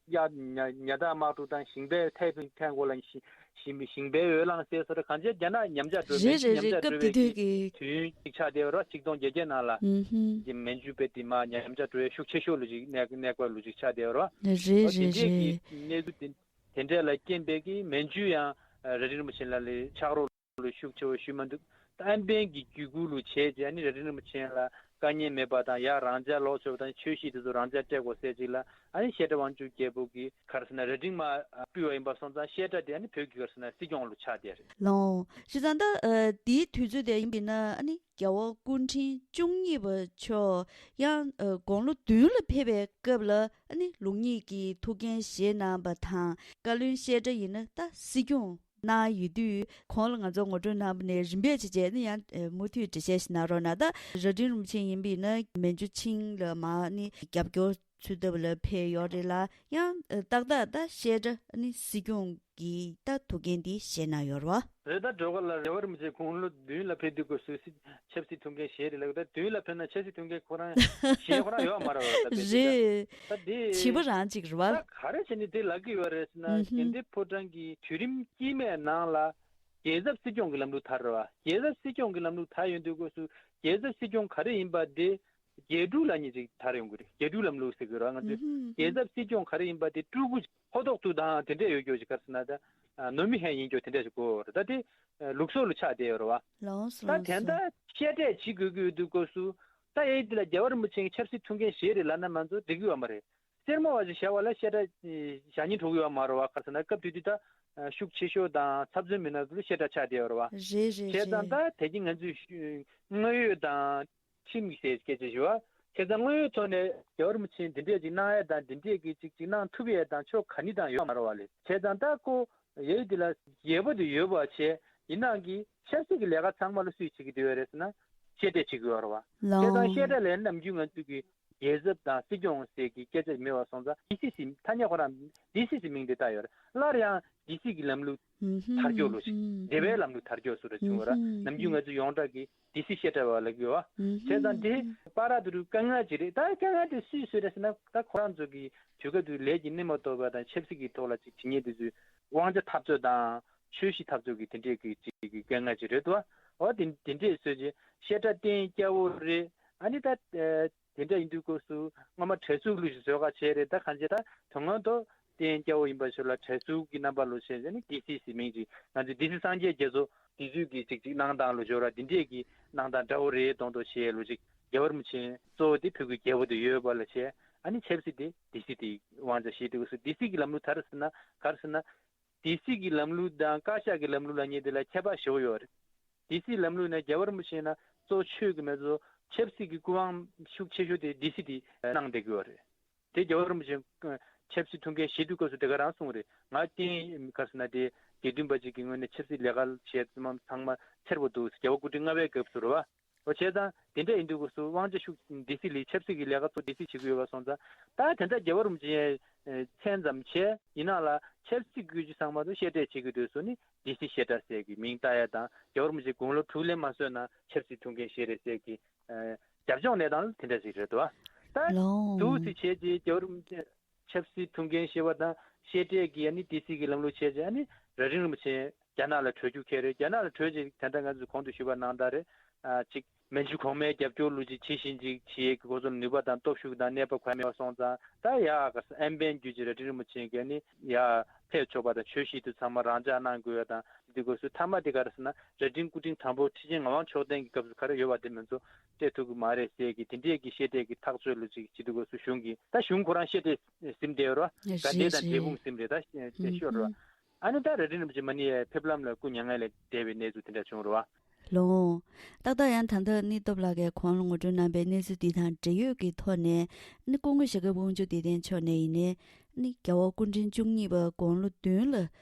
ཡ། ཉ་ཉ་དྭགས་དམག་འཁྲུག་དང་ཞིང་པའི་ཐད་ཐད་འགོ་ལ་ཞི་ཞི་ཞིང་པའི་འོས་ལངས་སའི་སོ་ར་གང་ཅི་རྒྱ་ནག་ཉམས་ཆག་འགྲོ་བའི་རེད་རེད་ཉམས་རེད། ཆག་འགྲོ་སྐབས་དེ་བའི་དུས་གི་ཀྱི་དུས་ཡུན་ཅིག་ཆགས་བསྡད་ཡོད་རེད། ཆིག་སྟོང་བརྒྱད་བརྒྱ་ནང་ལ། ཨུ་ཧུམ། དེ་མན་ཇུ་དཔེ་དེ་མ་ཉམས་ཆག་འགྲོ་བའི་ཤུགས་ཆེ་ཤོས་ལོ་ཅིག་གནས་གནས་སྐབས་ལོ་ཅིག་ཆགས་བསྡད་ཡོད་རེད། རེད་རེད་རེད། དེ་འདྲའི་གི་གནས་ཚུལ་དེ་དེ་འདྲ་ལ་རྐྱེན་པས་གི་མན་ཇུ་ཡང་རྭ་སྒྲེང་རིན་པོ་ཆེ་ལ་ལས་ཕྱག་རོགས་ལ་ཤུགས་ཆེ་བ་ཞུས་མ་འདུག་ད་ཨན་པན་གྱི་བརྒྱུད་སྐུལ་ལུ་བྱས་རྗེས། ཨ་ནི་རྭ་སྒྲེང་རིན་པོ་ཆེ་ལ་དཀའ་ངལ་མེད་པ་དང་། ཡར་རང་འཇགས་ལོག་ཆོག་པ་དང་། ཆོས་གཞིས་དེ་ཚོ་རང་འཇགས་སྤྲད་དགོས་ཟེར་ཅིག་ལ། ཨ་ནི་བཤད་གྲྭ་དབང་ཕྱུག་རྒྱལ་པོ་གིས་ག་རེ་ཟེར་ན་རྭ་སྒྲེང་མར་སྤོས་པ་ཡིན་པ་སོང་ཙང་། བཤད་གྲྭ་དེ་ཨ་ནི་བོད་ཀྱི་ག་རེ་ཟེར་ན་སྲིད་སྐྱོང་ལུ་ཆགས་བསྡད་རེད། ལགས་སོ། བྱས་ཙང་ད་ཨ་དེའི་དུས་ཚོད་དེ་ཡིན་པས་ན། ཨ་ནི་རྒྱལ་བ་སྐུ་ཕྲེང་བཅུ་གཉིས་པ་མཆོག་ཡང་ཨ་དགུང་ལོ་བདུན་ལ་ཕེབས་པའི་སྐབས་ལ། ཨ་ནི་ལུགས་གཉིས་ཀྱི་ཐུགས་འགན་བཞེས་གནང་བ་དང་། བཀའ་བློན་བཤད་གྲྭ་ཡིན་ན་ད་སྲིད་སྐྱོང་གནང་ཡོད་དུས། གོང་ལ་ང་ཚོ་ངོ་སྤྲོད་གནང་བ་ནས་རིམ་པས་བྱས་བྱས་ནས་ཡང་མུ་མཐུད་འགྲེལ་བཤད་ཞིག་གནང་རོགས་གནང་། ད་རྭ་སྒྲེང་རིན་པོ་ཆེ་ཡིན་པས་ན་མན་ཇུ་ཆིང་ལ་མར་ནི་རྒྱབ་སྐྱོར་ཚུལ་ལྟ་བུ་ལ་ཕེབས་ཡོད་རེད་ལ། ཡང་ཏག་ཏག་ད་བཤད་གྲྭ་ནི་སྲིད་སྐྱོང་གི་ད་ཐུགས་འགན་འདི་བཞེས་གནང་ཡོད་རེད་བ། རེད། ད་སྒྲོལ་དཀར་ལགས་རྒྱལ་བ་རིན་པོ་ཆེ་དགུང་ལོ་བདུན་ལ་ཕེབས་དུས་སྐབས་སུ་སྲིད་ཆབ་སྲིད་ཐུགས་འགན་བཞེས་རེད་ལ། ད་བདུན་ལ་ཕེབས་ན་ཆབ་སྲིད་ཐུགས་འགན་ཁོ་རང་བཞེས་ཁོ་རང་ཡོད་མ་རེད་བ། ད་དཔེ་དེ་རེད། ད་དེ་བྱིས་པ་རང་གཅིག་རེད་བ། ད་ག་རེ་བྱས་ནས་དེ་ལབ་ཀྱི་ཡོད་རེད་ཟེར་ན། ཨུ་ཧུམ། དགའ་ལྡན་ཕོ་བྲང་གི་དུས་རིམ་དཀྱིལ་མའི་ནང་ལ་རྒྱལ་ཚབ་སྲིད་སྐྱོང་གི་ལམ་ལུགས་དར་རེད་བ། རྒྱལ་ཚབ་སྲིད་སྐྱོང་གི་ལམ་ལུགས་དར་ཡོང་དུས་སྐབས་སུ་རྒྱལ་ཚབ་སྲིད་སྐྱོང་ག་རེ་ཡིན་པ་དེ་རྒྱལ་དྲུང་ལབ་མཁན་ཅིག་དར་ཡོང་གི་རེད། རྒྱལ་དྲུང་ལམ་ལུགས་ཟེར་གི་རེད་བ། ང་ཚོས་ཨུ་ཧུམ། རྒྱལ་ཚབ་སྲིད་སྐྱོང་ག་རེ་ཡིན་པ་དེ་སྤྲུལ་སྐུ་ཧོ་ཐོག་ཏུ་དང་དེ་འདྲས་ཡོད་རྒྱུ་ཅིག་ག་རེ་ཟེར་ན། ད་ནོ་མི་ཧན་ཡིན་རྒྱུ་དེ་འདྲས་ཅིག་གོ་རེད། ད་དེ་ལུགས་སྲོལ་ལ་ཆགས་བསྡད་ཡོད་རེད་བ། ལགས་སོ། ད་ལགས་དེ་སོ། འདྲ་བཤད་གྲྭས་བྱེད་དགོས་ཀྱི་ཡོད་དུས་སྐབས་སུ། ད་ཨེ་འདི་ལ་རྒྱལ་བ་རིན་པོ་ཆེ་གི་ཆབ་སྲིད་ཐུགས་འགན་བཞེས་རེད་ལབ་ན་མ་གཏོགས་འགྲིག་གི་ཡོད་མ་རེད། སེར་མོ་བ་ཅིག་བཞག་པ་ལ་བཤད་གྲྭ་བཞག་སྙིང་བྲོ་གི་ཡོད་མ་རེད་བ། ག་རེ་ཟེར་ན་སྐབས་དེ་དུས་ད་ཤུགས་ཆེ་ཤོས་དང་ཚབ་མཚོན་མི་སྣ་ཚོ་ལ་བཤད་གྲྭ་ཆགས་བསྡད་ཡོད་རེད་བ། རེད་རེད། བྱས་ཙང་རེད། ད་དེ་གི་ང་ཚོས་དངོས་ཡོད་དང་ཁྲིམས་ཀྱི་ཟེར་སྐད་ཆ་ཞུ་བ། བྱས་ཙང་དངོས་ཡོད་ཐོག་ནས་རྒྱལ་བ་རིན་པོ་ཆེས་འདི་འདྲས་ཅིག་གནང་ཡ་དང་། འདི་འདྲས་ཀྱི་ཅིག་ཅིག་གནང་ཐུབ་ཡ་དང་ཕྱོགས་ག་ནི་དང་ཡོད་མ་རེད་བ་ལས། བྱས་ཙང་ད་ཁོ་ཡ་འདི་ལ་ཡོད་པ་དེ་ཡོད་པ་བྱས། ཡིན་ནའང་གི་ཆབ་སྲིད་ཀྱི་ལས་ཀ་ཚང་མ་ལ་སུས་བྱེད་ཀྱི་འདུག་ཡོད་རེད་ཟེར་ན་བཤད་གྲྭས་བྱེད་ཀྱི་ཡོད་རེད་བ། ལགས། བྱས་ཙང་བཤད་གྲྭ་ལས་ནམ་རྒྱུན་ང་ཚོས་ཀྱི་རྒྱལ་ཚབ་དང་སྲིད་སྐྱོང་ཟེར་གྱི་སྐད་ཆ་མེད་པ་སོང་ཙང་། ཌི་སི་སི་ཐ་སྙད་ཁོ་རང་ཌི་སི་སི་མིང་དེ་བཏགས་ཡོད་རེད། སླར་ཡང་ཌི་སི་གི་ལམ་ལུགས་དར་རྒྱས་ལོ་ཞིག་སྡེ་བའི་ལམ་ལུགས་དར་རྒྱས་སུ་རེ་བྱུང་བ་ར། ནམ་རྒྱུན་ང་ཚོ་ཡོངས་གྲགས་ཀྱི་ཌི་སི་བཤད་གྲྭ་བ་ལབ་ཀྱི་ཡོད་བ། བྱས་ཙང་དེ་པ་ར་དུ་རུ་དཀའ་ངལ་ཅིག་རེད། ད་དཀའ་ངལ་དེ་སུས་བཟོས་རེད་ཟེར་ན། ད་ཁོ་རང་ཚོ་གི་དུས་སྐབས་དུ་ལས་ཀྱི་སྣེ་མ་གཏོགས་པ་དང་། ཆབ་སྲིད་ཀྱི་ཐོག་ལ་ཅིག་བྱེད་མཁན་དེ་ཚོས་དབང་ཆ་འཐབ་རྩོད་དང་ཆོས་གཞི་འཐབ་རྩོད་ཀྱི་དེ་འདྲས་ཀྱི་ཅིག་གི་དཀའ་ངལ་ཅིག་རེད་དོ། འོ་དེ་དེ་འདྲས་བཟོས་རྗེས་བཤད་གྲྭ་བསྟེན་སྐྱ་བོ་རེད། ཨ་ནི་ད་དེ་འདྲ་ཡིན་དུས་སྐབས་སུ་སྔོན་མ་གྲྭ་ཟུར་ལུགས་ཤིག་བཟོས་ག་བྱས་རེད། ད་གང་བྱས་ད་དོན་ངོ་ཐོག་ རྟེན་སྐྱ་བོ་ཡིན་པ་ཞིག་ལ་དྲས་གསོལ་གྱི་རྣམ་པ་ལོ་ཞེས་ནི་སྡེ་སྲིད་ཟེར་མིང་ཅིག་ང་ཚོས་སྡེ་སྲིད་སངས་རྒྱས་རྒྱ་མཚོ་དེ་ཚོས་ཀྱི་ཅིག་ཅིག་གནང་སྟངས་ལོ་སྦྱོར་བ་འདི་འདྲས་ཀྱི་གནང་སྟངས་འདྲ་བོ་རེད་མདོག་མདོག་བྱས་ལོ་ཅིག་རྒྱལ་བ་རིན་པོ་ཆེ་གཙོ་བོ་དེ་བོད་ཀྱི་རྒྱལ་པོ་དེ་ཡོད་པ་ལ་བྱས། ཨ་ནི་ཆབ་སྲིད་དེ་སྡེ་སྲིད་དེའི་དབང་ཆ་བཞེས་འདུག་ཟེར། སྡེ་སྲིད་ཀྱི་ལམ་ལུགས་དར་ཟེར་ན་ག་རེ་ཟེར་ན། སྡེ་སྲིད་ཀྱི་ལམ་ལུགས་དང་བཀའ་ཤག་གི་ལམ་ལུགས་ལ་ཉེ་དེ་ལ་ཁྱད་པར་ཞེ་པོ་ཡོད་རེད། སྡེ་སྲིད་ལམ་ལུགས་ནི་རྒྱལ་བ་རིན་པོ་ཆེ་ན་གཙོ་ཆོས་ཀྱི་མེད་ཚོ་ཆབ་སྲིད་ཀྱི་སྐུ་དབང་ཤུགས་ཆེ་ཤོས་དེ་སྡེ་སྲིད་དེ་གནང་བསྡད་ཀྱི་ཡོད་རེད། དེ་རྒྱལ་བ་རིན་པོ་ཆེ་ཆབ་སྲིད་ཐུགས་འགན་བཞེས་དུས་སྐབས་སུ་དེ་ག་རང་གསུངས་རེད། ང་རྟེན་ག་རེ་ཟེར་ན་དེ་དགེ་འདུན་པ་ཅིག་གི་ངོས་ནས་ཆབ་སྲིད་ལས་ཀ་བྱས་ཚང་མ་ཚང་མ་འཚེར་པོ་འདུག་རྒྱལ་བ་སྐུ་ཕྲེང་ལྔ་པའི་སྐབས་སུ་རེད་བ། འོ་བྱས་ཙང་དེ་འདྲ་ཡིན་དུས་སྐབས་སུ་དབང་ཆ་ཤུགས་སྡེ་སྲིད་ལས་ཆབ་སྲིད་ཀྱི་ལས་ཀ་ཚོ་སྡེ་སྲིད་བྱེད་ཀྱི་ཡོད་པ་སོང་ཙང་ད་དེ་འདྲ་རྒྱལ་བ་རིན་པོ་ཆེ་མཚན་ཙམ་བྱས་ཡིན་ན་ལ་ཆབ་སྲིད་ཀྱི་རྒྱུ་ཚང་མ་དུ་བཤད་གྲྭས་བྱེད་ཀྱི་འདུག་སོ་ནི་སྡེ་སྲིད་བཤད་གྲྭ་ཟེར་གི་མིང་བཏགས་ཡ་དང་རྒྱལ་བ་རིན་པོ་ཆེ་དགུང་ལོ་དྲུག་ལས་མ་སོན་ན་ཆབ་སྲིད་ཐུགས་འགན་བཞེས་རེད་ཟེར་གི་རྒྱབ་ལྗོངས་གནས་སྟངས་དེ་འདྲ་ཞིག་རེད་འདུག་ད་ལོང་དུ་སི་བྱས་རྗེས་རྒྱལ་བ་རིན་པོ་ཆེ་ཆབ་སྲིད་ཐུགས་འགན་བཞེས་པ་དང་བཤད་གྲྭས་ཀྱི་ཨ་ནི་སྡེ་སྲིད་ཀྱི་ལམ་ལུགས་བྱས་རྗེས་ཨ་ནི་རྭ་སྒྲེང་རིན་པོ་ཆེ་རྒྱ་ནག་ལ་བྲོས་རྒྱུ་ཁེལ་རེད། རྒྱ་ནག་ལ་བྲོས་རྗེས་དེ་འདྲ་ང་ཚོས་གོང་དུ་ཞུས་པ་ནང་ལྟར་རེད། ཨ་ཅིག་མན་ཇུ་གོང་མའི་རྒྱབ་སྐྱོར་ལུགས་ཅིག་བྱེད་བཞིན་ཅིག་བྱེད་ཀྱི་ཁོ་ཚོ་ལ་ནུས་པ་དང་སྟོབས་ཤུགས་དང་གནས་བབ་གང་མེད་པ་སོང་ཙང་ད་ཡ་ག་ས་ཨན་པན་བརྒྱུད་ཀྱི་རྭ་སྒྲེང་རིན་པོ་ཆེ་གིས་ནི་ཡ་ཕེབས་ཆོག་པ་དང་ཆོས་གཞིས་དུ་ཚང་མ་རང་འཇགས་གནང་དགོས་ཡ་དང་འདི་དགོས་སུ་མཐའ་མ་དེ་ག་རེ་ཟེར་ན་རྭ་སྒྲེང་སྐུ་ཕྲེང་དང་པོ་ཁྲི་ཆེན་ངག་དབང་མཆོག་ལྡན་གྱི་སྐབས་སུ་ག་རེ་ཡོད་པ་དེ་མི་ཚོ་སྤྲད་ཐུབ་ཀྱི་མ་རེད་ཟེར་གི་དེ་འདྲས་ཀྱི་བཤད་གྲྭས་ཀྱི་ཐག་གཅོད་ལུགས་ཅིག་བྱེད་དུས་སྐབས་སུ་གཞུང་གིས་ད་གཞུང་ཁོ་རང་བཤད་གྲྭས་ཟིན་བསྡད་ཡོད་ར་དགའ་ལྡན་དང་འབྲས་སྤུངས་ཟིན་རེད་ད་ཤོད་ར། ཨ་ནི་ད་རྭ་སྒྲེང་རིན་པོ་ཆེ་མ་ཎི་ཡས་ཕེབས་ལམ་ལ་སྐུ་མྱ་ངན་ལས་འདས་པའི་གནས་ཚུལ་དེ་འདྲ་བྱུང་རེད་བ། ལོང་། ཏག་ཏག་ཡང་ད་ལྟ་ནི་སྟོབས་ལགས་ཀྱིས་གོང་ལ་ངོ་སྤྲོད་གནང་པའི་གནས་ཚུལ་འདི་དང་འབྲེལ་ཡོད་ཀྱི་ཐོག་ནས་ནི་སྐུ་ངོ་ཞྭ་སྒབ་དབང་ཕྱུག་བདེ་ལྡན་མཆོག་ནས་ཡིན་ནའི་ནི་རྒྱལ་བ་སྐུ་ཕྲེང་བཅུ་གཉིས་པ་དགུང་ལོ་བདུན་ལ་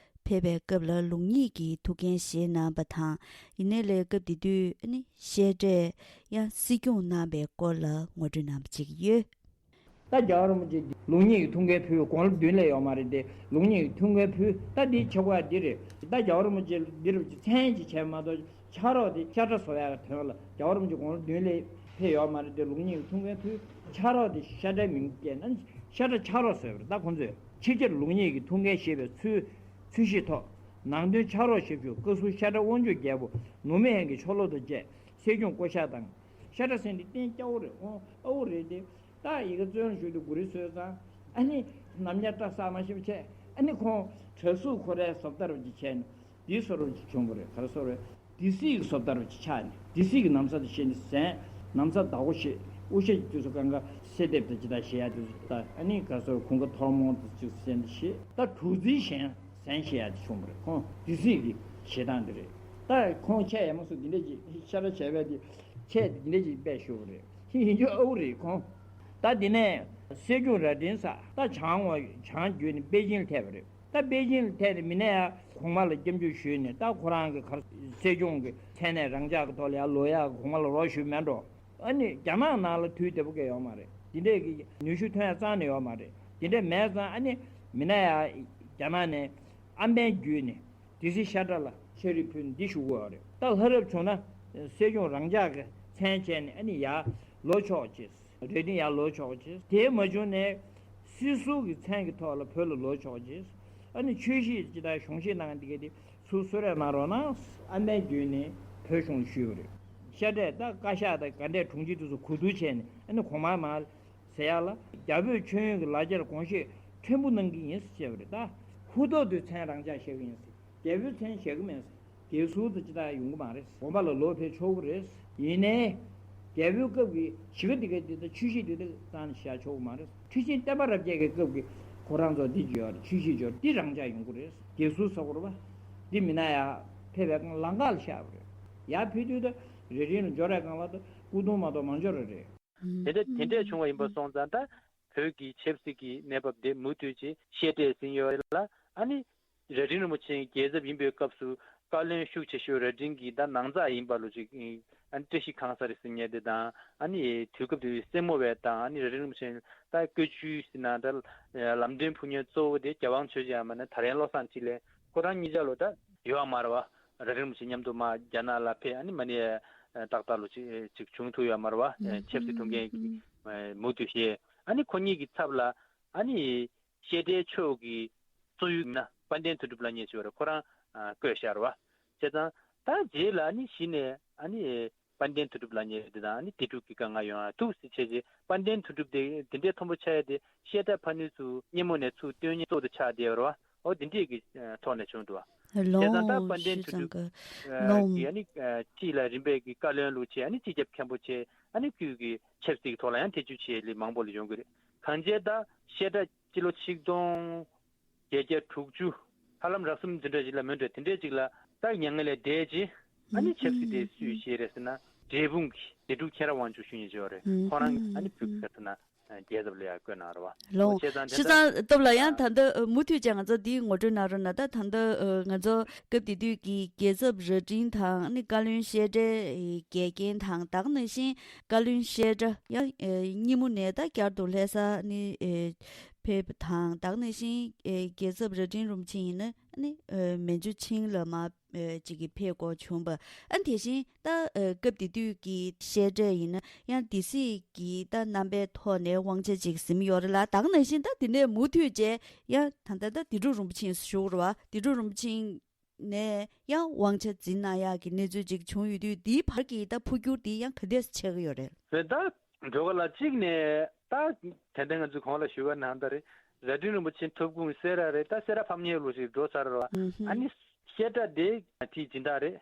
ཕེབས་པའི་སྐབས་ལ་ལུགས་གཉིས་ཀྱི་ཐུགས་འགན་བཞེས་གནང་བ་དང་ཡིན་ནའི་ལས་སྐབས་དེ་དུས་ནི་བཤད་གྲྭས་ཡང་སྲིད་སྐྱོང་གནང་པའི་སྐོར་ལ་ངོ་སྤྲོད་གནང་པ་བྱེད་ཀྱི་ཡོད། ད་རྒྱལ་བ་རིན་པོ་ཆེ་ལུགས་གཉིས་ཀྱི་ཐུགས་འགན་ཕུལ་དགུང་ལོ་བདུན་ལས་ཡོད་མ་རེད་དེ་ལུགས་གཉིས་ཀྱི་ཐུགས་འགན་ཕུལ་ད་འདི་ཆེ་བ་འདི་རེད། ད་རྒྱལ་བ་རིན་པོ་ཆེ་འདི་རུ་མཚན་གྱི་བྱས་མ་གཏོགས་ཕྱག་རོགས་དེ་ཤ་ཁྲག་བཟོ་ཡག་དོན་ལ་རྒྱལ་བ་རིན་པོ་ཆེ་དགུང་ལོ་བདུན་ལས་ཕེབས་ཡོད་མ་རེད་དེ་ལུགས་གཉིས་ཀྱི་ཐུགས་འགན་ཕུལ་ཕྱག་རོགས་དེ་ཤ་ཁྲག་མིང་སྐྱེས་ན་ཤ་ཁྲག་ཕྱག་རོགས་བཟོས་པ་རེད། ད་ཁོང་ཚོས་ཕྱི་རྒྱལ་ལུགས་གཉིས་ཀྱི་ཐུགས་འགན་བཞེས་པའི་ཚུལ་ཚུལ་བཞིན་ཐོག་ནང་དོན་ཕྱག་རོགས་ཞབས་ཞུ་བཀའ་ཟུར་ཤ་ཁྲག་དབང་ཕྱུག་རྒྱལ་པོ་ནུབ་མོ་ཡན་གྱི་ཕྱོགས་ལྷུང་དང་བཅས་སྲིད་སྐྱོང་བསྐོ་བཞག་དང་། ཤ་ཁྲག་སེང་གེ་རྟེན་སྐྱ་བོ་རེད་ཨོ་ཨ་བོ་རེད་དེ། ད་ཡི་གེ་བཙོན་ལ་བཞུགས་དུས་གུ་རི་བཟོས་ཙང་ཨ་ནི་ནམ་ཉ་སྐྲ་བསགས་མ་ཤེས་པ་བྱས་ཨ་ནི་ཁོང་གྲྭ་ཟུར་ཁོ་རའི་བཟོ་ལྟ་རུ་ཅིག་བྱས་ནས་འདི་བཟོ་རུ་ཅིག་བྱུང་བ་རེད། ག་རེ་བཟོ་རེད། སྡེ་སྲིད་ཀྱི་བཟོ་ལྟ་རུ་ཅིག་ཆགས་ནས་སྡེ་སྲིད་ཀྱི་ན་བཟའ་དེ་བཞེས་ནས་ཟན་ན་བཟའ་བདག་པོ་བཞེས་དབུ་ཞྭ་ཀྱི་དུས་སུ་གང་ག་གསལ་འདེབས་དང་ཅི་ལྟར་བཞེས་ཡ་དེ་ད་ཨ་ནི་ག་རེ་བཟོ་རེད་ཁོང་ག་ཐོག་མོ་དེ་ཅིག་གསན་བཞེས་ད་དྲུག་རྩིས་གཞན། ཟན་བཞེས་ཡ་དེ་བྱུང་བ་རེད། ཁོང་སྡེ་སྲིད་ཀྱི་བཞེས་སྟངས་དེ་རེད། ད་ཁོང་ཆེས་ཡ་མ་སུ་འདི་འདྲ་ཅིག་ཤ་ཁྲག་བྱས་པས་དེ་ཆེས་འདི་འདྲ་ཅིག་དཔེ་ཞུ་བ་རེད། ཡིན་རྒྱུ་ཨ་བོ་རེད་ཁོང་། ད་འདི་ནས་སྲིད་སྐྱོང་རྭ་སྒྲེང་ས་ད་བྱང་ངོས་བྱང་བརྒྱུད་ནས་པེ་ཅིང་ལ་ཐད་པ་རེད། ད་པེ་ཅིང་ལ་ཐད་ནས་མི་ནས་ཡ་གོང་མ་ལ་སྐྱབས་འཇུག་ཞུས་ནས་ད་ཁོ་རང་གི་གར་སྲིད་སྐྱོང་གི་མཚན་གནས་རང་འཇགས་ཀྱི་ཐོག་ལ་ཡ་ལོ་ཡ་གོང་མ་ལ་རོགས་ཞུས་མེད་འགྲོ། ཨ་ནི་རྒྱ་ནག་ནང་ལ་དུས་བདེ་པོ་གས་ཡོད་མ་རེད། འདི་འདྲས་ཀྱི་ནུས་ཤུགས་ཐོན་ཡ་རྩ་ནས་ཡོད་མ་རེད། འདི་འདྲས་མེད་ཙང་ཨ་ནི་མི་ན་ཡ་རྒྱ་ནག་ནས་ཨམ་བན་བརྒྱུད་ནས་སྡེ་སྲིད་ཤ་ཁྲག་ལ་ཕྱག་བྲིས་ཕུལ་ནས་འདི་ཞུ་དགོས་པ་རེད། ད་ལྷ་རབ་བྱུང་ན་སྲིད་སྐྱོང་རང་འཇགས་ཀྱི་མཚན་བྱས་ནས་ཨ་ནི་ཡ་ལོ་ཆོག་ཅེས་རེ་འདུན་ཡ་ལོ་ཆོག་ཅེས་དེ་མ་བྱུང་ནས་སྲིད་ཟུར་གྱི་མཚན་གྱི་ཐོག་ལ་བོད་ལ་ལོ་ཆོག་ཅེས་ཨ་ནི་ཆོས་གཞིས་ཅི་ལྟར་གཞུང་བཞེས་གནང་འདི་གས་དེ། ཚུར་གསོལ་རས་གནང་རོགས་གནང་། ཨ་མའི་བརྒྱུད་ནས་བོད་གཞུང་ལ་ཞུས་པ་རེད། ཤ་ཁྲག་ད་བཀའ་ཤག་དང་དགའ་ལྡན་དྲུང་ཆེ་དེ་ཚོ་གོ་བསྡུར་བྱས་ནས་ཨ་ནི་གོང་མ་མར་ཟེར་ཡག་ལ་རྒྱ་བོད་མཆོད་ཡོན་གྱི་ལག་ཁྱེར་དགོངས་བཞེས་ཕྲན་བུ་གནང་གི་ཡིན་ཟེར་བྱས་པ་རེད། ད་ཧུར་ཐག་ཏུ་མཚན་རང་འཇགས་བཞག་གི་ཡིན་ཟེར། རྒྱལ་པོའི་མཚན་བཞག་གི་མེད་ཟེར། རྒྱལ་ཟུར་དུ་ཅི་ལྟར་ཡོང་གི་མ་རེད། དགོན་པ་ལ་ལོག་ཕེབས་ཆོག་གི་རེད། ཡིན་ནའི་རྒྱལ་པོའི་སྐབས་ཀྱི་གཞིས་ཀ་འདི་ག་འདི་ལྟར་ཆོས་གཞིས་འདི་ལྟར་བཏང་ནས་བཞག་ཆོག་གི་མ་རེད། ཁྲི་ཆེན་བསྟན་པ་རབ་རྒྱས་ཀྱི་སྐབས་ཀྱི་ཁོ་རང་ཚོ་འདི་འབྱོར་ཆོས་གཞིས་འབྱོར་འདི་རང་འཇགས་ཡོང་གི་རེད། རྒྱལ་ཟུར་ས་སྐོར་བ་འདི་མི་ན་ཡ་ཕེབས་པའི་སྒང་ལམ་ཁ་ལ་བཞག་པ་རེད། ཡར་ཕེབས་དུས་ད་རྭ་སྒྲེང་ལ་འབྱོར་བའི་སྒང་ལ་ད་སྐུ་གདུང་མ་གཏོགས་མ་འབྱོར་རེད། དེ་འདྲ་དེ་འདྲས་བྱུང་བ་ཡིན་པ་སོང་ཙང་ད་བོད་ཀྱི་ཆབ་སྲིད་ཀྱི་གནས་བབ་དེ་མུ་མཐུད་ཅིག་བཤད་གྲྭས་ཟིན་ཡོད་རེད་ལ། ཨ་ནི་རྭ་སྒྲེང་རིན་པོ་ཆེ་རྒྱལ་ཚབ་ཡིན་པའི་སྐབས་སུ་བཀའ་བློན་ཤུགས་ཆེ་ཤོས་རྭ་སྒྲེང་གི་ད་ནང་ཚགས་ཡིན་པ་ལོ་ཅིག་ཨ་ནི་བཀྲ་ཤིས་ཁང་གསར་ཟེར་མཁན་དེ་དང་ཨ་ནི་དུས་སྐབས་དེའི་སྲས་མོ་བས་དང་ཨ་ནི་རྭ་སྒྲེང་རིན་པོ་ཆེ་ད་བཀའ་བརྒྱུད་ཟེར་ན་ད་ལམ་སྟོན་ཕུལ་མཁན་གཙོ་བོ་དེ་རྒྱལ་དབང་ཆོས་རྒྱལ་མ་ནི་ད་རན་བློ་བཟང་འཕྲིན་ལས་ཁོ་རང་གཉིས་ཆ་ལོ་ད་ཡོད་མ་རེད་བ། རྭ་སྒྲེང་རིན་པོ་ཆེ་མཉམ་དུ་མ་རྒྱ་ནག་ལ་ཕེབས་ཨ་ནི་མ་ནི་ཏག་ཏག་ལོ་ཅིག་ཅིག་བྱུང་ཐུབ་ཡོད་མ་རེད་བ། ཆབ་སྲིད་ཐུགས་འགན་གྱི་མུ་མཐུད་བཞེས་ཨ་ནི་ཁོ་གཉིས་ཀྱི་ཚབ་ལ་ཨ་ནི། བཤད་གྲྭའི་ཕྱོགས་ཀྱི་གཙོ་ཡུལ་ན་དཔལ་ལྡན་དོན་གྲུབ་ལྷ་གཉན་ཞུ་བ་རེད། ཁོ་རང་བསྐོས་བཞག་རེད་བ། བྱས་ཙང་ད་རྗེས་ལ་ཨ་ནི་གཞི་ནས་ཨ་ནི་ དཔལ་ལྡན་དོན་གྲུབ་ལབ་མཁན་དེ་དང་ཨ་ནི་སྡེ་འཁྲུག་གི་དཀའ་ངལ་ཡོང་ཡ་འདུག་ཟེར་བྱས་རྗེས་དཔལ་ལྡན་དོན་གྲུབ་དེ་དེ་འདྲའི་མཐོན་པོ་ཆགས་ཡ་དེ་བཤད་གྲྭ་ཕ་ནུས་ཚོ་སྙེ་མོ་ནས་ཚུར་བཏོན་མཁན་གཙོ་བོ་དེ་ཆགས་བསྡད་ཡོད་རེད་བ། འོ་དེ་འདྲས་ཀྱི་ཐོག་ནས་བྱུང་འདུག་བ། བྱས་ཙང་ད་དཔལ་ལྡན་དོན་གྲུབ་ཀྱི་ཨ་ནི་སྤྱི་ལ་རིམ་པས་ཀྱི་བཀའ་བློན་ལུགས་བྱས་ཨ་ནི་སྤྱི་ཁྱབ་མཁན་པོ་བྱས་ཨ་ནི་ཁུལ་གྱི་ཆབ་སྲིད་ཀྱི་ཐོག་ལ་ཡང་ཐེ་བྱུས་བྱས་ལས་མང་པོ་ལ་ཡོང་གི་རེད། གང་བྱས་ད་བཤད་གྲྭ་སྤྱི་ལོ་ཆིག་སྟོང་བརྒྱད་བརྒྱ་དྲུག་ཅུ་ཧ་ལམ་རག་གསུམ་འཛིན་གྲྭ་ཞིག་ལ་མོན་གྲོས་དེ་འདྲས་ཅིག་ལ་ད་མྱ་ངན་ལས་འདས་རྗེས་ཨ་ནི་ཆབ་སྲིད་དེ་སུས་བྱས་རེད་ཟེར་ན་འབྲས་སྤུངས་ཀྱི་སྡེ་འཁྲུག་མཁྱེན་རབ་དབང་ཕྱུག་ཞུ་མཁན་ཅིག་ཡོད་རེད། ཁོ་རང་ཨ་ནི་ཕུལ་གི་ཟེར་ན་རྒྱལ་ཚབ་ལ་ཡང་བསྐོས་གནང་རེད་བ། ལོ། བྱས་ཙང་དེ་ཤི་ལྟར་ཚང་སྟོབས་ལ་ཡང་ད་ལྟ་མུ་མཐུད་ཀྱང་ང་ཚོ་འདིའི་ངོ་སྤྲོད་གནང་རོགས་གནང་། ད་ད་ལྟ་ང་ཚོ་སྐབས་དེ་དུས་ཀྱི་རྒྱལ་ཚབ་རྭ་སྒྲེང་དང་ནི་བཀའ་བློན་བཤད་གྲྭའི་འགལ་རྐྱེན་དང་ད་ག་ནང་བཞིན་བཀའ་བློན་བཤད་གྲྭ་ཡང་སྙེ་མོ་ནས་ད་བསྐྱར་དུ་ལྷ་ས་ནི་ཕེབས་པ་དང་ད་ག་ནང་བཞིན་རྒྱལ་ཚབ་རྭ་སྒྲེང་རིན་པོ་ཆེ་ཡིན་ན་ནི་མན་ཇུ་ཆིང་ལ་མ། ཅིག་གི་ཕེབས་སྐོར་བྱུང་བ། ཨ་དེ་བཞིན་ད་སྐབས་དེ་དུས་ཀྱི་བཤད་གྲྭ་ཡིན་ན་ཡང་སྡེ་སྲིད་ཀྱི་ད་རྣམ་པའི་ཐོག་ནས་དབང་ཆ་ཅིག་ཟིན་ཡོད་རེད་ལ་ད་ག་ནང་བཞིན་ད་དེ་ནས་མུ་མཐུད་བྱས་ཡང་ད་ལྟ་ད་སྡེ་འཁྲུག་རིན་པོ་ཆེ་ཞུ་རེད་བ། སྡེ་འཁྲུག་རིན་པོ་ཆེ་ནས་ཡང་དབང་ཆ་འཛིན་གནང་ཡག་གི་གནས་ཚུལ་ཅིག་བྱུང་ཡོད་དུས་དེའི་བར་གྱི་ད་འཕོ་འགྱུར་དེ་ཡང་ག་འདྲས་ཆགས་ཀྱི་ཡོད་རེད། རེད་ད། འགྲོ་ག་ལ་གཅིག་ནས་ད་ད་ལྟ་ང་ཚོས་གོང་ལ་ཞུས་པ་ནང་ལྟར་རེད། རྭ་སྒྲེང་རིན་པོ་ཆེ་ཐུབ་དགོངས་སེ་ར་རེད། ད་སེ་ར་ཕམ་ཉེས་ལོ་ཞིག་འགྲོ་ཚར་བ། ཨ་ནི་བཤད་གྲྭ་དེ་དེའི་སྦྱིན་བདག་རེད།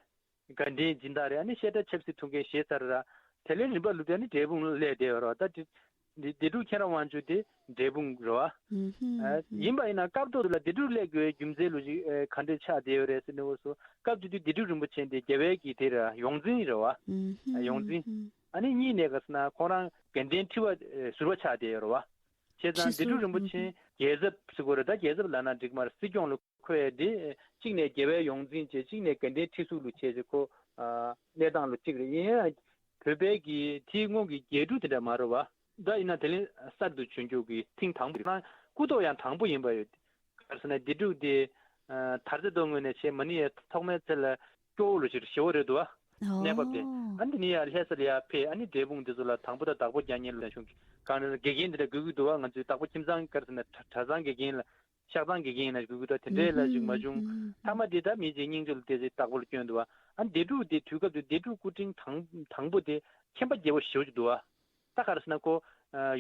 དགའ་ལྡན་སྦྱིན་བདག་རེད། ཨ་ནི་བཤད་གྲྭ་ཆབ་སྲིད་ཐུགས་འགན་བཞེས་ཚར་ར། དེ་ལས་རིམ་པ་ལུགས་དེ་ནི་འབྲས་སྤུངས་སླེབས་བསྡད་ཡོད་རེད་བ། ད་དེ་དེ་སྡེ་འཁྲུག་མཁྱེན་རབ་དབང་ཕྱུག་དེ་འབྲས་སྤུངས་རེད་བ། ཡིན་པ་ཡིན་ན་སྐབས་ཐོག་ཏུ་ལ་སྡེ་འཁྲུག་སླེབས་དགོས་པའི་རྒྱུ་མཚན་ལོ་ཞིག་ག་འདྲས་ཆགས་བསྡད་ཡོད་རེད་ཟེར་ནས་འོ་སོ་སྐབས་དེ་དུས་སྡེ་འཁྲུག་རིན་པོ་ཆེ་དེ་རྒྱལ་བའི་གི་དེ་ར་ཡོངས་འཛིན་རེད་བ། ཡོངས་འཛིན། ཨ་ནི་གཉིས་ནས་ག་ཟེར་ན་ཁོང་རང་དགའ་ལྡན་ཁྲི་པ་ཟུར་པ་ཆགས་བསྡད་ཡོད་རེད་བ། བྱས་ཙང་སྡེ་འཁྲུག་རིན་པོ་ཆེ་རྒྱལ་ཚབ་ཟེར་དགོས་རེད། ད་རྒྱལ་ཚབ་ལབ་ན་འགྲིག་མ་རེད། སྲིད་སྐྱོང་ལ་འཁོད་ཡས་དེ་གཅིག་ནས་རྒྱལ་བའི་ཡོངས་འཛིན་བྱས་གཅིག་ནས་དགའ་ལྡན་ཁྲི་ཟུར་ལ་བྱས་ཏེ་ཁོ་གནས་སྟངས་ལ་གཅིག་རེད། ཡིན་ཡང་བོད་པའི་གི་དེའི་སྔོན་གྱི་རྒྱལ་འཁྲུག་དེ་འདྲ་མ་རེད་བ། ད་ཡིན་ན་དེ་ལས་གསར་དུ་བྱུང་རྒྱུ་གི་ཐེངས་དང་པོ་རེད། སྐུ་ཐོག་ཡང་དང་པོ་ཡིན་པ་ཡོད། ག་རེ་ཟེར་ན་སྡེ་འཁྲུག་དེ་དར་རྩེ་རྡོ་ངོས་ནས་བྱས་མ་ནི་ཡ་ཐོག་མའི་ཚེ་ལ་སྐྱོ་བོ་ལོ་ཞིག་ཞེ་བོ་རེད་འདུག་བ། གནས་བབ་དེ་ཨ་ནི་དེ་ནས་ཡ་ལྷ་ས་ལ་ཡ་ཕེབས། ཨ་ནི་འབྲས་སྤུངས་དེ་ཚོ་ལ་དང་པོ་དང་བདག་པོ་རྒྱག་མཁན་ལ་བྱུང་གི་གང་རེད། དགེ་རྒན་དེ་འདྲ་དགོས་ཀྱི་འདུག་བ། ང་ཚོའི་བདག་པོ་ཁྱིམ་ཚང་ག་རེ་ཟེར་ན་གྲྭ་ཚང་དགེ་རྒན་ལ་ཤག་ཚང་དགེ་རྒན་ལ་དགོས་ཀྱི་འདུག་དེ་འདྲའི་ལ་ཞིག་མ་བྱུང་། མཐའ་མ་དེ་ད་མི་ཚེ་སྙིང་རྗེ་ལ་བལྟས་ཚེ་བདག་པོ་ལ་བསྐྱོན་འདུག་བ། ཨ་ནི་སྡེ་འཁྲུག་དེ་དུས་སྐབས་དེ་སྡེ་འཁྲུག་སྐུ་ཕྲེང་དང་དང་པོ་དེ་མཁྱེན་པ་རྒྱལ་པོ་ཞེ་བོ་ཅིག་འདུག་བ། ད་ག་རེ་ཟེར་ན་ཁོ་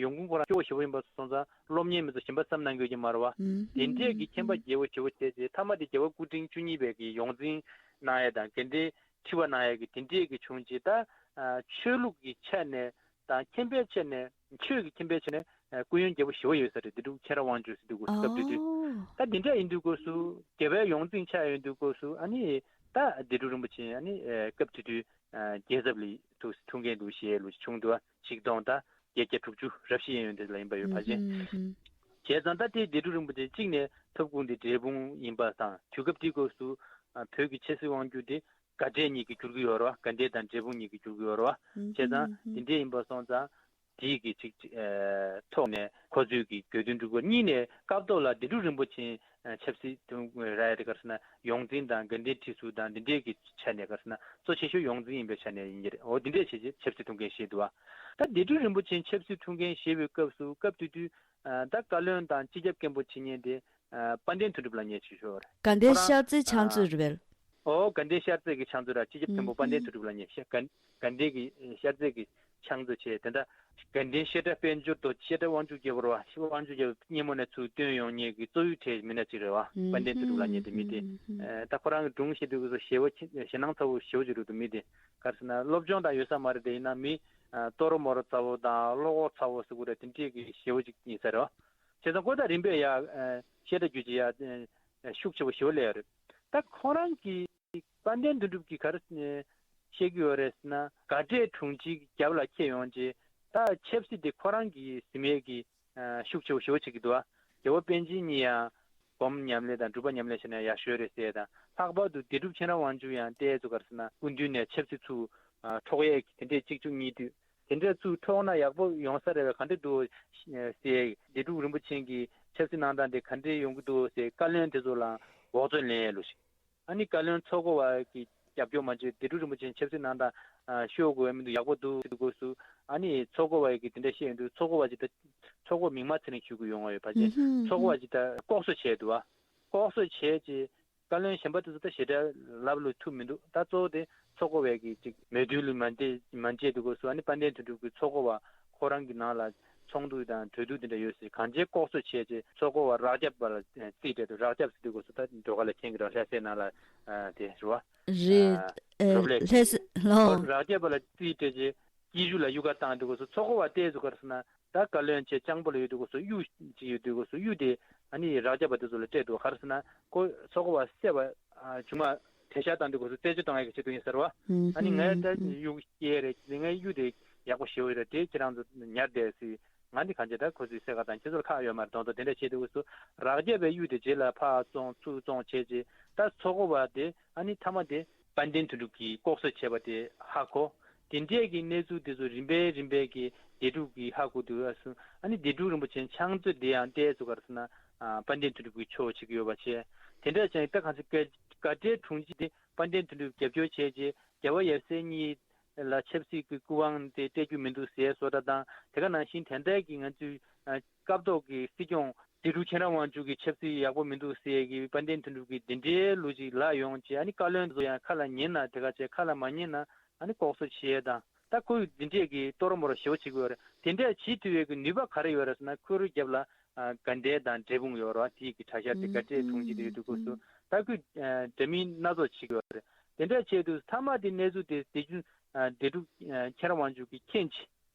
ཡོང་ཁུངས་ཁོ་རང་སྐྱོ་བོ་ཞེ་བོ་ཡིན་པ་སོང་ཙང་སློབ་གཉེར་མི་ཚོ་ཞིམ་པ་བསམ་གནང་དགོས་ཀྱི་མ་རེད་བ། དེ་འདྲས་ཀྱི་མཁྱེན་པ་རྒྱལ་པོ་ཞེ་བོ་བྱས་རྗེས་མཐའ་མ་དེ་རྒྱལ་བ་སྐུ་ཕྲེང་བཅུ་གཉིས་པའི་གི་ཡོངས་འཛིན་གནང་ཡས་དང་དགའ་ལྡན་ཁྲི་པ་གནང་ཡས་ཀྱི་དེ་འདྲས་ཀྱི་བྱུང་རྗེས་ད་ཆོས་ལུགས་ཀྱི་ཆ་ནས་དང་མཁྱེན་པའི་ཆ་ནས་ཆོས་ཀྱི་མཁྱེན་པའི་ཆ་ནས་སྐུ་ཡོན་རྒྱལ་པོ་ཞེ་བོ་ཡོད་ས་རེད། སྡེ་འཁྲུག་མཁྱེན་རབ་དབང་ཕྱུག་ཟེར་དུས་སྐབས་དེ་དུས་ད་དེ་འདྲ་ཡིན་དུས་སྐབས་སུ་རྒྱལ་བའི་ཡོངས་འཛིན་ཆགས་ཡོང་དུས་སྐབས་སུ་ཨ་ནི་ད་སྡེ་འཁྲུག་རིན་པོ་ཆེ་ཨ་ནི་སྐབས་དེ་དུས་རྒྱལ་ཚབ་ལ་ཐུགས་ཐུགས་འགན་དུ་བཞེས་ལུགས་བྱུང་འདུག་བ། ཆིག་སྟོང་དང་བརྒྱད་བརྒྱ་དྲུག་ཅུ་རབ་བཞི་གཡས་གཡོན་དེ་ལ་ཡིན་པ་ཡོད་ཕལ་ཆེར། བྱས་ཙང་ད་ལྟའི་སྡེ་འཁྲུག་རིན་པོ་ཆེ་གཅིག་ནས་ཐུབ་དགོངས་དེ་འབྲས་སྤུངས་ཡིན་པ་དང་དུས་སྐབས་དེའི་སྐབས་སུ་བོད་ཀྱི་ཆབ་སྲིད་དབང་སྒྱུར་དེ་དགའ་འབྲས་གཉིས་ཀྱིས་བསྒྱུར་གྱི་ཡོད་རེད་བ། དགའ་ལྡན་དང་འབྲས་སྤུངས་གཉིས་ཀྱིས་བསྒྱུར་གྱི་ཡོད་རེད་བ། བྱས་ཙང་དེ་འདྲས་ཡིན་པ་སོང་ཙང་དེའི་གི་ཅིག་ཐོག་ནས་ཁོ་ཚོས་ཀྱི་དགོས་འདུན་སྒྲུབ་དགོས། གཉིས་ནས་སྐབས་ཐོག་ལ་སྡེ་འཁྲུག་རིན་པོ་ཆེ་ཆབ་སྲིད་དུ་ར་ཡ་དེ་ག་རེ་ཟེར་ན་ཡོངས་འཛིན་དང་དགའ་ལྡན་ཁྲི་ཟུར་དང་འདི་འདྲས་ཀྱི་ཆ་ནས་ག་རེ་ཟེར་ན་གཙོ་ཆེ་ཤོས་ཡོངས་འཛིན་ཡིན་པའི་ཆ་ནས་ཡིན་གྱི་རེད། འོ་འདི་འདྲས་བྱས་རྗེས་ཆབ་སྲིད་ཐུགས་འགན་བཞེས་འདུག་བ། ད་སྡེ་འཁྲུག་རིན་པོ་ཆེ་ཆབ་སྲིད་ཐུགས་འགན་བཞེས་པའི་སྐབས་སུ་སྐབས་དེ་དུས་ད་བཀའ་བློན་དང་སྤྱི་ཁྱབ་མཁན་པོ་བྱེད་མཁན་དེ་དཔལ་ལྡན་དོན་གྲུབ་ལབ་མཁན་ཅིག་ཤོར་བ་རེད། དགའ་ལྡན་ཤར་རྩེ་ཕྱག་མཛོད་རེད་པས། ཨོ་དགའ་ལྡན་ཤར་རྩེ་གི་ཕྱག་མཛོད་ར་སྤྱི་ཁྱབ་མཁན་པོ་དཔལ་ལྡན་དོན་གྲུབ་ལབ་མཁན་ཤ་དགའ་དགའ་ལྡན་གི་ཤར་རྩེ་གི་ཕྱག་མཛོད་བྱས། དེ་འདྲ་དགའ་ལྡན་བཤད་གྲྭ་དཔལ་འབྱོར་དང་བཤད་གྲྭ་དབང་ཕྱུག་རྒྱལ་པོ་རེད་བ། དབང་ཕྱུག་རྒྱལ་པོ་སྙེ་མོ་ནས་ཚུར་བཏོན་ཡོང་མཁན་གྱི་གཙོ་བོའི་གྲས་མི་སྣ་གཅིག་རེད་བ། དཔལ་ལྡན་དོན་གྲུབ་ལབ་མཁན་དེ་མི་དེ། ད་ཁོ་རང་གི་སྒྲུང་བཤད་དུས་སྐབས་སུ་ཞེ་བོ་ཞེ་སྣང་ཚ་བོ་ཞེ་བོ་ཅིག་རེད་འདུག་མི་དེ་ག་རེ་ཟེར་ན་སློབ་སྦྱོང་དང་ཡོད་ས་མ་རེད་དེ། ཡིན་ན་མི་ཏོ་རོ་མོ་རོ་ཚ་བོ་དང་བློ་ཁོག་ཚ་བོ་ཟེར་དགོས་རེད། དེ་འདྲས་ཀྱི་ཞེ་བོ་ཅིག་ཡིན་ས་རེད་བ། བྱས་ཙང་ཁོ་ད་རིམ་པས་ཡ་བཤད་གྲྭ་བརྒྱུད་ཀྱི་ཡ་ཤུགས་ཆེ་བོ་ཞེ་བོ་སླེབས་ཡོད་རེད། ད་ཁོ་རང་གི་དཔལ་ལྡན་དོན་གྲུབ་ཀྱིས་ག་རེ་བཤད་ཀྱི་ཡོད་རེད་ཟེར་ན་དགའ་འབྲས་དྲུང་ཆེའི་རྒྱབ་ལ་འཁྱེར་ཡོང་རྗེས་ད་ཆབ་སྲིད་དེ་ཁོ་རང་གི་ཟིན་མེད་ཀྱི་ཤུགས་ཆེ་བོ་ཞེ་བོ་བྱེད་ཀྱི་འདུག་བ། རྒྱལ་བ་པཎ་ཆེན་གཉིས་ཡང་སྒོམ་ཉམས་ལེན་དང་སྒྲུབ་པ་ཉམས་ལེན་བྱས་ན་ཡག་ཤོས་རེད་ཟེར་དང་། ལྷག་པར་དུ་སྡེ་འཁྲུག་མཁྱེན་རབ་དབང་ཕྱུག་ཡང་ཏོག་ཙམ་ག་རེ་ཟེར་ན་སྐུ་མདུན་ནས་ཆབ་སྲིད་ཚུར་འཕྲོག་ཡས་ཀྱི་དེ་འདྲས་གཅིག་མཇུག་གཉིས་མཐུད་དེ་འདྲས་ཚུར་འཕྲོག་ན་ཡག་པོ་ཡོང་ས་རེད་པས། ག་འདྲས་འདུག་ཟེར། སྡེ་འཁྲུག་རིན་པོ་ཆེ་གི་ཆབ་སྲིད་གནང་སྟངས་དེ་ག་འདྲས་ཡོང་གི་འདུག་ཟེར་བཀའ་བློན་དེ་ཚོ་ལ་འབོག་ཚོད་ལེན་ཡས་ལུགས་ཤིག་ཨ་ནི་བཀའ་བློན་ཚོགས་གཙོ་བ་གི་རྒྱབ་སྐྱོར་མ་བྱས། སྡེ་འཁྲུག་རིན་པོ་ཆེ་ཆབ་སྲིད་གནང་སྟངས་ཤོར་དགོས་མི་འདུག་ཡག་པོ་འདུག་ཟེར་དུས་སྐབས་སུ་ཨ་ནི་ཚོགས་གཙོ་བ་གི་དེ་འདྲ་བཤད་ཡོང་དུས་ཚོགས་གཙོ་བ་ཅིག་ད་ཚོགས་གཙོ་མིང་མ་ཚིག་ནས་ཞུ་གི་ཡོང་བ་ཡོད་ཕལ་ཆེར། ཚོགས་གཙོ་བ་ཅིག་ད་ལྐོག་གསོད་བྱས་འདུག་བ། ལྐོག་གསོད་བྱས་རྗེས་བཀའ་བློན་གཞན་པ་དེ་ཚོ་ད་ཞེ་དྲག་ལབ་ལ་ཐུབ་མི་འདུག་ད་གཙོ་བོ་དེ་ མཚོ་སྒོ་བས་ཀྱི་ཅིག་མོས་མཐུན་ལ་མ་འདི་མ་བྱས་དུས་སྐབས་སུ། ཨ་ནི་དཔལ་ལྡན་དོན་གྲུབ་ཀྱིས་མཚོ་སྒོ་བ་ཁོ་རང་གི་ནང་ལ་ཚོགས་འདུ་དང་གྲོས་བསྡུར་དེ་འདྲ་ཡོད་ཟེར། གང་བྱས་ལྐོག་གསོད་བྱས་རྗེས་མཚོ་སྒོ་བ་རག་རྒྱབ་པ་ལ་རྩིས་སྤྲད་དུས། རག་རྒྱབ་ཟེར་དུས་སྐབས་སུ་ད་འགྲོ་ག་ལ་མཁྱེན་གྱི་རེད། ལྷ་སའི་ནང་ལ་ཨ་དེ་རེད་བ། རེད། ཨ་ཨེ་རོབ་ལས་ལྷ་ས་ལོ། རག་རྒྱབ་པ་ལ་རྩིས་སྤྲད་རྗེས་སྐྱིད་གཞུ་ལ་གཡུག་ཁ་བཏང་དུས་སྐབས་སུ། མཚོ་སྒོ་བ་བལྟས་དུས་ག་རེ་ཟེར་ན། ད་བཀའ་བློན་ཆེ་སྤྱང་པོ་ལ་ཡོད་དུས་སྐབས་སུ་གཡུ་ཅིག་ཡོད་དུས་སྐབས་སུ། གཡུ་དེ་ཨ་ནི་རག་རྒྱབ་པ་དེ་ཚོ་ལ་སྤྲད་འདུག། ག་རེ་ཟེར་ན་ཁོ་མཚོ་སྒོ་བ་བསད་པ་ཨ་བྱུང་བ་དེ་ཤ་བཏང་དུས་སྐབས་སུ་རྩད་གཅོད་བཏང་ཡག་གི་ཆེད་དུ་ཡིན་ཟེར་བ། ཨ་ནི་ངས་ད་གཡུ་སྐྱེས་རེད། ངས་གཡུ་དེ་ཡག་པོ་ཞེ་པོ་ཡོད་རེད། དེ་ཁྱེད་རང་ཚོ་ཉར་བསྡད་ཟེར། ང་འདི་གང་བྱས་ད་ཁོ་ཚོའི་སེམས་ཁ་དང་ཁྱེད་ཚོར་ཁག་ཡོད་མ་རེད་མདོག་མདོག་དེ་འདྲ་བྱས་དུས་སྐབས་སུ། རག་རྒྱབ་པའི་གཡུ་དེ་རྗེས་ལ་ཕར་བཙོང་ཚུར་བཙོང་བྱས་རྗེས། ད་མཚོ་སྒོ་བ་དེ་ཨ་ནི་མཐའ་མ་དེ་དཔལ་ལྡན་དོན་གྲུབ་ཀྱིས་ལྐོག་གསོད་བྱས་པ་དེ་ཧ་གོ། དེ་འདྲས་ཀྱི་གནས་ཚུལ་དེ་ཚོ་རིམ་པས་རིམ་པས་ཀྱིས་འདས་འཁྲུག་གིས་ཧ་གོ་དུས། ཨ་སུ་ཨ་ནི་འདས་འཁྲུག་རིན་པོ་ཆེ་ཕྱག་མཛོད་དེ་ཡང་བལྟས་ཚུལ་ག་རེ་ཟེར་ན། ཨ་དཔལ་ལྡན་དོན་གྲུབ་ཀྱི་ཕྱོགས་བྱེད་ཀྱི་ཡོད་པ་བྱས། དེ་འདྲ་ཅང་ད་གང་ཚེ་དགའ་དགའ་བྲལ་དྲུང་ཆེ་དེ་དཔལ་ལྡན་དོན་གྲུབ་རྒྱབ་སྐྱོར་བྱས་རྗེས་རྒྱལ་བ་ཡབ་སྲས་གཉིས་ལ་ཆབ་སྲིད་ཀྱི་སྐུ་དབང་དེ་སྤྲད་རྒྱུ་མི་འདུག་ཟེར་བཟོ་འདྲ་དང་། དེ་ག་ནང་བཞིན་དེ་འདྲ་གི་ང་ཚོའི་ཨ་སྐབས་ཐོག་གི་སྲིད་སྐྱོང་དེ་འདྲ་མཁྱེན་རབ་དབང་ཕྱུག་གི་ཆབ་སྲིད་ཡག་པོ་མི་འདུག་ཟེར་གི་དཔལ་ལྡན་དོན་གྲུབ་ཀྱིས་དེ་འདྲའི་ལོ་ཅིག་ལ་ཡོང་རྗེས། ཨ་ནི་བཀའ་བློན་ཚོ་ཡང་ཁ་ལ་ཉན་ན་དེ་ག་བྱས། ཁ་ལ་མ་ཉན་ན་ཨ་ནི་ལྐོག་གསོད་བྱེད་ཡས་དང་། ད་ཁོས་འདི་འདྲས་ཀྱི་ལྟོ་ར་མོ་ར་ཞེ་པོ་བྱེད་ཀྱི་ཡོད་རེད། དེ་འདྲས་བྱེད་ཐུབ་ཡས་ཀྱི་ནུས་པ་ག་རེ་ཡོད་རེད་ཟེར་ན། ཁོའི་རྒྱབ་ལ་ཨ་དགའ་ལྡན་དང་འབྲས་སྤུངས་ཡོད་རེད་བ། དེའི་གི་གྲྭ་ཤག་དེ་དགའ་བྲལ་དྲུང་ཆེ་དེ་ཡོད་དུས་སྐབས་སུ། ད་ཁོས་ཨ་འདྲ་མིན་སྣ་ཚོགས་བྱེད་ཀྱི་ཡོད་རེད། དེ་འདྲས་བྱས་དུས་མཐའ་མ་དེ་གནས་ཚུལ་དེ་དེ་རྒྱུན་ཨ་དེ་འདྲ་ཨ་མཁྱེན་རབ་དབང་ཕྱུག་གིས་མཁྱེན་བྱས།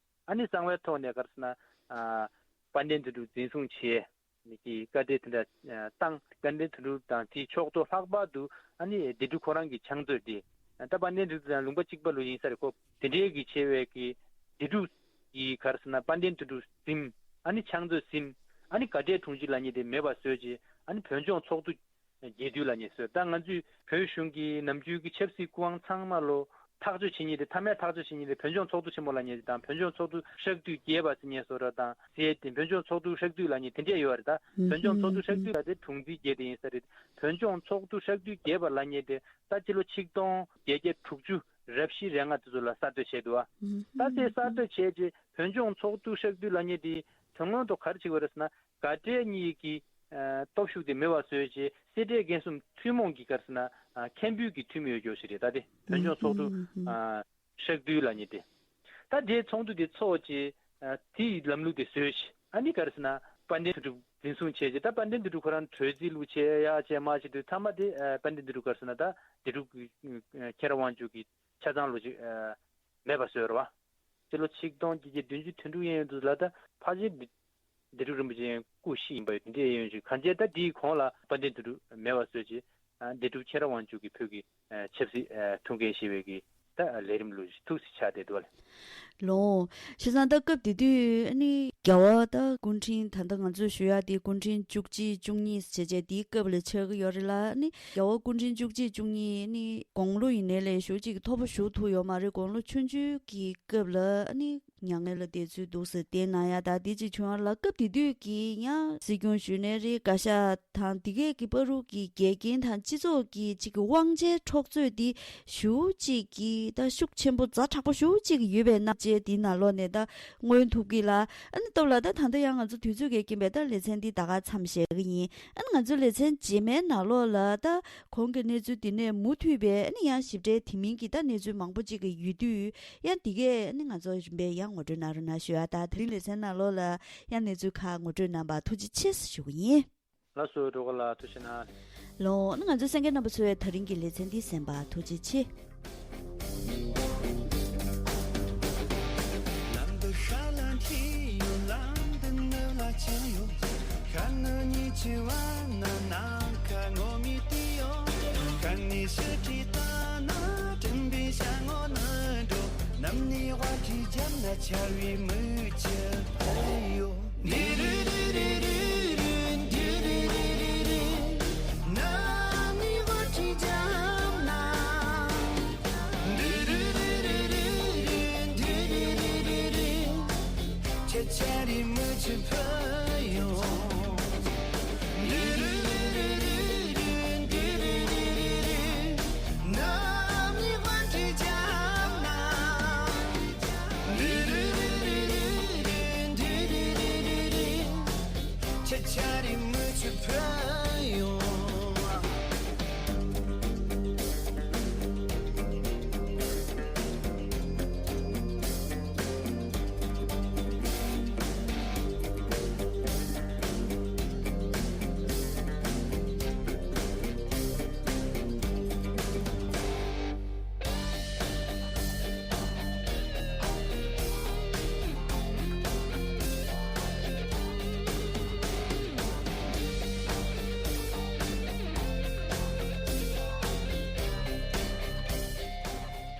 ཨ་ནི་གསང་བའི་ཐོག་ནས་ག་རེ་ཟེར་ན། ཨ་དཔལ་ལྡན་དོན་གྲུབ་འཛིན་བཟུང་བྱས། ནི་གི་བཀའ་འདྲི་དེ་འདྲ་ཨ་བཏང་། དཔལ་ལྡན་དོན་གྲུབ་དང་དེའི་ཕྱོགས་གཏོགས། ལྷག་པར་དུ་ཨ་ནི་འདས་འཁྲུག་ཁོ་རང་གི་ཕྱག་མཛོད་དེ། ད་དཔལ་ལྡན་དོན་གྲུབ་དང་ལུང་པ་གཅིག་པ་ལོ་ཡིན་ས་རེད་ཁོ། དེ་འདྲའི་གི་ཆེ་བའི་གི་འདས་འཁྲུག་གི་ག་རེ་ཟེར་ན། དཔལ་ལྡན་དོན་གྲུབ་ཟིན། ཨ་ནི་ཕྱག་མཛོད་ཟིན། ཨ་ནི་དགའ་བྲལ་དྲུང་ཆེ་ལབ་མཁན་དེ་མེད་པ་བཟོས་རྗེས། ཨ་ནི་བོད་ལྗོངས་ཚོགས་འདུ་རྒྱས་བསྡུས་ལབ་མཁན་བཟོས། ད་ང་ཚོས་བོད་གཞུང་གི་ནམ་རྒྱུན་གྱི་ཆབ་སྲིད་སྐུ་དབང་ཚང་མ་ལོ་ཐག་གཅོད་བྱེད་མཁན་དེ། མཐའ་མའི་ཐག་གཅོད་བྱེད་མཁན་དེ་བོད་ལྗོངས་ཚོགས་འདུ་ཆེན་མོ་ལབ་མཁན་དེ་དང་། བོད་ལྗོངས་ཚོགས་འདུ་ཧྲག་བསྡུས་རྒྱས་པ་ཟེར་མཁན་བཟོ་འདྲ་དང་། ཟེར་ཏེ་བོད་ལྗོངས་ཚོགས་འདུ་ཧྲག་བསྡུས་ལབ་མཁན་དེ་འདྲས་ཡོད་རེད། ད་བོད་ལྗོངས་ཚོགས་འདུ་ཧྲག་བསྡུས་ལབ་དེ་དྲུང་འཛིན་བརྒྱད་དེ་ཡིན་ས་རེད། བོད་ལྗོངས་ཚོགས་འདུ་ཧྲག་བསྡུས་རྒྱས་པ་ལབ་མཁན་དེ་ད་སྤྱི་ལོ་ཆིག་སྟོང་བརྒྱད་བརྒྱ་དྲུག་ཅུ་རབ་བཞི་རེ་ལྔ་དེ་ཚོ་ལ་གསར་གཏོད་བྱས་འདུག་ཨ། ད་དེ་གསར་གཏོད་བྱས་རྗེས་བོད་ལྗོངས་ཚོགས་འདུ་ཧྲག་བསྡུས་ལབ་མཁན་དེ་དོན་དངོས་ཐོག་ག་རེ་བྱེད་དགོས་རེད་ཟེར་ན། དགའ་བྲལ་གཉིས་ཀྱི་ཨ་སྟོབས་ཤུགས་དེ་མེད་པ་བཟོས་རྗེས། སེ་འབྲས་དགེ་གསུམ་ཐུན་མོང་གི་ག་རེ་ཟེར་ན། ཨ་མཁན་པོའི་གི་འཐུས་མི་ཡོད་རྒྱུ་ཞིག་རེད། ད་དེ་བོད་ལྗོངས་ཚོགས་འདུ་ཨ་ཧྲག་བསྡུས་ལབ་མཁན་དེ། ད་དེའི་ཚོགས་འདུ་དེ་ཚོགས་རྗེས་ཨ་དེའི་ལམ་ལུགས་དེ་བཟོས་རྗེས། ཨ་ནི་ག་རེ་ཟེར་ན། དཔལ་ལྡན་དོན་གྲུབ་འཛིན་བཟུང་བྱས་རྗེས། ད་དཔལ་ལྡན་དོན་གྲུབ་ཁོ་རང་གྲོས་རྩིས་ལུགས་བྱས་ཡག་བྱས་མ་བྱས་དུས། མཐའ་མ་དེ་ཨ་དཔལ་ལྡན་དོན་གྲུབ་ག་རེ་ཟེར་ན། ད་དེ་འདྲ་གི་ཨ་མཁྱེན་རབ་དབང་ཕྱུག་གི་ཆ་ཚང་ལོ་ཅིག་ཨ་མེད་པ་བཟོས་རེད་བ། སྤྱི་ལོ་ཆིག་སྟོང་བརྒྱད་བརྒྱ་བདུན་ཅུ་དོན་དྲུག་གཡས་གཡོན་དུ་ལ་ད་ཕལ་ཆེར་འདས་འཁྲུག་རིན་པོ་ཆེ་སྐུ་གཤེགས་ཡིན་པ་ཡོད། དེ་འདྲའི་གཡས་གཡོན་ཞིག་གང་བྱས་ད་དེའི་གོང་ལ་དཔལ་ལྡན་དོན་གྲུབ་མེད་པ་བཟོས་རྗེས། ཨ་འདས་འཁྲུག་མཁྱེན་རབ་དབང་ཕྱུག་གིས་བོད་ཀྱི་ཨ་ཆབ་སྲིད་ཨ་ཐུགས་འགན་བཞེས་པའི་གི་ད་ལས་རིམ་ལོ་ཐུགས་སུ་ཆགས་བསྡད་འདུག་ལ། ལོ། བྱས་ཙང་ད་སྐབས་དེ་དུས་ཨ་ནི་རྒྱལ་བ་ད་སྐུ་ཕྲེང་། ད་ལྟ་ང་ཚོས་ཞུ་ཡག་དེ་སྐུ་ཕྲེང་བཅུ་གཅིག་བཅུ་གཉིས་བྱས་རྗེས་དེའི་སྐབས་ལ་ཆགས་ཀྱི་ཡོད་རེད་ལ། ཨ་ནི་རྒྱལ་བ་སྐུ་ཕྲེང་བཅུ་གཅིག་བཅུ་གཉིས་ཨ་ནི་དགུང་ལོ་ཡིན་ནའི་ལས་ཞེ་པོ་ཅིག་མཐོ་པོ་ཞུགས་ཐུབ་ཡོད་མ་རེད། དགུང་ལོ་ཆུང་ཆུང་གི་སྐབས་ལ་ཨ་ནི་མྱ་ངན་ལ་འདས་ཚུལ་འདུག་ཟེར་བསྟན་གནང་ཡག་ད་དེ་ཅིག་བྱུང་བ་ལ། སྐབས་དེ་དུས་ཀྱི་ཡང་སྲིད་སྐྱོང་གཞོན་ནུ་རེད། བཀའ་ཤག་དང་དེ་གས་ཀྱི་བར་དུ་གི་འགལ་རྐྱེན་དང་སྤྱི་ཚོགས་ཀྱི་ཅིག་གི་དབང་ཆའི་འཕྲོག་རྩོད་དེ་ཞེ་པོ་ཅིག་གི་ད་ཤུགས་ཆེན་པོ་ཛ་དྲག་པོ་ཞེ་པོ་ཅིག་ཡོད་པའི་རྣམ་དཔྱོད་དེའི་ནང་ལོགས་ནས་ད་མངོན་ཐུབ་ཀྱི་ལ། ཨ་ནི་སྟབས་ལ་ད་ད་ལྟ་ཡང་ང་ཚོ་དུས་ཚོད་ཀྱི་རྐྱེན་པས་ད་ལེ་ཚན་འདི་ད་ག་མཚམས་བཞག་གི་ཡིན། ཨ་ནི་ང་ཚོ་ལེ་ཚན་རྗེས་མའི་ནང་ལོགས་ལ་ད་གོང་གི་གནས་ཚུལ་འདི་ནས་མུ་མཐུད་པའི་ཨ་ནི་ཡང་ཞིབ་ཕྲའི་དེ་མིན་གྱི་ད་གནས་ཚུལ་མང་པོ་ཅིག་གི་ཡོད་དུས། ཡང་འདི་གས་ཨ་ནི་ང་ཚོ་རིམ་པས་ཡང་ངོ་སྤྲོད་གནང་རོགས་གནང་ཞུ་ཡ། ད་དེ་རིང་ལེ་ཚན་ནང་ལོགས་ལ་ཡང་གནས་ཚུལ་ཁག་ངོ་སྤྲོད་གནང་བར་ཐུགས་རྗེ་ཆེ་ཞུ་གི་ཡིན། ལགས་སོ། སྒྲོལ་དཀར་ལགས་ཐུགས་རྗེ་གནང་། ལོ། ཨ་ནི་ང་ཚོའི་གསན་མཁན་རྣམ་པ་ཚོས་ད་རིང་གི་ལེ་ཚན་འདི་གསན་པར་ཐུགས་རྗེ་ཆེ།